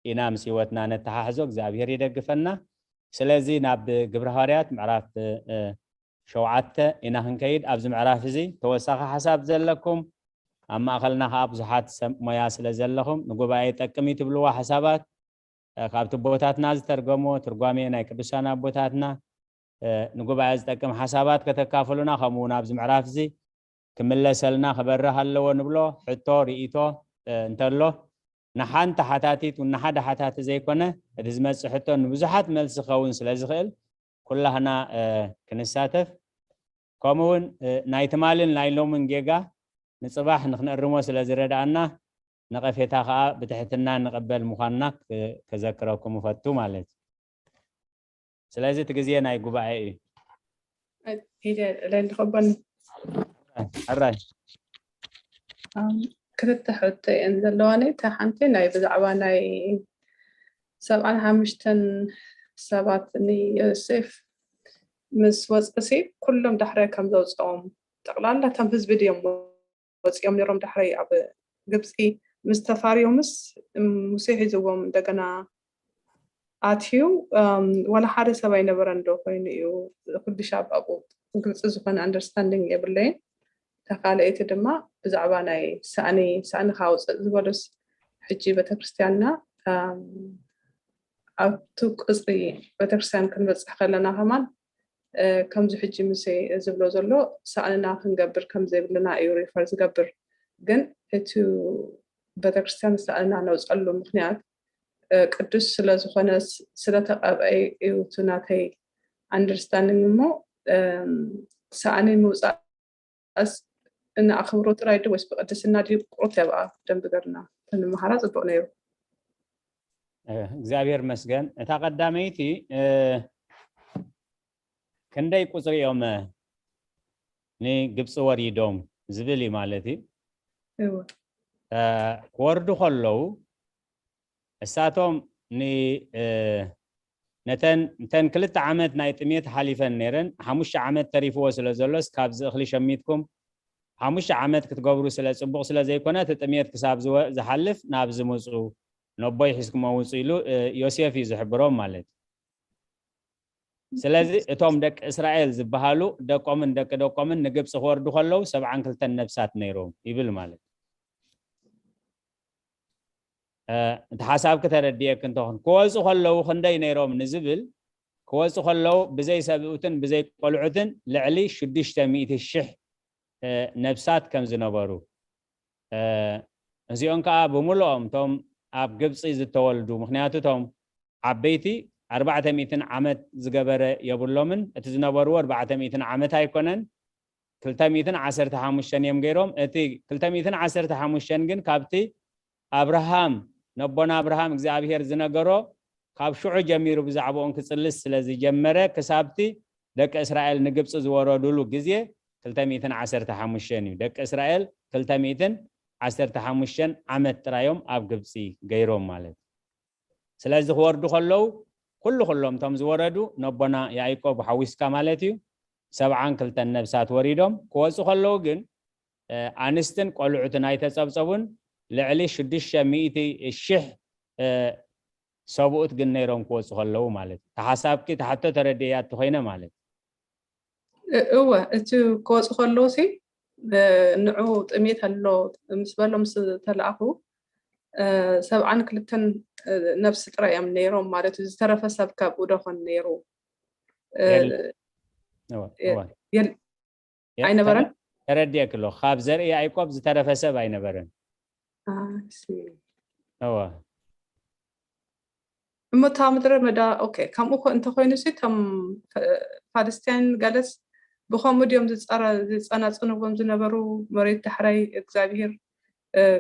ኢና ምስ ህይወትና ነተሓሕዞ እግዚኣብሔር ይደግፈና ስለዚ ናብ ግብረ ሃዋርያት ምዕራፍ ሸውዓተ ኢና ክንከይድ ኣብዚ ምዕራፍ እዚ ተወሳኺ ሓሳብ ዘለኩም ኣብ ማእኸልና ከዓ ብዙሓት ሰብ ሞያ ስለ ዘለኹም ንጉባኤ ይጠቅም እዩ ትብልዎ ሓሳባት ካብቲ ኣቦታትና ዝተርገሞ ትርጓሜ ናይ ቅዱሳን ኣቦታትና ንጉባኤ ዝጠቅም ሓሳባት ከተካፍሉና ከምኡ እውን ኣብዚ ምዕራፍ እዚ ክምለሰልና ክበርህ ኣለዎ ንብሎ ሕቶ ርእይቶ እንተሎ ንሓንቲ ሓታቲት ንሓደ ሓታቲ ዘይኮነ እቲ ዝመፅእ ሕቶ ንብዙሓት መልሲ ክኸውን ስለ ዝኽእል ኩላህና ክንሳተፍ ከምኡውን ናይ ትማልን ናይ ሎምን ጌጋ ንፅባሕ ንክንእርሞ ስለ ዝረድኣና ነቐፌታ ከዓ ብትሕትና ንቐበል ምዃንና ከዘክረኩም እፈቱ ማለት እዩ ስለዚ እቲ ግዜ ናይ ጉባኤ እዩ ኢለ ለልኸበኒ ሕራይ ክልተ ሕቶ እየን ዘለዋኒ እታ ሓንቲ ናይ ብዛዕባ ናይ ሰብዓን ሓሙሽተን ሰባት ንዮሴፍ ምስ ወፅእሲ ኩሎም ዳሕረ ከም ዘውፅኦም ጠቕላላ እቶም ህዝቢ ድዮም ወፂኦም ነሮም ዳሕረይ ኣብ ግብፂ ምስ ተፋርዮምስ ሙሴ ሒዝዎም እንደገና ኣትዩ ዋላ ሓደ ሰብ ኣይነበረን ዶ ኮይኑ እዩ ኩልሻብ ኣብኡ ግልፂ ዝኾነ understanding የብለይን ተካልአይቲ ድማ ብዛዕባ ናይ ሳእኒ ሳእኒ ካውፅእ ዝበሉስ ሕጂ ቤተክርስትያንና ኣብቲ ቅፅሪ ቤተክርስትያን ክንበፅሕ ከለና ከማን ከምዚ ሕጂ ምሴ ዝብሎ ዘሎ ሳእንና ክንገብር ከምዘይብልና እዩ ሪፈር ዝገብር ግን እቲ ቤተክርስትያን ሳእንና ነውፀሉ ምክንያት ቅዱስ ስለዝኮነ ስለተቀብአ እዩ እቲ ናተይ understanding እሞ ሳእኒ ምውፃእ ስ እንኣኽብሮ ጥራይ ዶ ወይስ ብቅድስና ድዩ ቁርት ያብኣ ደንብ ገርና ተንመሃራ ፅቡቅ ነይሩ እግዚኣብሔር መስገን። እታ ቀዳመይቲ ክንደይ ቁፅሪ እዮም ንግብፂ ወሪዶም ዝብል እዩ ማለት እዩ። ክወርዱ ከለዉ እሳቶም ነተን ክልተ ዓመት ናይ ጥሜት ሓሊፈን ነይረን፣ ሓሙሽተ ዓመት ተሪፍዎ ስለ ዘሎስ ካብዚ እኽሊ ሸሚትኩም ሓሙሽተ ዓመት ክትገብሩ ስለ ፅቡቕ ስለ ዘይኮነ እቲ ጥሜት ክሳብ ዝሓልፍ ናብ ዝምፁ ነቦይ ሒዝኩሞ ውፁ ኢሉ ዮሴፍ እዩ ዝሕብሮም ማለት እዩ። ስለዚ እቶም ደቂ እስራኤል ዝበሃሉ ደቆምን ደቂ ደቆምን ንግብፂ ክወርዱ ከለዉ ሰብዓን ክልተን ነብሳት ነይሮም ይብል ማለት እዩ። እቲ ሓሳብኪ ተረዲኤክ እንተኾን ክወፁ ከለዉ ክንደይ ነይሮም ንዝብል ክወፁ ከለዉ ብዘይ ሰብኡትን ብዘይ ቆልዑትን ልዕሊ ሽዱሽተ ሚእቲ ሽሕ ነብሳት ከም ዝነበሩ እዚኦም ከዓ ብምልኦም እቶም ኣብ ግብፂ ዝተወልዱ ምክንያቱ እቶም ዓበይቲ ኣርባዕተ ሚእትን ዓመት ዝገበረ የብሎምን እቲ ዝነበርዎ ኣርባዕተ ሚእትን ዓመት ኣይኮነን ክልተ ሚእትን ዓሰርተ ሓሙሽተን እዮም ገይሮም እቲ ክልተ ሚእትን ዓሰርተ ሓሙሽተን ግን ካብቲ ኣብርሃም ነቦና ኣብርሃም እግዚኣብሔር ዝነገሮ ካብ ሽዑ ጀሚሩ ብዛዕባኦም ክፅልስ ስለ ዝጀመረ ክሳብቲ ደቂ እስራኤል ንግብፂ ዝወረዱሉ ግዜ ክልተ ሚእትን ዓሰርተ ሓሙሽተን እዩ ደቂ እስራኤል ክልተ ሚእትን ዓሰርተ ሓሙሽተን ዓመት ጥራዮም ኣብ ግብፂ ገይሮም ማለት ስለዚ ክወርዱ ከለዉ ኩሉ ኩሎም እቶም ዝወረዱ ነቦና ያዕቆብ ሓዊስካ ማለት እዩ ሰብዓን ክልተን ነብሳት ወሪዶም ክወፁ ከለዉ ግን ኣንስትን ቆልዑትን ኣይተፀብፀቡን ልዕሊ ሽዱሽተ ሚእቲ ሽሕ ሰብኡት ግን ነይሮም ክወፁ ከለዉ ማለት እዩ ተሓሳብኪ ተሓቶ ተረድያ ትኾይነ ማለት እወ እቲ ክወፁ ከለዉ ሲ ንዑ ጥሜት ኣሎ ምስ በሎም ዝተለኣኹ ሰብዓን ክልተን ነብሲ ጥራይ እዮም ነይሮም ማለት እዩ ዝተረፈ ሰብ ካብኡ ዶኾን ነይሩ ኣይነበረን ተረድየ ክሎ ካብ ዘርኢ ያዕቆብ ዝተረፈ ሰብ ኣይነበረን እወ እሞ እታ ምድረ በዳ ኦኬ ከምኡ ኮ እንተኮይኑ ሲ እቶም ፋልስቲያን ገለስ ብከምኡ ድዮም ዝፀናፅንዎም ዝነበሩ መሬት ዳሕራይ እግዚኣብሄር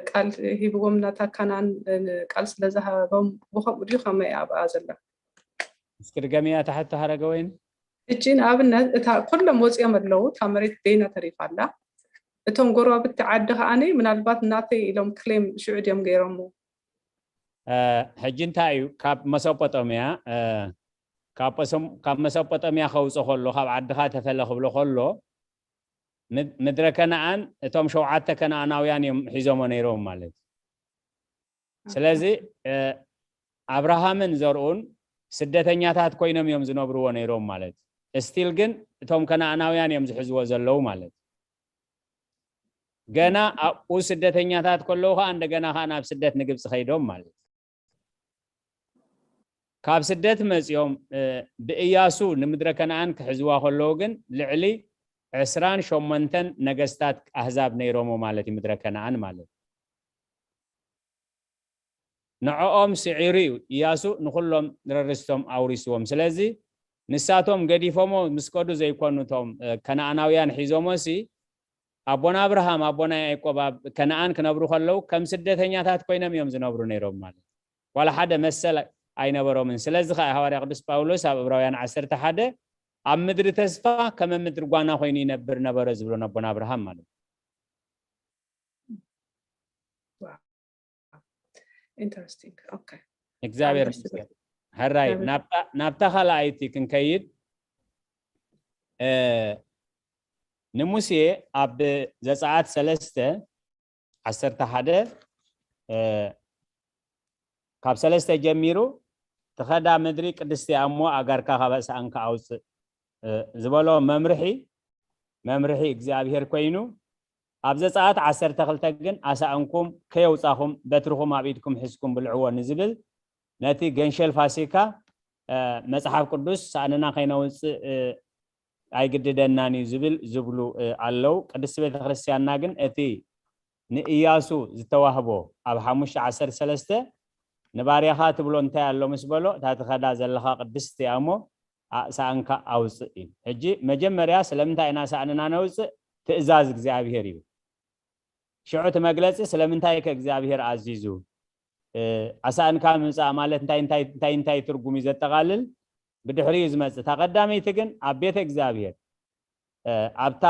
ቃል ሂብዎም ናታ ካናን ቃል ስለዝሃቦም ብከምኡ ድዩ ከመይ ኣብኣ ዘላ እስኪ ድገምያ ታሕቶ ሃረገ ወይን እጂ ንኣብነት እታ ኩሎም ወፂኦም ኣለዉ እታ መሬት በይና ተሪፋ ኣላ እቶም ጎረባብቲ ዓዲ ከዓኒ ምናልባት ናተይ ኢሎም ክሌም ሽዑ ድዮም ገይሮሞ ሕጂ እንታይ እዩ ካብ መሶጶጦምያ ካብ መሶጶጦምያ ከውፅእ ከሎ ካብ ዓድኻ ተፈለ ክብሎ ከሎ ምድረ ከነኣን እቶም ሸውዓተ ከነኣናውያን እዮም ሒዞሞ ነይሮም ማለት እዩ ስለዚ ኣብርሃምን ዘርኡን ስደተኛታት ኮይኖም እዮም ዝነብርዎ ነይሮም ማለት ስቲል ግን እቶም ከነኣናውያን እዮም ዝሕዝዎ ዘለዉ ማለት ገና ኣብኡ ስደተኛታት ከለዉ ከዓ እንደገና ከዓ ናብ ስደት ንግብፂ ከይዶም ማለት ካብ ስደት መፂኦም ብእያሱ ንምድረ ከነኣን ክሕዝዋ ከለዉ ግን ልዕሊ ዕስራን ሸሞንተን ነገስታት ኣህዛብ ነይሮሞ ማለት እዩ ምድረ ከነኣን ማለት ንዕኦም ስዒሩ እዩ እያሱ ንኩሎም ረርስቶም ኣውሪስዎም ስለዚ ንሳቶም ገዲፎሞ ምስ ከዱ ዘይኮኑ እቶም ከነኣናውያን ሒዞሞ ሲ ኣቦና ኣብርሃም ኣቦና ያዕቆብ ኣብ ከነኣን ክነብሩ ከለዉ ከም ስደተኛታት ኮይኖም እዮም ዝነብሩ ነይሮም ማለት ዋላ ሓደ መሰል ኣይነበሮምን ስለዚ ከዓ ሃዋርያ ቅዱስ ጳውሎስ ኣብ እብራውያን ዓሰርተ ሓደ ኣብ ምድሪ ተስፋ ከመ ምድሪ ጓና ኮይኑ ይነብር ነበረ ዝብሎ ኣቦና ኣብርሃም ማለት interesting okay እግዚኣብሔር ይመስገን ሕራይ ናብታ ካልኣይቲ ክንከይድ ንሙሴ ኣብ ዘፀኣት ሰለስተ ዓሰርተ ሓደ ካብ ሰለስተ ጀሚሩ ትኸዳ ምድሪ ቅድስቲ እያ እሞ ኣጋርካ ካብ ኣስኣንካ ኣውፅእ ዝበሎ መምርሒ መምርሒ እግዚኣብሔር ኮይኑ ኣብ ዘፀኣት ዓሰርተ ክልተ ግን ኣሳእንኩም ከየውፃኹም በትርኹም ኣብ ኢድኩም ሒዝኩም ብልዕዎ ንዝብል ነቲ ገንሸል ፋሲካ መፅሓፍ ቅዱስ ሳእንና ከይነውፅእ ኣይግድደናን እዩ ዝብል ዝብሉ ኣለው። ቅድስቲ ቤተክርስትያንና ግን እቲ ንእያሱ ዝተዋህቦ ኣብ ሓሙሽተ ዓሰርተ ሰለስተ ንባርያኻ ትብሎ እንታይ ኣሎ ምስ በሎ እታ ትኸዳ ዘለኻ ቅድስቲ እያ እሞ ኣእሳእንካ ኣውፅእ እዩ። ሕጂ መጀመርያ ስለምንታይ ኢና ሳእንና ነውፅእ? ትእዛዝ እግዚኣብሄር እዩ። ሽዑ እቲ መግለፂ ስለምንታይ ከ እግዚኣብሄር ኣዚዙ? ኣሳእንካ ምምፃእ ማለት እንታይ እንታይ እንታይ እንታይ ትርጉም እዩ ዘጠቓልል? ብድሕሪኡ ዝመፅእ። እታ ቀዳመይቲ ግን ኣብ ቤተ እግዚኣብሔር ኣብታ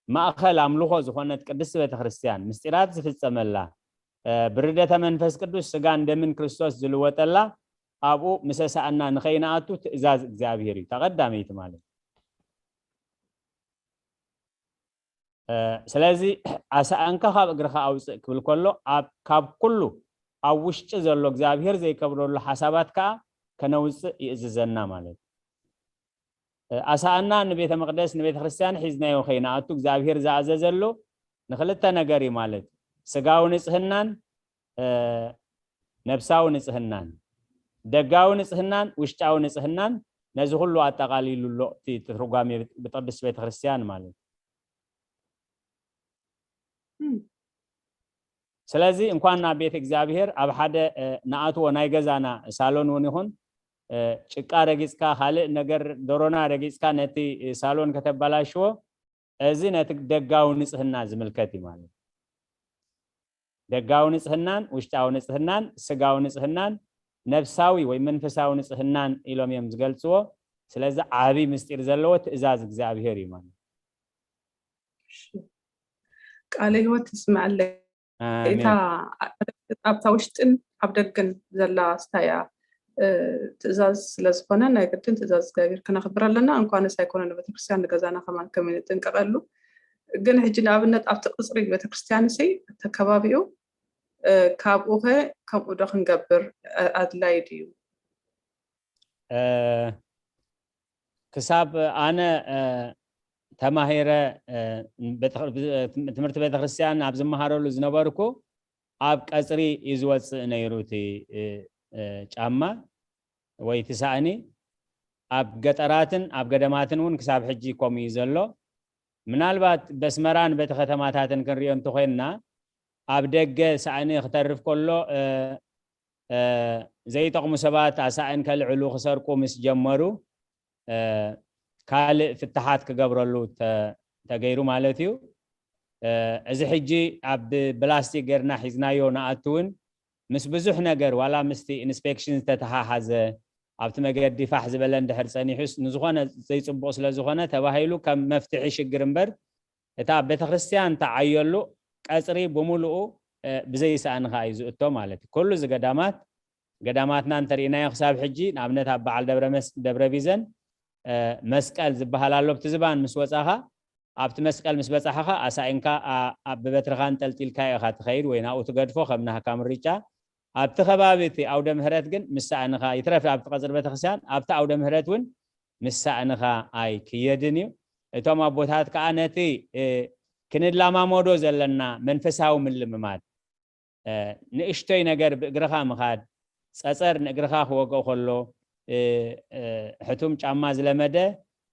ማእኸል ኣምልኾ ዝኾነት ቅድስቲ ቤተክርስትያን ምስጢራት ዝፍፀመላ፣ ብርደተ መንፈስ ቅዱስ ስጋን ደምን ክርስቶስ ዝልወጠላ፣ ኣብኡ ምሰ ሰኣና ንኸይንኣቱ ትእዛዝ እግዚኣብሔር እዩ። እታ ቀዳመይቲ ማለት። ስለዚ ኣሳእንካ ካብ እግርኻ ኣውፅእ ክብል ከሎ፣ ካብ ኩሉ ኣብ ውሽጢ ዘሎ እግዚኣብሔር ዘይከብረሉ ሓሳባት ከዓ ከነውፅእ ይእዝዘና ማለት እዩ። ኣሳእና ንቤተ መቅደስ ንቤተ ክርስቲያን ሒዝናዮ ከይንኣቱ እግዚኣብሔር ዝኣዘዘሉ ንክልተ ነገር እዩ ማለት፣ ስጋዊ ንፅህናን ነብሳዊ ንፅህናን፣ ደጋዊ ንፅህናን ውሽጣዊ ንፅህናን፣ ነዚ ኩሉ ኣጠቃሊሉ ኣሎ እቲ ትርጓሜ ብቅድስት ቤተክርስትያን ማለት። ስለዚ እንኳን ናብ ቤት እግዚኣብሔር ኣብ ሓደ ንኣትዎ ናይ ገዛና ሳሎን እውን ይኹን፣ ጭቃ ረጊፅካ፣ ካልእ ነገር፣ ዶሮና ረጊፅካ ነቲ ሳሎን ከተበላሽዎ፣ እዚ ነቲ ደጋዊ ንፅህና ዝምልከት እዩ ማለት። ደጋዊ ንፅህናን ውሽጣዊ ንፅህናን፣ ስጋዊ ንፅህናን ነብሳዊ ወይ መንፈሳዊ ንፅህናን ኢሎም እዮም ዝገልፅዎ። ስለዚ ዓቢ ምስጢር ዘለዎ ትእዛዝ እግዚኣብሔር እዩ ማለት። ቃለ ህይወት ትስምዐለይ። እታ ኣብታ ውሽጥን ኣብ ደገን ዘላ ስታያ ትእዛዝ ስለዝኾነ ናይ ግድን ትእዛዝ እግዚኣብሔር ክነኽብር ኣለና። እንኳንስ ኣይኮነ ንቤተክርስትያን ንገዛና ከማን ከም ንጥንቀቀሉ። ግን ሕጂ ንኣብነት ኣብቲ ቅፅሪ ቤተክርስትያን ሲ ተከባቢኡ ካብኡኸ ከምኡ ዶ ክንገብር ኣድላይ ድዩ? ክሳብ ኣነ ተማሂረ ትምህርቲ ቤተክርስትያን ኣብ ዝመሃረሉ ዝነበርኩ ኣብ ቀፅሪ እዩ ዝወፅእ ነይሩ እቲ ጫማ ወይ እቲ ሳእኒ። ኣብ ገጠራትን ኣብ ገዳማትን እውን ክሳብ ሕጂ ከምኡ እዩ ዘሎ። ምናልባት በስመራን በቲ ከተማታትን ክንሪኦ እንተኮይንና ኣብ ደገ ሳእኒ ክተርፍ ከሎ ዘይጠቕሙ ሰባት ኣሳእን ከልዕሉ ክሰርቁ ምስ ጀመሩ ካልእ ፍትሓት ክገብረሉ ተገይሩ ማለት እዩ። እዚ ሕጂ ኣብ ብላስቲክ ጌርና ሒዝናዮ ንኣቱ እውን ምስ ብዙሕ ነገር ዋላ ምስቲ ኢንስፔክሽን ዝተተሓሓዘ ኣብቲ መገዲ ፋሕ ዝበለ እንድሕር ፀኒሑስ ንዝኾነ ዘይፅቡቕ ስለዝኾነ ተባሂሉ ከም መፍትሒ ሽግር እምበር እታ ቤተክርስትያን ተዓየሉ ቀፅሪ ብምሉኡ ብዘይሰኣንኻ እዩ ዝእቶ ማለት እዩ። ኩሉ እዚ ገዳማት ገዳማትና እንተሪእናዮ ክሳብ ሕጂ ንኣብነት ኣብ በዓል ደብረ ቢዘን መስቀል ዝበሃል ኣሎ። ኣብቲ ዝባን ምስ ወፃኻ ኣብቲ መስቀል ምስ በፃሕኻ ኣሳኢንካ ብበትርኻ እንጠልጢልካ ኢኻ ትኸይድ ወይ ናብኡ ትገድፎ ከም ናህካ ምርጫ። ኣብቲ ከባቢ እቲ ኣውደ ምህረት ግን ምስ ሰእንኻ ይትረፍ ኣብቲ ቀፅሪ ቤተክርስትያን ኣብቲ ኣውደ ምህረት እውን ምስ ሰእንኻ ኣይክየድን እዩ። እቶም ኣቦታት ከዓ ነቲ ክንላማመዶ ዘለና መንፈሳዊ ምልምማድ ንእሽቶይ ነገር ብእግርኻ ምኻድ ፀፀር ንእግርኻ ክወግኦ ከሎ ሕቱም ጫማ ዝለመደ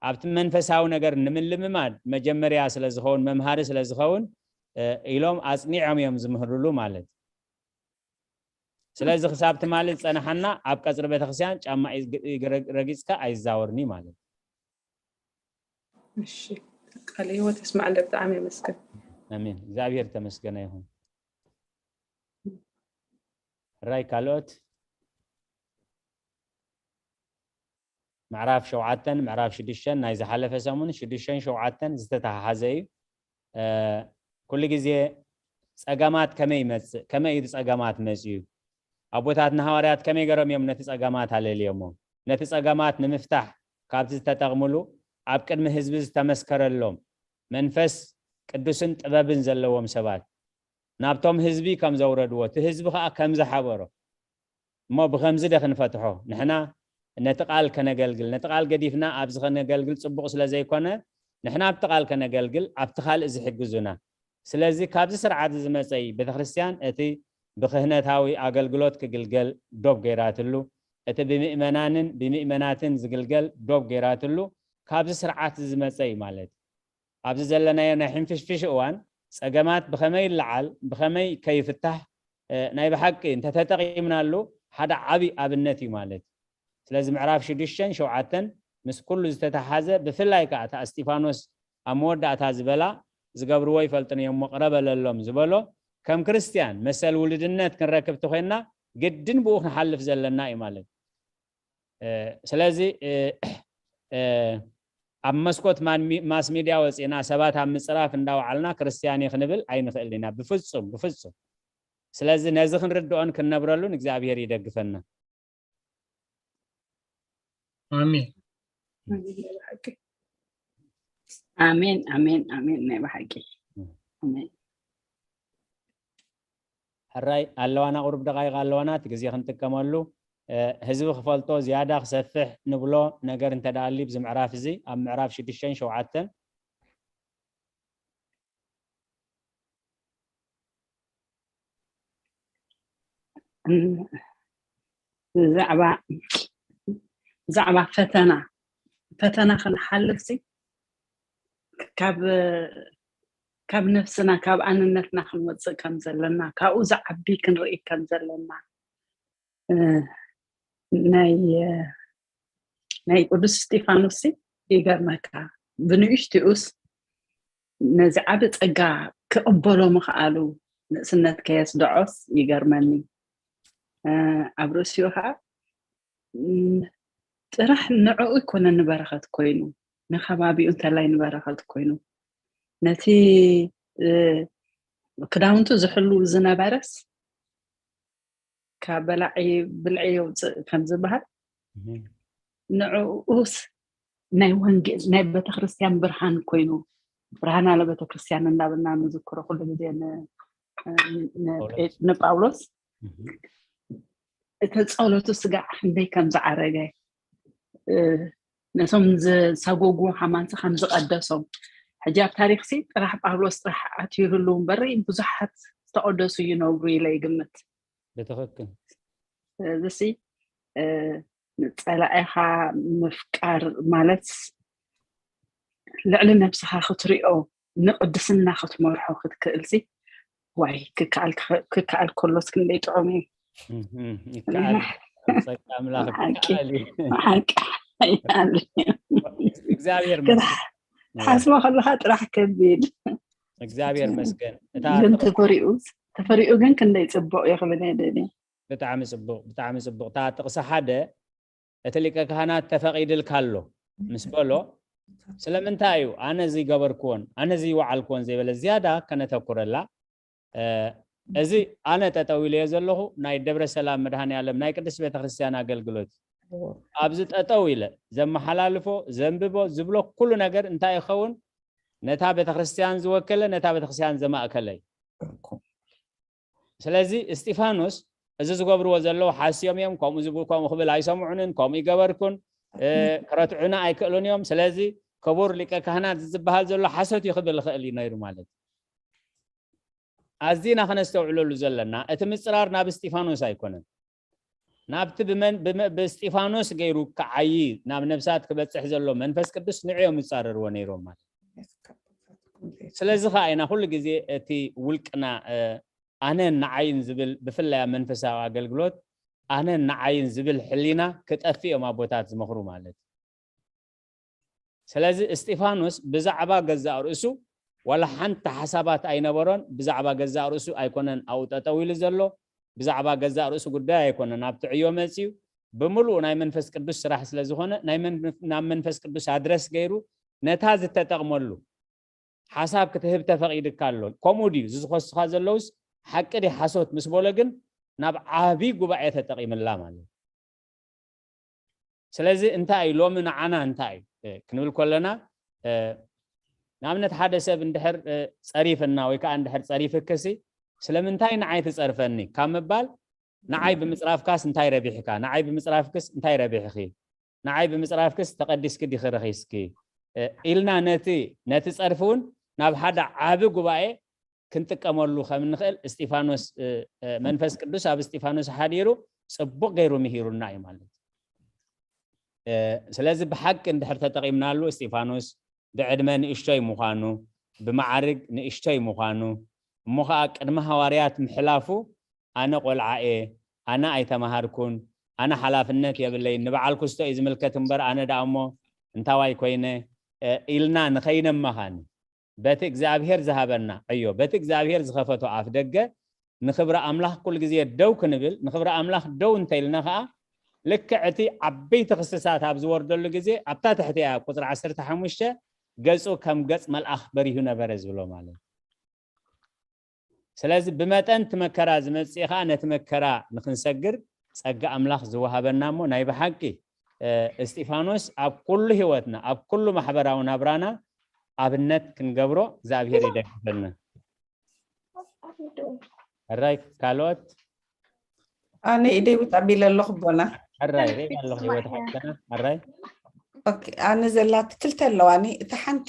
ኣብቲ መንፈሳዊ ነገር ንምልምማድ መጀመርያ ስለዝኸውን መምሃሪ ስለዝኸውን ኢሎም ኣፅኒዖም እዮም ዝምህርሉ ማለት። ስለዚ ክሳብ ትማሊ ዝፀናሓና ኣብ ቀፅሪ ቤተክርስትያን ጫማ ረጊፅካ ኣይዛወርኒ ማለት። እሺ ቃለ ህይወት የስማዕልህ ብጣዕሚ የመስግን። ኣሜን። እግዚኣብሔር ተመስገነ ይኹን። ራይ ካልኦት ምዕራፍ ሸውዓተን ምዕራፍ ሽዱሽተን ናይ ዝሓለፈ ሰሙን ሽዱሽተን ሸውዓተን ዝተተሓሓዘ እዩ። ኩሉ ግዜ ፀገማት ከመይ ይመፅእ ከመይ እዩ ፀገማት መፅዩ ኣቦታትና ሃዋርያት ከመይ ገሮም እዮም ነቲ ፀገማት ኣለልዮሞ ነቲ ፀገማት ንምፍታሕ ካብቲ ዝተጠቕምሉ ኣብ ቅድሚ ህዝቢ ዝተመስከረሎም መንፈስ ቅዱስን ጥበብን ዘለዎም ሰባት ናብቶም ህዝቢ ከም ዘውረድዎ እቲ ህዝቢ ከዓ ከም ዝሓበሮ እሞ ብከምዚ ደ ክንፈትሖ ንሕና ነቲ ቃል ከነገልግል ነቲ ቃል ገዲፍና ኣብዚ ከነገልግል ፅቡቕ ስለ ዘይኮነ ንሕና ኣብቲ ቃል ከነገልግል ኣብቲ ካልእ ዝሕግዙና ስለዚ ካብዚ ስርዓት ዝመፀ እዩ ቤተክርስትያን እቲ ብክህነታዊ ኣገልግሎት ክግልገል ዶብ ገይራትሉ እቲ ብምእመናንን ብምእመናትን ዝግልገል ዶብ ገይራትሉ ካብዚ ስርዓት ዝመፀ እዩ ማለት ኣብዚ ዘለናዮ ናይ ሕንፍሽፍሽ እዋን ፀገማት ብኸመይ ይለዓል ብኸመይ ከይፍታሕ ናይ ብሓቂ እንተተጠቂምናሉ ሓደ ዓብይ ኣብነት እዩ ማለት እዩ ስለዚ ምዕራፍ ሽዱሽተን ሸውዓተን ምስ ኩሉ ዝተተሓዘ ብፍላይ ከዓ እታ እስጢፋኖስ ኣብ መወዳእታ ዝበላ ዝገብርዎ ይፈልጥን እዮም እሞ ቅረ በለሎም ዝበሎ ከም ክርስትያን መሰል ውሉድነት ክንረክብ ተኾይንና ግድን ብኡ ክንሓልፍ ዘለና እዩ ማለት እዩ። ስለዚ ኣብ መስኮት ማስ ሚድያ ወፂእና ሰባት ኣብ ምፅራፍ እንዳወዓልና ክርስትያን ክንብል ኣይንኽእል ኢና። ብፍፁም ብፍፁም። ስለዚ ነዚ ክንርድኦን ክንነብረሉን እግዚኣብሔር ይደግፈና። ኣሜን። ኣሜን ኣሜን ኣሜን። ናይ ብሓቂ ኣሜን። ሕራይ ኣለዋና፣ ቁሩብ ደቃይቅ ኣለዋና፣ እቲ ግዜ ክንጥቀመሉ ህዝቢ ክፈልጦ ዝያዳ ክሰፍሕ ንብሎ ነገር እንተደኣሊ ብዚ ምዕራፍ እዚ ኣብ ምዕራፍ ሽዱሽተን ሸውዓተን ብዛዕባ ብዛዕባ ፈተና ፈተና ክንሓልፍ ሲ ካብ ካብ ነፍስና ካብ ኣንነትና ክንወፅእ ከም ዘለና ካብኡ ዝዓቢ ክንርኢ ከም ዘለና ናይ ናይ ቅዱስ እስጢፋኖስ ይገርመካ። ብንእሽትኡስ ነዚ ዓቢ ጸጋ ክቕበሎ ምኽኣሉ ንእስነት ከየስድዖስ ይገርመኒ። ኣብ ርእሲኡ ከዓ ጥራሕ ንዕኡ ኣይኮነን ንበረኸት ኮይኑ፣ ንከባቢኡ እንተላይ ንበረኸት ኮይኑ፣ ነቲ ክዳውንቱ ዝሕሉ ዝነበረስ ካብ በላዒ ብልዒ የውፅእ ከም ዝበሃል ንዕኡስ ናይ ወንጌል ናይ ቤተክርስትያን ብርሃን ኮይኑ ብርሃን ኣለ ቤተክርስትያን እናበልና ንዝክሮ ኩሉ ግዜ ንጳውሎስ እቲ ጸሎቱ ስጋዕ ክንደይ ከም ዝዓረገ ነቶም ዝሰጎጉ ሓማንሲ ከም ዝቀደሶም ሕጂ ኣብ ታሪክሲ ጥራሕ ጳውሎስ ጥራሕ ኣትዩ ይህሉ እምበር ብዙሓት ዝተቀደሱ ይነብሩ ኢለ ይግምት። ብትክክል። ስለዚሲ ንፀላኢኻ ምፍቃር ማለት ልዕሊ ነብስኻ ክትሪኦ ንቅድስና ክትመርሖ ክትክእልሲ ዋይ ክከኣል ከሎስ ክንደይ ጥዑም እዩ። ሓቂ እግዚኣብሔር ሓስቦ ከለካ ጥራሕ ከቢድ እግዚኣብሔር መስገን። ግን ተፈሪኡ ተፈሪኡ ግን ክንደይ ፅቡቅ እዩ ክብል ደሊ። ብጣዕሚ ፅቡቅ፣ ብጣዕሚ ፅቡቅ። እታ ጥቅሲ ሓደ እቲ ሊቀ ካህናት ተፈቒድልካ ኣሎ ምስ በሎ ስለምንታይ እዩ ኣነ እዚ ገበርክዎን ኣነ እዚ ይወዓልክዎን ዘይበለ ዝያዳ ከነተኩረላ። እዚ ኣነ ጠጠው ኢለዮ ዘለኹ ናይ ደብረ ሰላም መድሃኒ ዓለም ናይ ቅድስት ቤተክርስትያን ኣገልግሎት ኣብዚ ጠጠው ኢለ ዘመሓላልፎ ዘንብቦ ዝብሎ ኩሉ ነገር እንታይ ይኸውን ነታ ቤተክርስትያን ዝወከለ ነታ ቤተክርስትያን ዘማእከለ እዩ። ስለዚ እስጢፋኖስ እዚ ዝገብርዎ ዘለዉ ሓስዮም እዮም፣ ከምኡ ዝብ- ከምኡ ክብል ኣይሰምዑንን፣ ከምኡ ይገበርኩን እ፣ ክረትዑና ኣይክእሉን እዮም። ስለዚ ክቡር ሊቀ ካህናት ዝበሃል ዘሎ ሓሶት እዩ ክብል ይኽእል እዩ ነይሩ ማለት እዩ። ኣዚና ከነስተውዕለሉ ዘለና እቲ ምፅራር ናብ እስጢፋኖስ ኣይኮነን። ናብቲ ብመን ብመ- ብእስጢፋኖስ ገይሩ ክዓዪ ናብ ነብሳት ክበፅሕ ዘሎ መንፈስ ቅዱስ ንዕዮም ይፃረርዎ ነይሮም ማለት እዩ። ስለዚ ከዓ ኢና ኩሉ ግዜ እቲ ውልቅና ኣነን ንዓይን ዝብል ብፍላይ ኣብ መንፈሳዊ ኣገልግሎት ኣነን ንዓይን ዝብል ሕሊና ክጠፍእ እዮም ኣቦታት ዝመኽሩ ማለት እዩ። ስለዚ እስጢፋኖስ ብዛዕባ ገዛእ ርእሱ ዋላ ሓንቲ ሓሳባት ኣይነበሮን። ብዛዕባ ገዛእ ርእሱ ኣይኮነን ኣብኡ ጠጠው ኢሉ ዘሎ፣ ብዛዕባ ገዛእ ርእሱ ጉዳይ ኣይኮነን ኣብቲ ዕዮ መፅዩ። ብምሉኡ ናይ መንፈስ ቅዱስ ስራሕ ስለ ዝኾነ ናይ መን- ናብ መንፈስ ቅዱስ ኣድረስ ገይሩ ነታ ዝተጠቕመሉ ሓሳብ ክትህብ ተፈቒድካ ኣሎ። ከምኡ ድዩ? እዚ ዝኸሱኻ ዘለውስ ሓቂ ድዩ ሓሶት ምስ በሎ ግን ናብ ዓብዪ ጉባኤ ተጠቒምላ ማለት እዩ። ስለዚ እንታይ እዩ ሎሚ ንዓና እንታይ እዩ እ፣ ክንብል ከለና እ፣ ንኣብነት ሓደ ሰብ እንድሕር እ፣ ጸሪፍና ወይ ከዓ እንድሕር ጸሪፍክሲ ስለምንታይ ንዓይ ትጸርፈኒ ካብ ምባል ንዓይ ብምፅራፍካስ እንታይ ረቢሕካ? ንዓይ ብምፅራፍክስ እንታይ ረቢሕኺ? ንዓይ ብምፅራፍክስ ተቐዲስኪ ዲኺ ረኺስኪ? ኢልና ነቲ ነቲ ፀርፊ እውን ናብ ሓደ ዓቢ ጉባኤ ክንጥቀመሉ ከም እንኽእል እስጢፋኖስ መንፈስ ቅዱስ ኣብ እስጢፋኖስ ሓዲሩ ፅቡቕ ገይሩ ምሂሩና እዩ ማለት እዩ። ስለዚ ብሓቂ እንድሕር ተጠቒምናሉ እስጢፋኖስ ብዕድመ ንእሽቶይ ምዃኑ ብመዓርግ ንእሽቶይ ምዃኑ እሞ ኸዓ ቅድሚ ሃዋርያት ምሕላፉ ኣነ ቆልዓ እየ፣ ኣነ ኣይተማሃርኩን፣ ኣነ ሓላፍነት የብለይን፣ ንበዓል ኩስቶ እዩ ዝምልከት እምበር ኣነ ደኣ እሞ እንታዋይ ኮይነ ኢልና ንኸይነመኻኒ። በቲ እግዚኣብሔር ዝሃበና ዕዮ፣ በቲ እግዚኣብሔር ዝኸፈቶ ኣፍ ደገ ንኽብሪ ኣምላኽ ኩሉ ግዜ ደው ክንብል፣ ንኽብሪ ኣምላኽ ደው እንተኢልና ኸዓ ልክዕ እቲ ዓበይቲ ክስታት ኣብ ዝወርደሉ ግዜ ኣብታ ትሕቲ እያ ቁፅሪ ዓሰርተ ሓሙሽተ ገጹ ከም ገጽ መልኣኽ በሪሁ ነበረ ዝብሎ ማለት እዩ። ስለዚ ብመጠን እቲ መከራ ዝመጽእ ኸዓ ነቲ መከራ ንኽንሰግር ጸጋ ኣምላኽ ዝወሃበና እሞ ናይ ብሓቂ እስጢፋኖስ ኣብ ኩሉ ህይወትና ኣብ ኩሉ ማሕበራዊ ናብራና ኣብነት ክንገብሮ እግዚኣብሔር ይደግፈና። ሕራይ ካልኦት ኣነ ኢደይ ውጣ ቢለ ኣለኹ ኣቦና። ሕራይ ሪእ ኣለኹ ህይወት ሓፍትና ሕራይ ኦኬ፣ ኣነ ዘላት ክልተ ኣለዋኒ። እታ ሓንቲ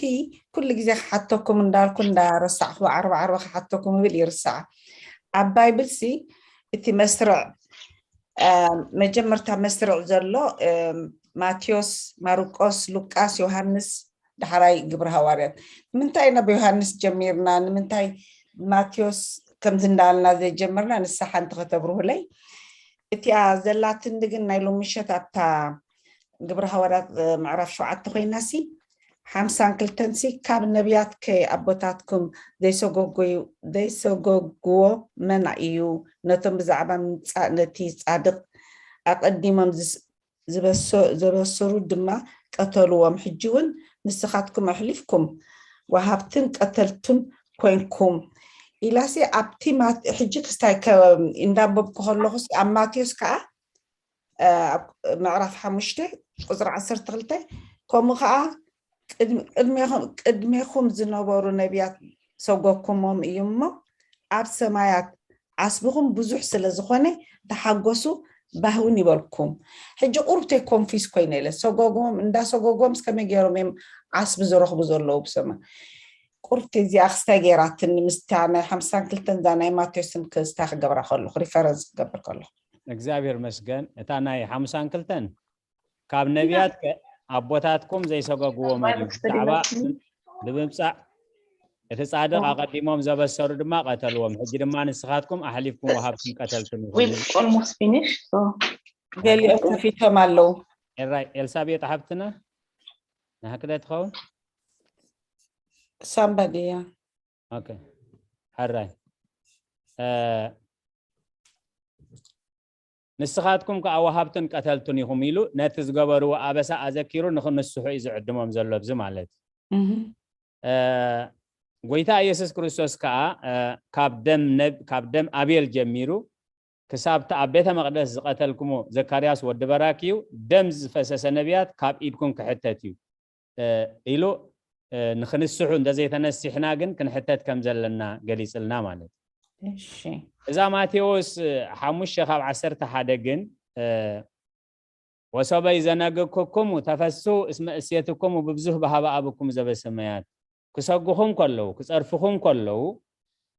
ኩሉ ግዜ ክሓተኩም እንዳልኩ እንዳረሳዕኹ ዓርባ ዓርባ ክሓተኩም እብል ይርሳዕ። ኣብ ባይብል ሲ እቲ መስርዕ መጀመርታ መስርዕ ዘሎ ማቴዎስ፣ ማርቆስ፣ ሉቃስ፣ ዮሃንስ፣ ዳሕራይ ግብሪ ሃዋርያት። ንምንታይ ናብ ዮሃንስ ጀሚርና? ንምንታይ ማቴዎስ ከምዚ እንዳልና ዘይጀመርና? ንሳ ሓንቲ ከተብርሁለይ። እቲኣ ዘላትኒ ግን ናይ ሎሚ ምሸት ኣብታ ግብሪ ሃዋርያት ምዕራፍ ሸውዓተ ኮይና ሲ ሓምሳን ክልተን ሲ ካብ ነቢያት ከ ኣቦታትኩም ዘይሰጎጎዩ ዘይሰጎግዎ መን እዩ? ነቶም ብዛዕባ ምምጻእ ነቲ ጻድቕ ኣቐዲሞም ዝበሰሩ ድማ ቀተልዎም። ሕጂ እውን ንስኻትኩም ኣሕሊፍኩም ወሃብትን ቀተልቱን ኮንኩም ኢላሲ ኣብቲ ሕጂ ክስታይ እንዳንበብኩ ከለኹ ኣብ ማቴዎስ ከዓ ምዕራፍ ሓሙሽተ ቁፅሪ ዓሰርተ ክልተ ከምኡ ከዓ ቅድሜኹም ዝነበሩ ነቢያት ሰጎኩሞም እዩ እሞ ኣብ ሰማያት ዓስብኹም ብዙሕ ስለ ዝኾነ ተሓጎሱ ባህውን ይበልኩም። ሕጂ ቁርብተይ ኮንፊስ ኮይነ ኢለ ሰጎግዎም እንዳሰጎግዎም እስከመይ ገይሮም እዮም ዓስቢ ዝረኽቡ ዘለዉ ብሰማ ቁርብተይ እዚኣ ክስታይ ገይራትኒ ምስታ ናይ ሓምሳን ክልተን እዛ ናይ ማቴዎስን ክስታይ ክገብራ ከለኹ ሪፈረንስ ክገብር ከለኹ እግዚኣብሔር መስገን እታ ናይ ሓምሳን ክልተን ካብ ነቢያት ኣቦታትኩም ዘይሰገግዎም እዩ ብዛዕባ ብምምፃእ እቲ ጻድቕ ኣቐዲሞም ዘበሰሩ ድማ ቀተልዎም ሕጂ ድማ ንስኻትኩም ኣሕሊፍኩም ወሃብኩም ቀተልኩም ገሊኦም ከፊቶም ኣለዉ ኤልሳቤጥ ሓብትና ንሃክደ ትኸውን ሳምባዲ እያ ሕራይ ንስኻትኩም ከዓ ወሃብትን ቀተልትን ኢኹም ኢሉ ነቲ ዝገበርዎ ኣበሳ ኣዘኪሩ ንክንስሑ እዩ ዝዕድሞም ዘሎ ኣብዚ ማለት እዩ ጎይታ ኢየሱስ ክርስቶስ ከዓ ካብ ደም ካብ ደም ኣቤል ጀሚሩ ክሳብ እቲ ኣብ ቤተ መቅደስ ዝቀተልኩሞ ዘካርያስ ወዲ በራኪ እዩ ደም ዝፈሰሰ ነቢያት ካብ ኢድኩም ክሕተት እዩ ኢሉ ንክንስሑ እንተዘይተነሲሕና ግን ክንሕተት ከም ዘለና ገሊፅልና ማለት እዩ እዛ ማቴዎስ ሓሙሽተ ካብ ዓሰርተ ሓደ ግን ወሶበይ ዘነግኩኩሙ ተፈሱ እስመ እሴትኩሙ ብብዙህ በሃበ ኣብኩም ዘበሰማያት ክሰጉኹም ከለዉ ክፀርፍኹም ከለዉ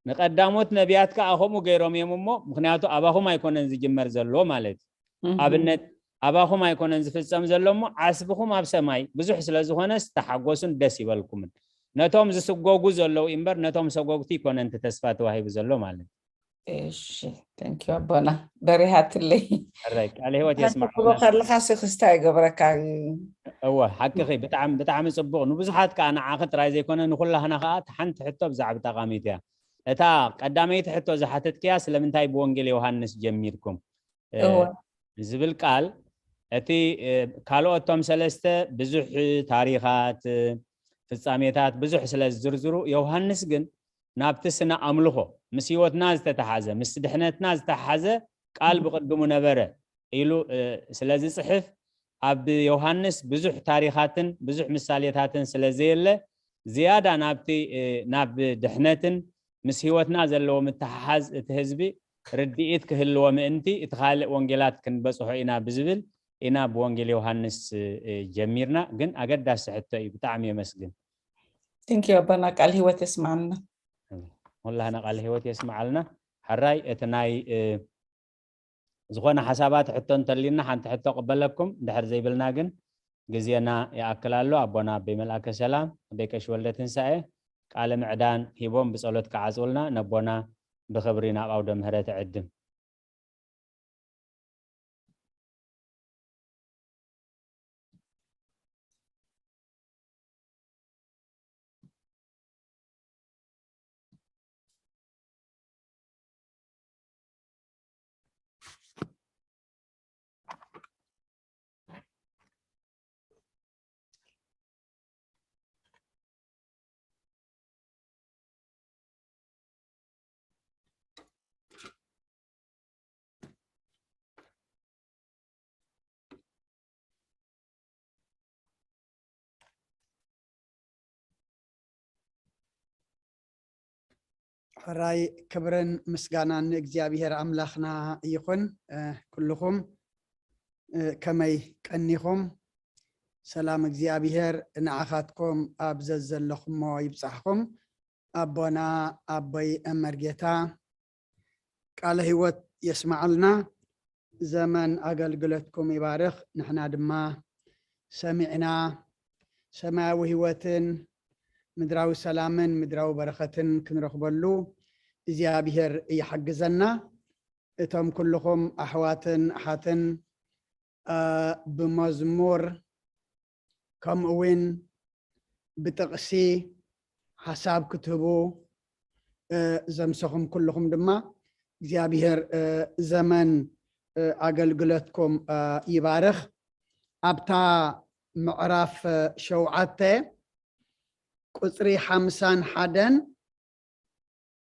ንቀዳሞት ነቢያት ከዓ ከምኡ ገይሮም እዮም እሞ ምክንያቱ ኣባኹም ኣይኮነን ዝጅመር ዘሎ ማለት እዩ ኣብነት ኣባኹም ኣይኮነን ዝፍፀም ዘሎ እሞ ዓስብኹም ኣብ ሰማይ ብዙሕ ስለ ዝኾነስ ተሓጎሱን ደስ ይበልኩምን ነቶም ዝስጎጉ ዘለዉ እምበር ነቶም ሰጎግቲ ይኮነን እቲ ተስፋ ተዋሂቡ ዘሎ ማለት እዩ እሺ ተንኪ ኣቦና በሪሃትለይ ቃል ህይወት የስማዕ ከለካ ሲ ክስታ ይገብረካ እወ ሓቅኺ ብጣዕሚ ብጣዕሚ ፅቡቅ ንብዙሓት ከዓ ንዓኺ ጥራይ ዘይኮነ ንኩላህና ከዓ ሓንቲ ሕቶ ብዛዕባ ጠቃሚት እያ እታ ቀዳመይቲ ሕቶ ዝሓተትክያ ስለምንታይ ብወንጌል ዮሃንስ ጀሚርኩም ዝብል ቃል እቲ ካልኦቶም ሰለስተ ብዙሕ ታሪኻት ፍጻሜታት ብዙሕ ስለ ዝዝርዝሩ ዮሃንስ ግን ናብቲ ስነ ኣምልኾ ምስ ህይወትና ዝተተሓዘ ምስ ድሕነትና ዝተሓዘ ቃል ብቅድሙ ነበረ ኢሉ ስለ ዝፅሕፍ ኣብ ዮሃንስ ብዙሕ ታሪኻትን ብዙሕ ምሳሌታትን ስለ ዘየለ ዝያዳ ናብቲ ናብ ድሕነትን ምስ ህይወትና ዘለዎ ምትሓሓዝ እቲ ህዝቢ ርድኢት ክህልዎ ምእንቲ እቲ ካልእ ወንጌላት ክንበፅሖ ኢና ብዝብል ኢና ብወንጌል ዮሃንስ ጀሚርና ግን ኣገዳሲ ሕቶ እዩ ብጣዕሚ የመስግን ቴንኪዩ ኣቦና ቃል ህይወት የስማዓልና ኩላህና ቃል ህይወት የስማዓልና ሕራይ እቲ ናይ ዝኾነ ሓሳባት ሕቶ እንተሊና ሓንቲ ሕቶ ቅበለኩም ድሕር ዘይብልና ግን ግዜና ይኣክል ኣሎ ኣቦና ኣበይ መልኣከ ሰላም ኣበይ ቀሽ ወልደ ትንሳኤ ቃለ ምዕዳን ሂቦም ብጸሎት ክዓጽውልና ነቦና ብኽብሪ ናብ ኣውደ ምህረት ዕድም ሕራይ ክብርን ምስጋናን ንእግዚኣብሔር ኣምላኽና ይኹን። እ፣ ኩልኹም፣ እ፣ ከመይ ቀኒኹም? ሰላም እግዚኣብሔር ንዓኻትኩም ኣብ ዘዘለኹሞ ይብጻሕኹም። ኣቦና፣ ኣቦይ መርጌታ፣ ቃለ ህይወት የስምዓልና። ዘመን ኣገልግሎትኩም ይባርኽ። ንሕና ድማ ሰሚዕና ሰማያዊ ህይወትን ምድራዊ ሰላምን ምድራዊ በረኸትን ክንረኽበሉ እግዚኣብሔር ይሓግዘና። እቶም ኩልኹም ኣሕዋትን ኣሓትን፣ እ፣ ብመዝሙር ከምኡ እውን ብጥቕሲ ሓሳብ ክትህቡ፣ እ፣ ዘምሰኹም ኩልኹም ድማ እግዚኣብሔር፣ እ፣ ዘመን፣ እ፣ ኣገልግሎትኩም፣ እ፣ ይባርኽ። ኣብታ ምዕራፍ፣ እ፣ ሸውዓተ ቁጽሪ ሓምሳን ሓደን፣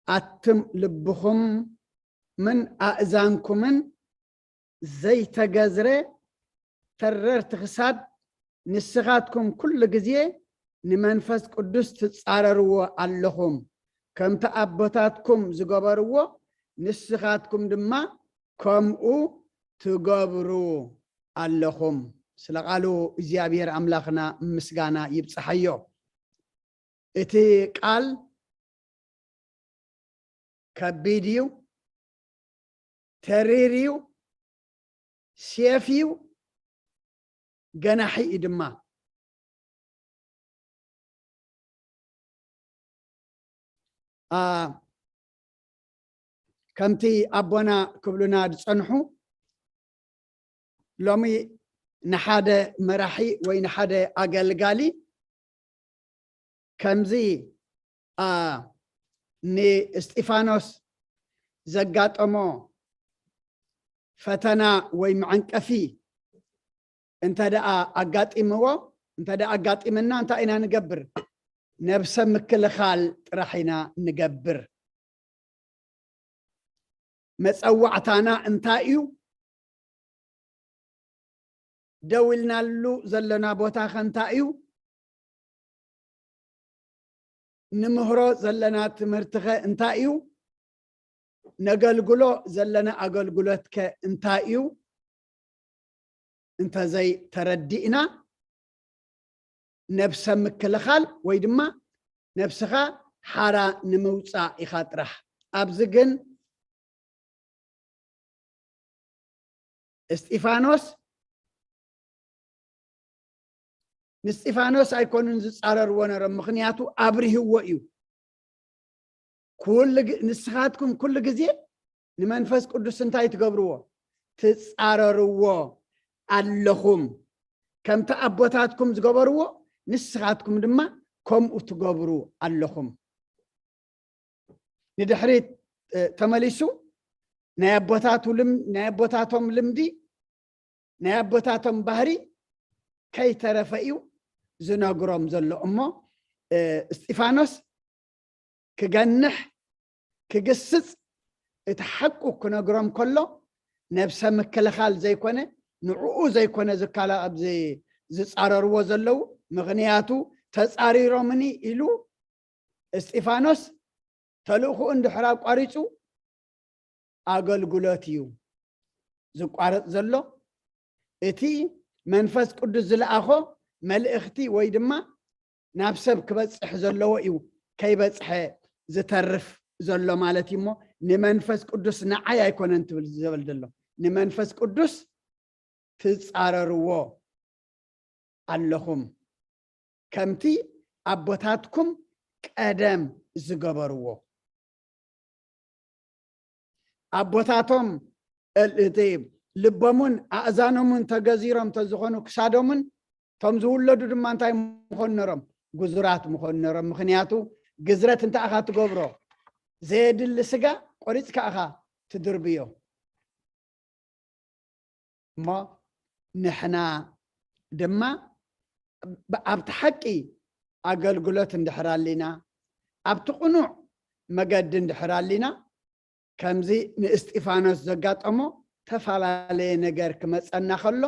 ኣትም ልብኹምን ኣእዛንኩምን ዘይተገዝረ ተረርቲ ክሳድ፣ ንስኻትኩም ኩሉ ግዜ ንመንፈስ ቅዱስ ትጻረርዎ ኣለኹም። ከምቲ ኣቦታትኩም ዝገበርዎ፣ ንስኻትኩም ድማ ከምኡ ትገብሩ ኣለኹም። ስለ ቃሉ እግዚኣብሔር ኣምላኽና ምስጋና ይብጽሓዮ። እቲ ቃል ከቢድ እዩ፣ ተሪር እዩ፣ ሴፍ እዩ፣ ገናሒ እዩ ድማ። አ፣ ከምቲ ኣቦና ክብሉና ዝጸንሑ፣ ሎሚ ንሓደ መራሒ ወይ ንሓደ ኣገልጋሊ ከምዚ፣ አ፣ ንእስጢፋኖስ ዘጋጠሞ ፈተና ወይ መዐንቀፊ እንተ ደኣ ኣጋጢምዎ፣ እንተ ደኣ ኣጋጢምና እንታይ ኢና ንገብር? ነብሰ ምክልኻል ጥራሕ ኢና ንገብር። መጸዋዕታና እንታይ እዩ? ደው ኢልናሉ ዘለና ቦታኸ እንታይ እዩ? ንምህሮ ዘለና ትምህርቲኸ እንታይ እዩ? ነገልግሎ ዘለና ኣገልግሎትከ እንታይ እዩ? እንተዘይ ተረዲእና፣ ነብሰ ምክልኻል ወይ ድማ ነብስኻ ሓራ ንምውጻእ ኢኻ ጥራሕ። ኣብዚ ግን እስጢፋኖስ፣ ንእስጢፋኖስ ኣይኮኑን ዝጻረርዎ ነሮም፣ ምኽንያቱ ኣብሪህዎ እዩ። ኩሉ ግ-፣ ንስኻትኩም ኩሉ ግዜ ንመንፈስ ቅዱስ እንታይ ትገብርዎ? ትጻረርዎ ኣለኹም። ከምቲ ኣቦታትኩም ዝገበርዎ፣ ንስኻትኩም ድማ ከምኡ ትገብሩ ኣለኹም። ንድሕሪት፣ እ፣ ተመሊሱ ናይ ኣቦታቱ ልም-፣ ናይ ኣቦታቶም ልምዲ፣ ናይ ኣቦታቶም ባህሪ ከይተረፈ እዩ ዝነግሮም ዘሎ። እሞ፣ እ፣ እስጢፋኖስ ክገንሕ፣ ክግስጽ፣ እቲ ሓቁ ክነግሮም ከሎ፣ ነብሰ ምክልኻል ዘይኮነ፣ ንዕኡ ዘይኮነ ዝካላ-፣ ኣብዚ ዝጻረርዎ ዘለዉ፣ ምኽንያቱ ተጻሪሮምኒ ኢሉ እስጢፋኖስ ተልእኹኡ እንድሕር ኣቋሪጹ፣ ኣገልግሎት እዩ ዝቋረጽ ዘሎ። እቲ መንፈስ ቅዱስ ዝለኣኾ መልእኽቲ ወይ ድማ ናብ ሰብ ክበጽሕ ዘለዎ እዩ ከይበጽሐ ዝተርፍ ዘሎ ማለት እዩ። እሞ ንመንፈስ ቅዱስ ንዓይ ኣይኮነን ትብል ዘበል ዘሎ፣ ንመንፈስ ቅዱስ ትጻረርዎ ኣለኹም፣ ከምቲ ኣቦታትኩም ቀደም ዝገበርዎ። ኣቦታቶም እል-፣ እቲ ልቦምን ኣእዛኖምን ተገዚሮም ተዝኾኑ ክሳዶምን፣ እቶም ዝውለዱ ድማ እንታይ ምኾኑ ነሮም? ግዙራት ምኾኑ ነሮም። ምኽንያቱ ግዝረት እንታይ ኢኻ ትገብሮ? ዘየድሊ ስጋ ቆሪጽካ ኢኻ ትድርብዮ። እሞ ንሕና ድማ ብ-፣ ኣብቲ ሓቂ ኣገልግሎት እንድሕር ኣሊና፣ ኣብቲ ቅኑዕ መገዲ እንድሕር ኣሊና፣ ከምዚ ንእስጢፋኖስ ዘጋጠሞ ተፈላለየ ነገር ክመጸና ከሎ፣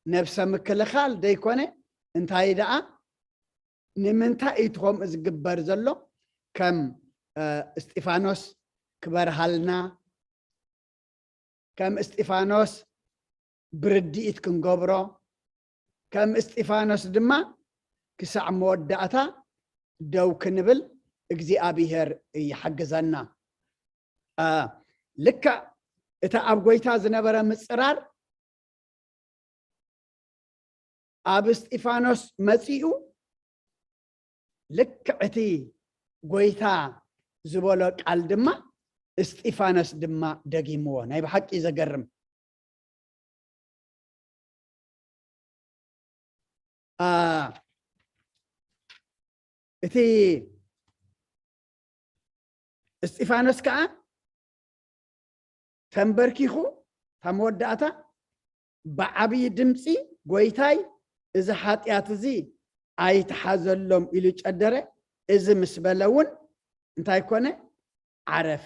ነብሰ ምክልኻል ደይኮነ፣ እንታይ ደኣ፣ ንምንታይ እዩ እቲ ከምኡ ዝግበር ዘሎ? ከም እ፣ እስጢፋኖስ ክበርሃልና፣ ከም እስጢፋኖስ ብርድኢት ክንገብሮ፣ ከም እስጢፋኖስ ድማ ክሳዕ መወዳእታ ደው ክንብል እግዚኣብሔር ይሓግዘና። እ፣ ልክዕ እቲ ኣብ ጎይታ ዝነበረ ምጽራር ኣብ እስጢፋኖስ መጺኡ፣ ልክዕ እቲ ጎይታ ዝበሎ ቃል ድማ እስጢፋኖስ ድማ ደጊምዎ። ናይ ብሓቂ ዘገርም። አ፣ እቲ እስጢፋኖስ ከኣ ተንበርኪኹ፣ እታ መወዳእታ ብዓብዪ ድምፂ፣ "ጎይታይ፣ እዚ ሓጢኣት እዚ ኣይትሓዘሎም" ኢሉ ጨደረ። እዚ ምስ በለ እውን እንታይ ኮነ? ዓረፈ።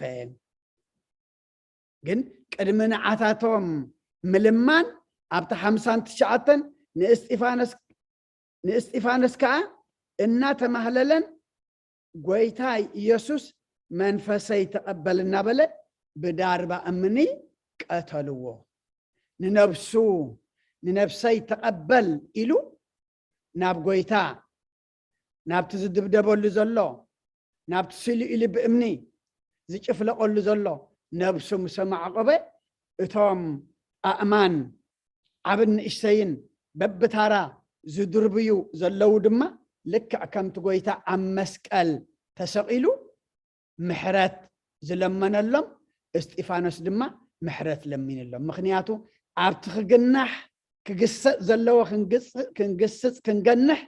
ግን ቅድሚ ንዓታቶም ምልማን ኣብቲ ሓምሳን ትሽዓተን ንእስጢፋኖስ፣ ንእስጢፋኖስ ከኣ እናተማህለለን፣ "ጎይታይ ኢየሱስ፣ መንፈሰይ ተቐበል" እናበለ ብዳርባ እምኒ ቀተልዎ። ንነብሱ፣ "ንነብሰይ ተቐበል" ኢሉ ናብ ጎይታ፣ ናብቲ ዝድብደበሉ ዘሎ፣ ናብቲ ስኢሉ ኢሉ ብእምኒ ዝጭፍለቐሉ ዘሎ ነብሱ ምስ ኣማዕቆበ፣ እቶም ኣእማን ዓብን ንእሽተይን በብታራ ዝድርብዩ ዘለዉ ድማ፣ ልክዕ ከምቲ ጎይታ ኣብ መስቀል ተሰቒሉ ምሕረት ዝለመነሎም፣ እስጢፋኖስ ድማ ምሕረት ለሚንሎም። ምኽንያቱ ኣብቲ ክግናሕ፣ ክግሰጽ ዘለዎ ክንግጽ-፣ ክንግስጽ፣ ክንገንሕ፣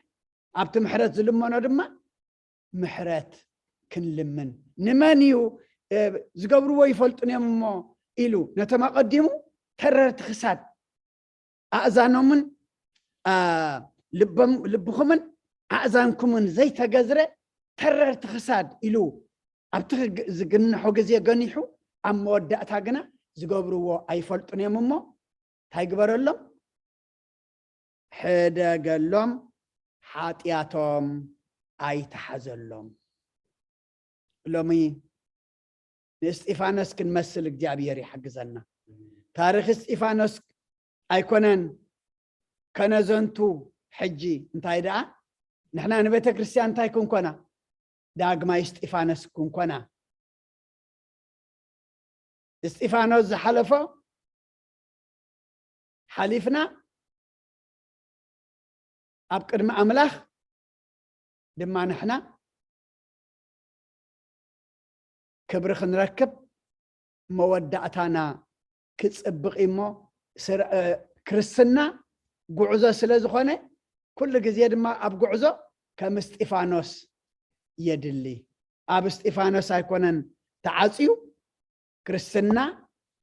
ኣብቲ ምሕረት ዝልመኖ ድማ ምሕረት ክንልምን። ንመን እዩ፣ እ፣ "ዝገብርዎ ይፈልጡን እዮም እሞ" ኢሉ ነቶም ኣቐዲሙ ተረርቲ ክሳድ ኣእዛኖምን፣ አ፣ ልቦም-፣ ልብኹምን ኣእዛንኩምን ዘይተገዝረ ተረርቲ ክሳድ ኢሉ ኣብቲ ክግ-፣ ዝግንሖ ግዜ ገኒሑ፣ ኣብ መወዳእታ ግና "ዝገብርዎ ኣይፈልጡን እዮም እሞ" እንታይ ግበረሎም? ሕደገሎም፣ ሓጢኣቶም ኣይትሓዘሎም። ሎሚ ንእስጢፋኖስ ክንመስል እግዚኣብሔር ይሓግዘና። ታሪኽ እስጢፋኖስ ኣይኮነን ከነዘንቱ። ሕጂ እንታይ ደኣ፣ ንሕና ንቤተ ክርስቲያን እንታይ ክንኮና? ዳግማይ እስጢፋኖስ ክንኮና። እስጢፋኖስ ዝሓለፎ ሓሊፍና፣ ኣብ ቅድሚ ኣምላኽ ድማ ንሕና ክብሪ ክንረክብ፣ መወዳእታና ክጽብቕ እሞ፣ ስር-፣ እ፣ ክርስትና ጉዕዞ ስለ ዝኾነ፣ ኩሉ ግዜ ድማ ኣብ ጉዕዞ ከም እስጢፋኖስ የድሊ። ኣብ እስጢፋኖስ ኣይኮነን ተዓጽዩ፣ ክርስትና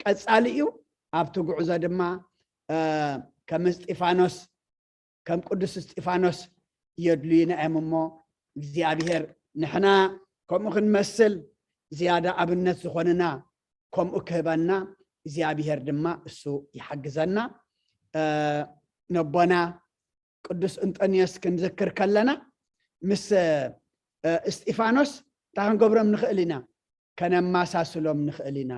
ቀጻሊ እዩ። ኣብቲ ጉዕዞ ድማ፣ እ፣ ከም እስጢፋኖስ፣ ከም ቅዱስ እስጢፋኖስ የድልዩና እዮም እሞ፣ እግዚኣብሔር ንሕና ከምኡ ክንመስል፣ ዝያዳ ኣብነት ዝኾንና ከምኡ ክህበና እግዚኣብሔር ድማ እሱ ይሓግዘና። እ፣ ነቦና ቅዱስ እንጠንዮስ ክንዝክር ከለና፣ ምስ፣ እ፣ እስጢፋኖስ እንታይ ክንገብሮም ንኽእል ኢና? ከነማሳስሎም ንኽእል ኢና።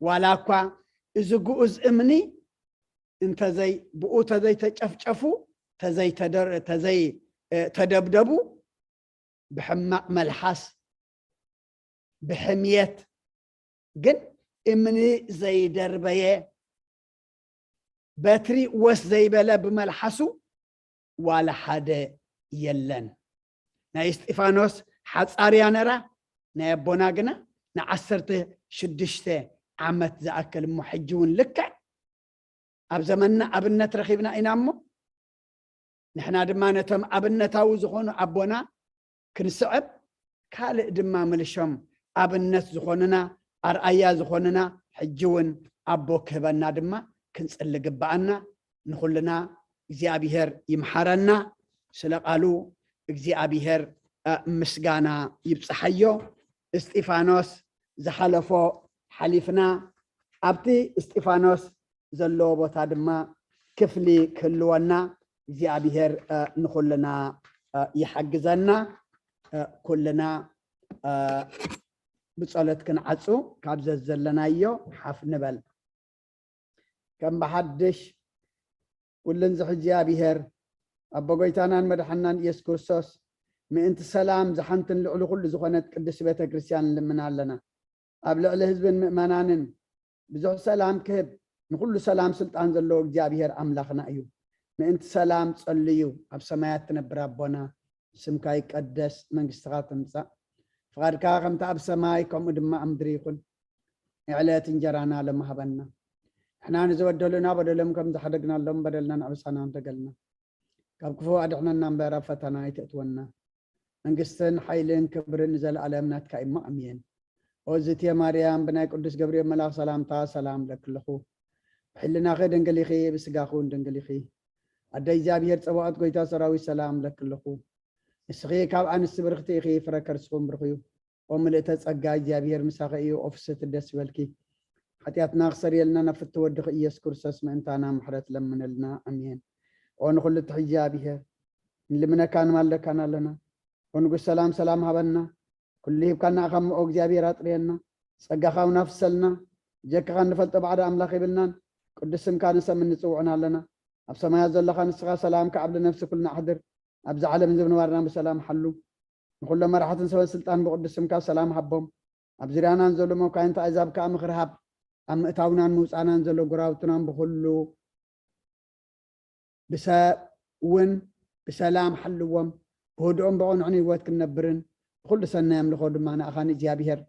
ዋላ እኳ እዚ ግኡዝ እምኒ እንተዘይ-፣ ብኡ ተዘይተጨፍጨፉ፣ ተዘይተደር-፣ ተዘይ-፣ እ፣ ተደብደቡ፣ ብሕማቕ መልሓስ፣ ብሕምየት ግን እምኒ ዘይደርበየ፣ በትሪ ወስ ዘይበለ ብመልሓሱ ዋላ ሓደ የለን። ናይ እስጢፋኖስ ሓጻር እያ ነራ፣ ናይ ኣቦና ግና ንዓሰርተ ሽዱሽተ ዓመት ዝኣክል እሞ፣ ሕጂ እውን ልክዕ ኣብ ዘመንና ኣብነት ረኺብና ኢና እሞ፣ ንሕና ድማ ነቶም ኣብነታዊ ዝኾኑ ኣቦና ክንስዕብ፣ ካልእ ድማ ምልሾም ኣብነት ዝኾኑና፣ ኣርኣያ ዝኾኑና፣ ሕጂ እውን ኣቦ ክህበና ድማ ክንጽሊ ግብኣና። ንኹልና እግዚኣብሔር ይምሓረና። ስለ ቃሉ እግዚኣብሔር፣ እ፣ ምስጋና ይብጽሓዮ። እስጢፋኖስ ዝሓለፎ ሓሊፍና፣ ኣብቲ እስጢፋኖስ ዘለዎ ቦታ ድማ ክፍሊ ክህልወና እግዚኣብሔር፣ እ፣ ንኹልና፣ እ፣ ይሓግዘና። እ፣ ኩልና ብጸሎት ክንዓጹ ካብ ዘዘለናዮ ሓፍ ንበል። ከም ብሓድሽ ኩልን ዝሕዚ እግዚኣብሔር ኣቦ ጎይታናን መድሓናን ኢየሱስ ክርስቶስ ምእንቲ ሰላም ዝሓንትን ልዕሊ ኩሉ ዝኾነት ቅድስቲ ቤተ ክርስቲያን ንልምና ኣለና። ኣብ ልዕሊ ህዝብን ምእመናንን ብዙሕ ሰላም ክህብ ንኩሉ ሰላም ስልጣን ዘለዎ እግዚኣብሔር ኣምላኽና እዩ። ምእንቲ ሰላም ጸልዩ። ኣብ ሰማያት ትነብር ኣቦና፣ ስምካ ይቀደስ፣ መንግስትኻ ትምጻእ፣ ፍቓድካ ከምቲ ኣብ ሰማይ ከምኡ ድማ ኣብ ምድሪ ይኹን። ንዕለት እንጀራና ሎም ሃበና። ንሕና ንዝበደሉና በደሎም ከም ዝሓደግናሎም በደልናን ኣበሳናን ተገልና። ካብ ክፉ ኣድሕነና እምበር ኣብ ፈተና ኣይተእትወና። መንግስትን ሓይልን ክብርን ንዘለኣለም ናትካ እዩ እሞ ኣሜን። ኦ ዝትየ ማርያም፣ ብናይ ቅዱስ ገብርኤል መልኣኽ ሰላምታ ሰላም እብለኪ ኣለኹ። ብሕልናኺ ድንግል ኢኺ፣ ብስጋኺ እውን ድንግል ኢኺ። ኣደ እግዚኣብሔር ጸባኦት ጎይታ ሰራዊት ሰላም እብለኪ ኣለኹ። ንስኺ ካብ ኣንስቲ ብርኽቲ ኢኺ፣ ፍረ ከርስኹም ብሩኽ እዩ። ኦ ምልእተ ጸጋ እግዚኣብሔር ምሳኺ እዩ፣ ኦ ፍስሕቲ ደስ ይበልኪ። ሓጢኣትና ክሰርየልና ናብ ፍትው ወድኺ ኢየሱስ ክርስቶስ ምእንታና ምሕረት ለምነልና። ኣሜን። ኦ ንኹሉ ትሕዚ እግዚኣብሔር፣ ንልምነካ ንማልደካን ኣለና። ኦ ንጉስ ሰላም ሰላም ሃበና። ኩሉ ሂብካና ኢኻ እሞ ኦ እግዚኣብሔር ኣጥርየና። ጸጋኻ እውን ኣፍሰልና። ብጀካኻ እንፈልጦ ባዕዲ ኣምላኽ የብልናን። ቅዱስ ስምካ ንሰምን ንጽውዕን ኣለና። ኣብ ሰማያት ዘለኻ ንስኻ ሰላም ከዓብ ንነፍሲ ኩልና ኣሕድር። ኣብዚ ዓለም እዚ ምንባርና ብሰላም ሓሉ። ንኹሎም መራሕትን ሰበን ስልጣን ብቅዱስ ስምካ ሰላም ሃቦም። ኣብ ዙርያናን ዘሎ መኳንንቲ ኣሕዛብ ከኣ ምኽሪ ሃብ። ኣብ ምእታውናን ምውጻእናን ዘሎ ጎራብቱናን ብኹሉ ብሰ-፣ እውን ብሰላም ሓልዎም። ብህድኦም ብቕንዑን ህይወት ክንነብርን ብኹሉ ሰናይ ኣምልኾ ድማ ንኣኻ ንእግዚኣብሔር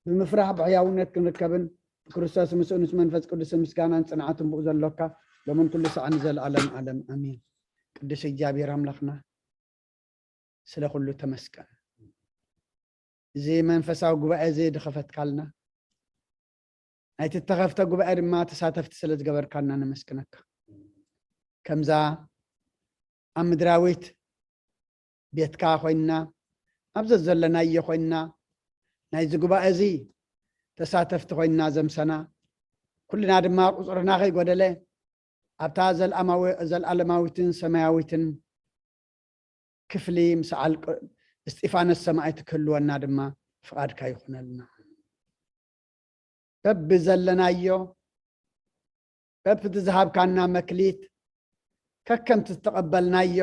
ብምፍራሕ ብሕያውነት ክንርከብን ብክርስቶስ ምስኡ ምስ መንፈስ ቅዱስን ምስጋናን ጽንዓትን ብኡ ዘሎካ ሎምን ኩሉ ሰዓት ንዘለኣለም ዓለም ኣሜን። ቅዱስ እግዚኣብሔር ኣምላኽና ስለ ኩሉ ተመስገን። እዚ መንፈሳዊ ጉባኤ እዚ ድኸፈትካልና፣ ናይቲ እተኸፍተ ጉባኤ ድማ ተሳተፍቲ ስለ ዝገበርካና ነመስግነካ። ከምዛ ኣብ ምድራዊት ቤትካ ኮይንና፣ ኣብ ዘዘለናዮ ኮይንና፣ ናይዚ ጉባኤ እዚ ተሳተፍቲ ኮይንና ዘምሰና፣ ኩልና ድማ ቁጽርና ከይጎደለ ኣብታ ዘልኣማዊ-፣ ዘልኣለማዊትን ሰማያዊትን ክፍሊ ምስ በዓል ቅ-፣ እስጢፋኖስ ሰማዕቲ ክህልወና ድማ ፍቓድካ ይኹነልና። በብዘለናዮ፣ በብቲ ዝሃብካና መክሊት፣ ከከምቲ ዝተቐበልናዮ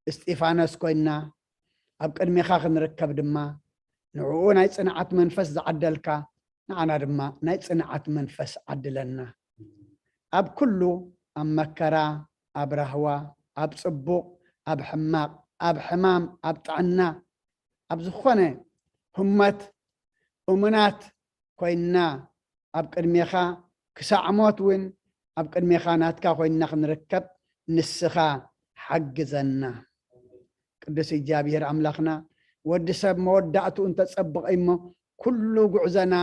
እስጢፋኖስ ኮይንና ኣብ ቅድሜኻ ክንርከብ ድማ፣ ንዕኡ ናይ ጽንዓት መንፈስ ዝዓደልካ፣ ንዓና ድማ ናይ ጽንዓት መንፈስ ዓድለና። ኣብ ኩሉ፣ ኣብ መከራ፣ ኣብ ራህዋ፣ ኣብ ጽቡቕ፣ ኣብ ሕማቕ፣ ኣብ ሕማም፣ ኣብ ጥዕና፣ ኣብ ዝኾነ ህሞት እሙናት ኮይንና ኣብ ቅድሜኻ ክሳዕ ሞት እውን ኣብ ቅድሜኻ ናትካ ኮይንና ክንርከብ ንስኻ ሓግዘና። ቅዱስ እግዚኣብሔር ኣምላኽና፣ ወዲ ሰብ መወዳእትኡ እንተጸብቐ እሞ፣ ኩሉ ጉዕዞና፣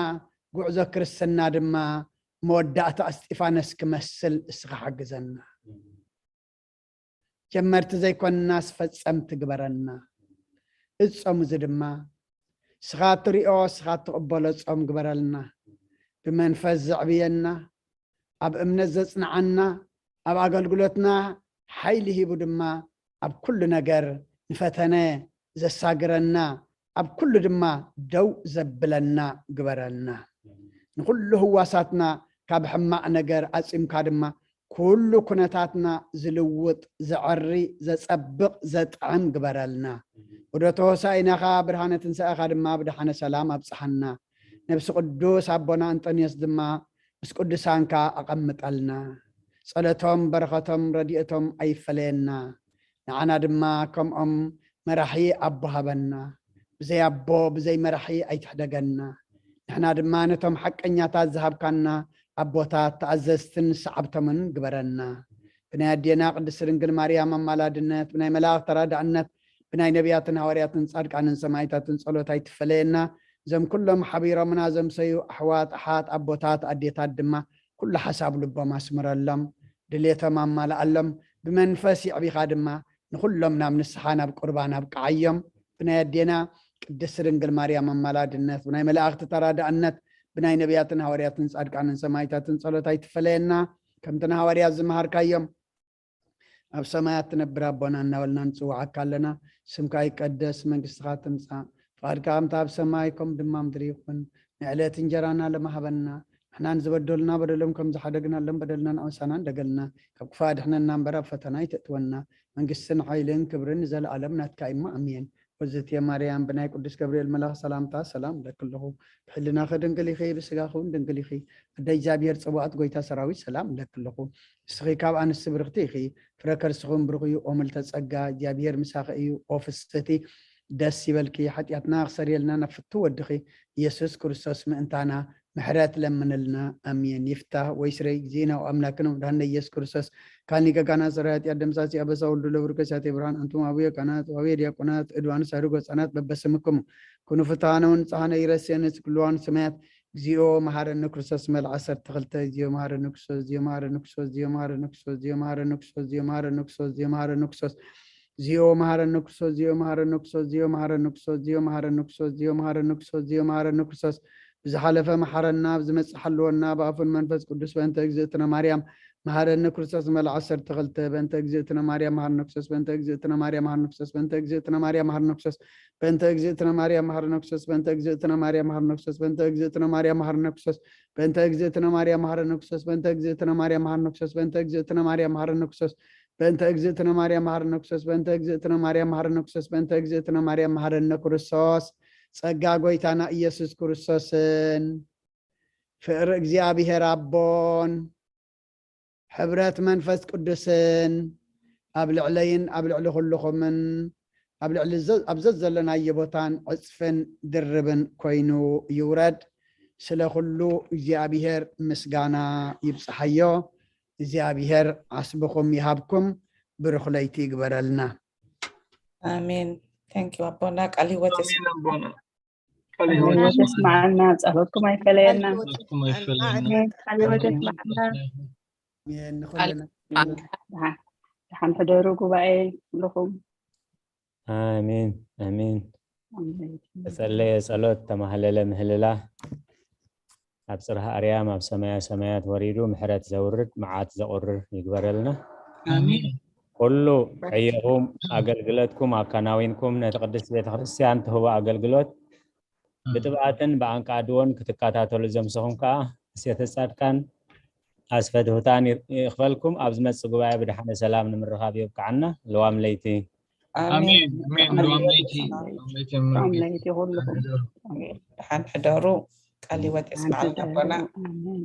ጉዕዞ ክርስትና ድማ መወዳእታ እስጢፋኖስ ክመስል እስኻ ሓግዘና። ጀመርቲ ዘይኮንናስ ፈጸምቲ ግበረና። እዚ ጾም እዚ ድማ እስኻ እትሪኦ፣ እስኻ እትቕበሎ ጾም ግበረልና። ብመንፈስ ዘዕብየና፣ ኣብ እምነት ዘጽንዓና፣ ኣብ ኣገልግሎትና ሓይሊ ሂቡ ድማ ኣብ ኩሉ ነገር ንፈተነ ዘሳግረና፣ ኣብ ኩሉ ድማ ደው ዘብለና ግበረልና። ንኹሉ ህዋሳትና ካብ ሕማቕ ነገር ኣጺምካ ድማ ኩሉ ኩነታትና ዝልውጥ፣ ዘዐሪ፣ ዘጸብቕ፣ ዘጥዕም ግበረልና። ዑደት ሆሳዕናኻ፣ ብርሃነ ትንሳኤኻ ድማ ብደሓነ ሰላም ኣብጽሓና። ነብሲ ቅዱስ ኣቦና እንጠንዮስ ድማ ምስ ቅዱሳንካ ኣቐምጠልና። ጸሎቶም፣ በረኸቶም፣ ረድኤቶም ኣይፈለየና። ንዓና ድማ ከምኦም መራሒ ኣቦ ሃበና። ብዘይ ኣቦ፣ ብዘይ መራሒ ኣይትሕደገና። ንሕና ድማ ነቶም ሓቀኛታት ዝሃብካና ኣቦታት ተኣዘዝትን ሰዓብቶምን ግበረና። ብናይ ኣዴና ቅድስቲ ድንግል ማርያም ኣማላድነት፣ ብናይ መላእኽቲ ተራዳእነት፣ ብናይ ነቢያትን ሃዋርያትን ጻድቃንን ሰማዕታትን ጸሎት ኣይትፈለየና። እዞም ኩሎም ሓቢሮምና ዘምሰዩ ኣሕዋት፣ ኣሓት፣ ኣቦታት፣ ኣዴታት ድማ ኩሉ ሓሳብ ልቦም ኣስምረሎም፣ ድሌቶም ኣማልኣሎም። ብመንፈስ የዕቢኻ ድማ ንኹሎም ናብ ንስሓ፣ ናብ ቁርባን ኣብቅዓዮም። ብናይ ኣዴና ቅድስቲ ድንግል ማርያም ኣማላድነት፣ ብናይ መላእኽቲ ተራዳእነት፣ ብናይ ነቢያትን ሃዋርያትን ጻድቃንን ሰማዕታትን ጸሎት ኣይትፈለየና። ከምቲ ንሃዋርያት ዝመሃርካዮም፣ ኣብ ሰማያት ትነብር ኣቦና እናበልና ንጽውዓካ ኣለና። ስምካ ይቀደስ፣ መንግስትኻ ትምጻእ፣ ፍቓድካ ከምታ ኣብ ሰማይ ከም ድማ ምድሪ ይኹን። ንዕለት እንጀራና ለማህበና፣ ንሕና ንዝበደሉና በደሎም ከም ዝሓደግናሎም በደልና ንኣበሳና እንደገልና፣ ካብ ክፉእ ኣድሕነና እምበር ኣብ ፈተና ኣይተእትወና። መንግስትን ሓይልን ክብርን ንዘለኣለም ናትካ እሞ ኣሜን። ወዝትየ ማርያም፣ ብናይ ቅዱስ ገብርኤል መልኣኽ ሰላምታ ሰላም እለኪ ኣለኹ። ብሕልናኺ ድንግል ኢኺ፣ ብስጋኺ እውን ድንግል ኢኺ። ኣደ እግዚኣብሔር ጽቡቓት፣ ጎይታ ሰራዊት ሰላም እለኪ ኣለኹ። ንስኺ ካብ ኣንስቲ ብርኽቲ ኢኺ፣ ፍረ ከርስኺ እውን ብሩኽ እዩ። ኦ ምልዕተ ጸጋ፣ እግዚኣብሔር ምሳኺ እዩ። ኦ ፍስሕቲ፣ ደስ ይበልኪ፣ ሓጢኣትና ክሰርየልና ናብ ፍቱ ወድኺ ኢየሱስ ክርስቶስ ምእንታና ምሕረት ለምንልና። ኣሜን። ይፍታህ ወይ ስረይ፣ እግዚእነ ወኣምላክነ ወመድኃኒነ ኢየሱስ ክርስቶስ፣ ካልኒ ገጋና ጽረ ኃጢአት ደምሳሲ አበሳ ወልዱ ለብሩክ ሲያቴ ብርሃን አንቱም አቡየ ካህናት ወአቡየ ዲያቆናት እድዋን ሳድጎ ሕፃናት በበስምክሙ ኩኑ ፍትሐነ ወንጽሐነ ኢረሴነ ኩልዋን ሰማያት። እግዚኦ መሐረነ ክርስቶስ መልዓ ዓሰርተ ክልተ። እግዚኦ መሐረነ ክርስቶስ፣ እግዚኦ መሐረነ ክርስቶስ፣ እግዚኦ መሐረነ ክርስቶስ፣ እግዚኦ መሐረነ ክርስቶስ፣ እግዚኦ መሐረነ ክርስቶስ፣ እግዚኦ መሐረነ ክርስቶስ፣ እግዚኦ መሐረነ ክርስቶስ፣ እግዚኦ መሐረነ ክርስቶስ፣ እግዚኦ መሐረነ ክርስቶስ፣ እግዚኦ መሐረነ ክርስቶስ፣ እግዚኦ መሐረነ ክርስቶስ። ብዝሓለፈ መሓረና፣ ብዝመጽእ ሓልወና፣ ብኣፉን መንፈስ ቅዱስ። በእንተ እግዝእትነ ማርያም መሐረነ ክርስቶስ መልዓ ዓሰርተ ክልተ። በእንተ እግዝእትነ ማርያም መሐረነ ክርስቶስ፣ በእንተ እግዝእትነ ማርያም መሐረነ ክርስቶስ፣ በእንተ እግዝእትነ ማርያም መሐረነ ክርስቶስ፣ በእንተ እግዝእትነ ማርያም መሐረነ ክርስቶስ፣ በእንተ እግዝእትነ ማርያም መሐረነ ክርስቶስ፣ በእንተ እግዝእትነ ማርያም መሐረነ ክርስቶስ፣ በእንተ እግዝእትነ ማርያም መሐረነ ክርስቶስ፣ በእንተ እግዝእትነ ማርያም መሐረነ ክርስቶስ፣ በእንተ እግዝእትነ ማርያም መሐረነ ክርስቶስ፣ በእንተ እግዝእትነ ማርያም መሐረነ ክርስቶስ፣ በእንተ እግዝእትነ ማርያም መሐረነ ክርስቶስ፣ በእንተ እግዝእትነ ማርያም መሐረነ ክርስቶስ። ጸጋ ጎይታና ኢየሱስ ክርስቶስን ፍቕሪ እግዚኣብሔር ኣቦን ሕብረት መንፈስ ቅዱስን ኣብ ልዕለይን ኣብ ልዕሊ ኩልኹምን ኣብ ልዕሊ ዘ-፣ ኣብ ዘዘለናዮ ቦታን ዕጽፍን ድርብን ኮይኑ ይውረድ። ስለ ኩሉ እግዚኣብሔር ምስጋና ይብጽሓዮ። እግዚኣብሔር ዓስብኹም ይሃብኩም፣ ብሩኽ ለይቲ ይግበረልና። ኣሜን። Thank you ኣቦና፣ ቃል ህይወት ኣሜን ኣቦና። ቃል ህይወት የስማዓልና፣ ጸሎትኩም ኣይፈለየና። ጸሎትኩም ኣይፈለየና። ኣሜን። ቃል ህይወት የስማዓልና። ኣሜን። ንኹልና ደሓን ሕደሩ ጉባኤ ኩልኹም። ኣሜን ኣሜን። ኣሜን። ተጸለየ ጸሎት፣ ተማህለለ ምህልላ፣ ኣብ ጽርሃ ኣርያም ኣብ ሰማያ ሰማያት ወሪዱ ምሕረት ዘውርድ መዓት ዘቑርር ይግበረልና። ኣሜን። ኩሉ ዕዮኹም ኣገልግሎትኩም ኣከናዊንኩም ነቲ ቅድስት ቤተ ክርስቲያን ትህቦ ኣገልግሎት ብጥብኣትን ብኣንቃድዎን ክትከታተሉ ዘምሰኹም ከኣ ኣስየተ ጻድቃን ኣስፈትሁታን ይኽፈልኩም። ኣብ ዝመጽእ ጉባኤ ብድሓነ ሰላም ንምርኻብ የብቅዓና። ልዋም ለይቲ። ኣሜን ኣሜን። ልዋም ለይቲ። ልዋም ለይቲ ልዋም ኣሜን። ለይቲ ኩልኹም። ኣሜን። ደሓን ሕደሩ። ቃል ህይወት የስማዓልና ኣቦና። ኣሜን።